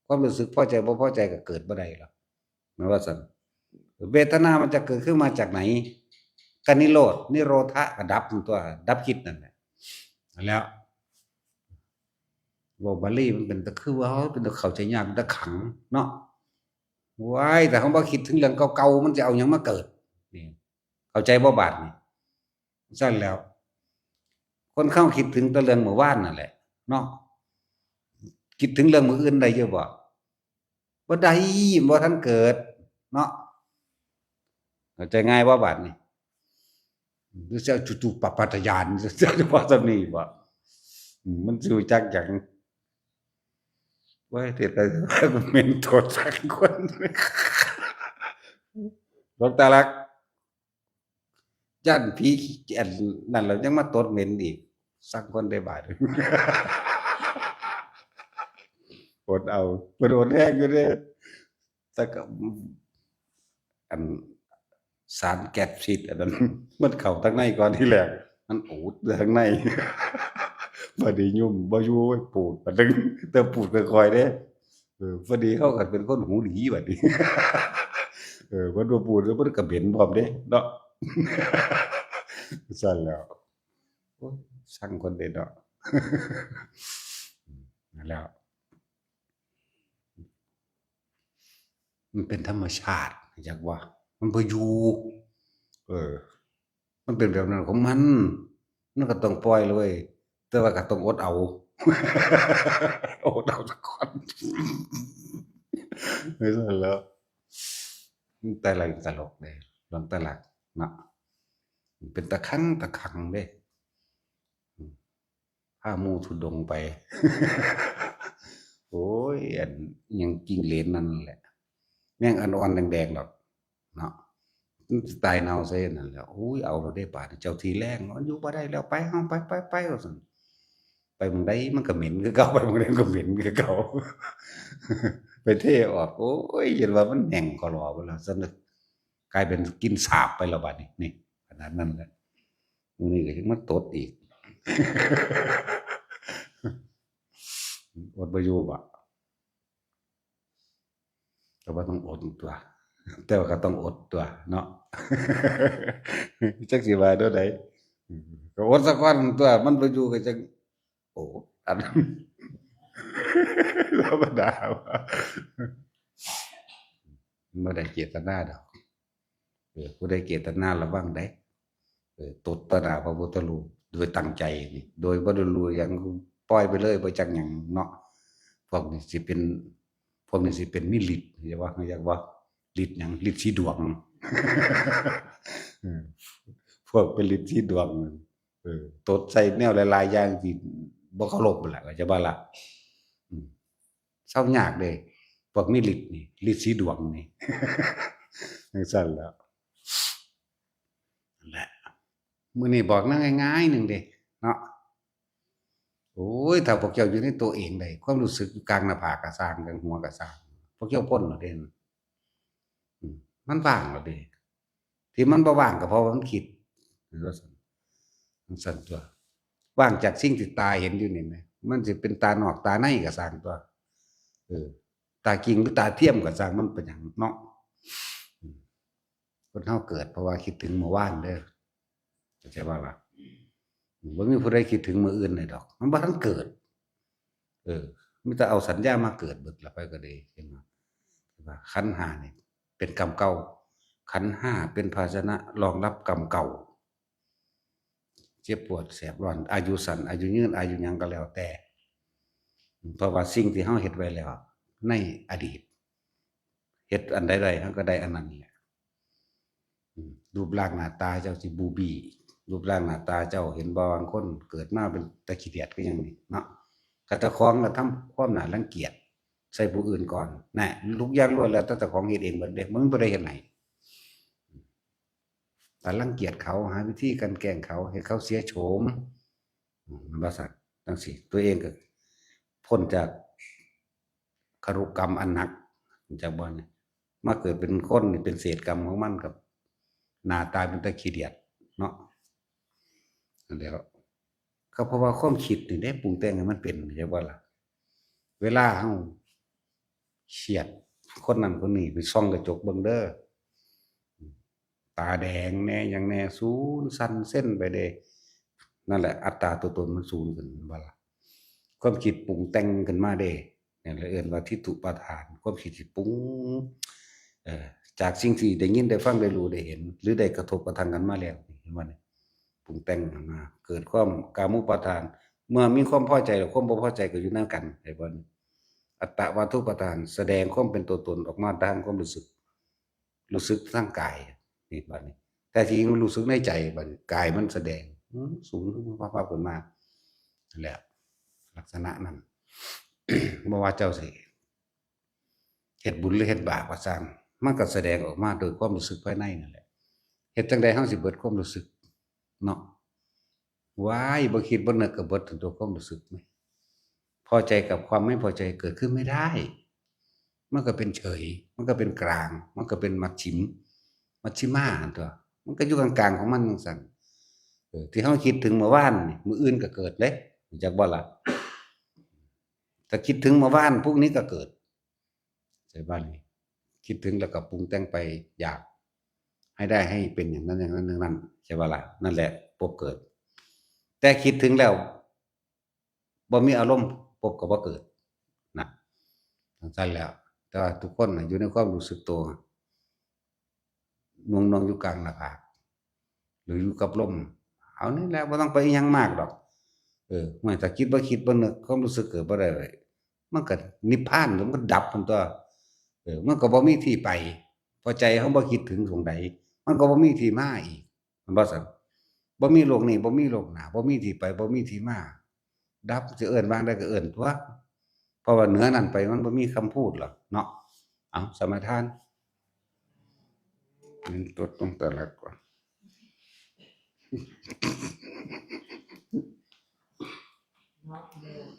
ຄວາມຮູ້ສຶກພໍໃຈບໍ່ພໍໃຈກໍເກີດບໍ່ໄດ້ລະ ແມ່ນວ່າຊັ້ນ. ເວທະນາມັນຈະເກີດຂຶ້ນມາຈາກໃນ? ກໍນິໂຣດ ນິໂຣທະກໍດັບຕົວ ດັບຄິດນັ້ນແຫຼະ ນັ້ນແຫຼະ. ເວົ້າບາລີມັນເປັນຕາ ຄືວ່າເຮົາເປັນຕາເຂົ້າໃຈຍາກ ເປັນຕາຂັງເນາະ. ວ້າຍ ຖ້າເຮົາບໍ່ຄິດເຖິງເລື່ອງເກົ່າໆ ມັນຈະເອົາຫຍັງມາເກີດ? ນີ້ ເຂົ້າໃຈບໍ່ບາດນີ້? ຊັ້ນແລ້ວ ຄົນເຮົາຄິດເຖິງແຕ່ເລື່ອງມື້ວານນັ້ນແຫຼະເນາະ ຄິດເຖິງເລື່ອງມື້ອື່ນໄດ້ຢູ່ບໍ່? ບໍ່ໄດ້ ບໍ່ທັນເກີດເນາະ. ເຂົ້າໃຈງ່າຍບໍ່ບາດນີ້? ຫຼືຊິເອົາຈຸຕຸປະປາດຕະຍານ ຈະເວົ້າສ່ຳນີ້ບໍ່? ອືມ ມັນຊິຮູ້ຈັກຫຍັງ? ໂອ້ຍ ເຮັດໃຫ້ເໝັນໂຕສັງຄົນ ຫຼວງຕາລັກ ຢ້ານຜີອັນນັ້ນແລ້ວ ຍັງມາຕົດເໝັນອີກ ສັງຄົນໄດ້ບາດ. ອົດເອົາ ເພິ່ນອົດແຮງຢູ່ເດ້ ແຕ່ກໍ ອັນ ສານແກັດພິດອັນນັ້ນ ມັນເຂົ້າທາງໃນກ່ອນທີແລກ ມັນອູດທາງໃນ ບາດນີ້ຍຸ່ມບໍ່ຢູ່ ໂອ້ຍ ປູດ ບາດນີ້ ແຕ່ປູດຄ່ອຍໆເດ້. ເອີ ພໍດີເຮົາກໍເປັນຄົນຫູດີບາດນີ້ ເອີ ເພິ່ນບໍ່ປູດ ເພິ່ນກໍເໝັນພ້ອມເດ້ເນາະ. ຊັ້ນແລ້ວ ໂອ້ຍ ຊັງຄົນເດ້ເນາະ. ນັ້ນແຫຼະ ມັນເປັນທຳມະຊາດ ຮູ້ຈັກບໍ່? ມັນບໍ່ຢູ່ ເອີ ມັນເປັນແບບນັ້ນຂອງມັນ ມັນກໍຕ້ອງປ່ອຍເລີຍ ແຕ່ວ່າກໍຕ້ອງອົດເອົາ ອົດເອົາສາກ່ອນ. ເອີ ຊັ້ນແຫຼະ ແຕ່ລະຕະຫຼົກເດ້ ເລື່ອງຕະຫຼັກເນາະ ເປັນຕາຄັງຕາຄັງເດ້ ພາໝູ່ທຸດົງໄປ ໂອ້ຍ ອັນຫຍັງ ຈິ້ງເຫຼນນັ້ນແຫຼະ ແມງອ່ອນໆແດງໆດອກເນາະ ມັນຊິຕາຍເນົ່າໃສ່ນັ້ນແຫຼະ ໂອ້ຍ ເອົາແລ້ວເດ້ບາດນີ້ ເຈົ້າທີ່ແລງ ຢູ່ບໍ່ໄດ້ແລ້ວ ໄປເຮົາ ໄປໆໆ ວ່າຊັ້ນ ໄປໝ່ອງໃດມັນກໍເໝັນຄືເກົ່າ ໄປໝ່ອງໃດມັນກໍເໝັນຄືເກົ່າ ໄປເທອອກ ໂອ້ຍ ເຫັນວ່າມັນແຫ້ງກໍລໍເບິດແລ້ວ ສຳນຶກ ກາຍເປັນກິ່ນສາບໄປແລ້ວບາດນີ້ ນີ້ ຂະໜາດນັ້ນແຫຼະ ມື້ນີ້ກໍຍັງມາຕົດອີກ ອົດບໍ່ຢູ່ບໍ ກໍບໍ່ຕ້ອງອົດຕົວະ ແຕ່ວ່າກໍຕ້ອງອົດຕົວະເນາະ ຈັກຊິວ່າແນວໃດ ກໍອົດສາກ່ອນຕົວະ ມັນບໍ່ຢູ່ກໍຈັ່ງ ໂອ້ ອັນ ທຳມະດາ ບໍ່ໄດ້ເຈດຕະນາດອກ ເອີ ຜູ້ໃດເຈດຕະນາລະວັງເດ້ ເອີ ຕົດຕໍ່ໜ້າພະພຸດທະຮູບໂດຍຕັ້ງໃຈນີ້ ໂດຍບໍ່ໄດ້ຮູ້ຫຍັງ ປ່ອຍໄປເລີຍ ບໍ່ຈັກຫຍັງເນາະ ພວກນີ້ຊິເປັນ ພວກນີ້ຊິເປັນມີລິດ ເຫັນບໍ່ ເຂົາເອີ້ນວ່າລິດຫຍັງ ລິດສີດວງ ເອີ ພວກເປັນລິດສີດວງ ເອີ ຕົດໃສ່ແນວຫຼາຍໆຢ່າງທີ່ບໍ່ເຄົາລົບຫັ້ນແຫຼະ ເຂົ້າໃຈບໍ່ລະ ອືມ ເຊົາຍາກເດ້ ພວກມີລິດນີ້ ລິດສີດວງນີ້ ຈັ່ງຊັ້ນແຫຼະ ນັ້ນແຫຼະ ມື້ນີ້ບອກແນວງ່າຍໆໜຶ່ງເດ້ເນາະ ໂອ້ຍ ຖ້າພວກເຈົ້າຢູ່ໃນຕົວເອງໄດ້ ຄວາມຮູ້ສຶກຢູ່ກາງໜ້າຜາກກະຊ່າງ ກາງຫົວກະຊ່າງ ພວກເຈົ້າພົ້ນແລ້ວເດ້ ອືມ ມັນວ່າງແລ້ວເດ້ ທີ່ມັນບໍ່ວ່າງກໍເພາະວ່າມັນຄິດ ຈັ່ງຊັ້ນຕົວະ ວ່າງຈາກສິ່ງທີ່ຕາເຫັນຢູ່ນີ້ແມ ມັນຊິເປັນຕານອກຕາໃນກໍຊ່າງຕົວະ ເອີ ຕາຈິງຫຼືຕາທຽມກໍຊ່າງ ມັນເປັນຫຍັງເນາະ ອືມ ຄົນເຮົາເກີດເພາະວ່າຄິດເຖິງມື້ວານເດີ ເຂົ້າໃຈບໍ່ລະ ບໍ່ມີຜູ້ໃດຄິດເຖິງມື້ອື່ນໄດ້ດອກ ມັນບໍ່ທັນເກີດ ເອີ ມີແຕ່ເອົາສັນຍາມາເກີດເບິດລະ ໃຜກໍດີ ເຫັນບໍ່ ວ່າຂັນຫ້ານີ້ເປັນກຳເກົ່າ ຂັນຫ້າເປັນພາຊະນະຮອງຮັບກຳເກົ່າ ເຈັບປວດແສບຮ້ອນ ອາຍຸສັ້ນ ອາຍຸຍືນ ອາຍຸຫຍັງກໍແລ້ວແຕ່ ເພາະວ່າສິ່ງທີ່ເຮົາເຮັດໄວ້ແລ້ວໃນອະດີດ ເຮັດອັນໃດໄດ້ ເຮົາກໍໄດ້ອັນນັ້ນແຫຼະ ອືມ ຮູບຮ່າງໜ້າຕາເຈົ້າຊິບູບີ ຮູບຮ່າງໜ້າຕາເຈົ້າ ເຫັນບໍ່ ບາງຄົນເກີດມາເປັນຕາຂີ້ດຽດຄືຫຍັງນີ້ເນາະ ກໍເຈົ້າຂອງກໍທຳຄວາມໜ້າລັງກຽດໃສ່ຜູ້ອື່ນກ່ອນ ນະ ທຸກຢ່າງລ້ວນແລ້ວແຕ່ເຈົ້າຂອງເຮັດເອງເບິດເດ້ ບໍ່ມີຜູ້ໃດເຮັດໃຫ້ ກໍລັງກຽດເຂົາ ຫາວິທີກັ່ນແກ້ງເຂົາ ເຮັດເຂົາເສຍໂສມ ອືມ ວ່າຊັ້ນ ຈັ່ງຊີ້ ຕົວເອງກໍພົ້ນຈາກຄາລຸກຳອັນໜັກ ຮູ້ຈັກບໍ່ນີ້ ມາເກີດເປັນຄົນນີ້ເປັນເສດກຳຂອງມັນ ກັບໜ້າຕາເປັນຕາຂີ້ດຽດເນາະ ນັ້ນແຫຼະ ກໍເພາະວ່າຄວາມຄິດນີ້ເດ້ ປຸງແຕ່ງໃຫ້ມັນເປັນ ເຫັນບໍ່ລະ ເວລາເຮົາຄຽດ ຄົນນັ້ນຄົນນີ້ ໄປສ່ອງກະຈົກເບິ່ງເດີ ຕາແດງແດ່ ຫຍັງແດ່ ສູນສັ່ນເຊັນໄປເດ້ ນັ້ນແຫຼະ ອັດຕາຕົວຕົນມັນສູນຂຶ້ນ ເຫັນບໍ່ລະ ຄວາມຄິດປຸງແຕ່ງຂຶ້ນມາເດ້ ນັ້ນແຫຼະເອີ້ນວ່າທິດຖຸປາທານ ຄວາມຄິດທີ່ປຸງ ເອີ ຈາກສິ່ງທີ່ໄດ້ຍິນໄດ້ຟັງໄດ້ຮູ້ໄດ້ເຫັນ ຫຼືໄດ້ກະທົບກະທັງກັນມາແລ້ວ ເຫັນບໍ່ນີ້ ປຸງແຕ່ງຂຶ້ນມາ ເກີດຄວາມກາມຸປາທານ ເມື່ອມີຄວາມພໍໃຈແລ້ວ ຄວາມບໍ່ພໍໃຈກໍຢູ່ນຳກັນ ເຫັນບໍ່ນີ້ ອັດຕະວັດຖຸປາທານ ສະແດງຄວາມເປັນຕົວຕົນອອກມາທາງຄວາມຮູ້ສຶກ ຮູ້ສຶກທາງກາຍ ນີ້ບາດນີ້ ແຕ່ທີ່ຈິງມັນຮູ້ສຶກໃນໃຈ ບາດນີ້ກາຍມັນສະແດງ ອືມ ສູນ ປັບໆຂຶ້ນມາ ນັ້ນແຫຼະ ລັກສະນະນັ້ນ ບໍ່ວ່າເຈົ້າຊິເຮັດບຸນ ຫຼື ເຮັດບາບກໍຊ່າງ ມັນກໍສະແດງອອກມາໂດຍຄວາມຮູ້ສຶກພາຍໃນນັ້ນແຫຼະ ເຮັດຈັ່ງໃດເຮົາຊິເບິດຄວາມຮູ້ສຶກເນາະ ວ້າຍ ບໍ່ຄິດບໍ່ນຶກກໍເບິດທັງຕົວຄວາມຮູ້ສຶກ ພໍໃຈກັບຄວາມໄມ່ພໍໃຈເກີດຂຶ້ນໄມ່ໄດ້ ມັນກໍເປັນເສີຍ ມັນກໍເປັນກາງ ມັນກໍເປັນມັດຊິມ ມັດຊິມາຫັ້ນຕົວະ ມັນກໍຢູ່ກາງໆຂອງມັນຈັ່ງຊັ້ນ ເອີ ທີ່ເຮົາຄິດເຖິງມື້ວານນີ້ ມື້ອື່ນກໍເກີດເດ້ ຮູ້ຈັກບໍ່ລະ ຖ້າຄິດເຖິງມື້ວານ ພລຸກນີ້ກໍເກີດ ໃສ່ບາດນີ້ ຄິດເຖິງແລ້ວກໍປຸງແຕ່ງໄປ ຢາກໃຫ້ໄດ້ ໃຫ້ເປັນຢ່າງນັ້ນຢ່າງນັ້ນຢ່າງນັ້ນ ໃສ່ບໍ່ລະ ນັ້ນແຫຼະພົບເກີດ ແຕ່ຄິດເຖິງແລ້ວ ບໍ່ມີອາລົມ ພົບກໍບໍ່ເກີດນະ ຈັ່ງຊັ້ນແຫຼະ ແຕ່ວ່າທຸກຄົນນະ ຢູ່ໃນຄວາມຮູ້ສຶກໂຕ ໜ່ວງໆຢູ່ກາງໜ້າຜາກ ຫຼືຢູ່ກັບລົມ ເອົານີ້ແຫຼະ ບໍ່ຕ້ອງໄປອີ່ຫຍັງມາກດອກ ເອີ ຫ້ວຍ ຖ້າຄິດບໍ່ຄິດບໍ່ນຶກ ຄວາມຮູ້ສຶກເກີດບໍ່ໄດ້ ມັນກໍນິບພານ ມັນກໍດັບຫັ້ນຕົວະ ເອີ ມັນກໍບໍ່ມີທີ່ໄປ ເພາະໃຈເຮົາບໍ່ຄິດເຖິງຕົງໃດ ມັນກໍບໍ່ມີທີ່ມາອີກ ແມ່ນບໍ່ຊັ້ນ? ບໍ່ມີໂລກນີ້ ບໍ່ມີໂລກໜ້າ ບໍ່ມີທີ່ໄປ ບໍ່ມີທີ່ມາ ດັບ ຊິເອີ້ນວ່າໃດກໍເອີ້ນຕົວະ ເພາະວ່າເໜືອນັ້ນໄປມັນບໍ່ມີຄຳພູດລະເນາະ. ເອົາ ສະມາທານ ຕົວຕົງຕະຫຼັກກ່ອນ. ນະໂມ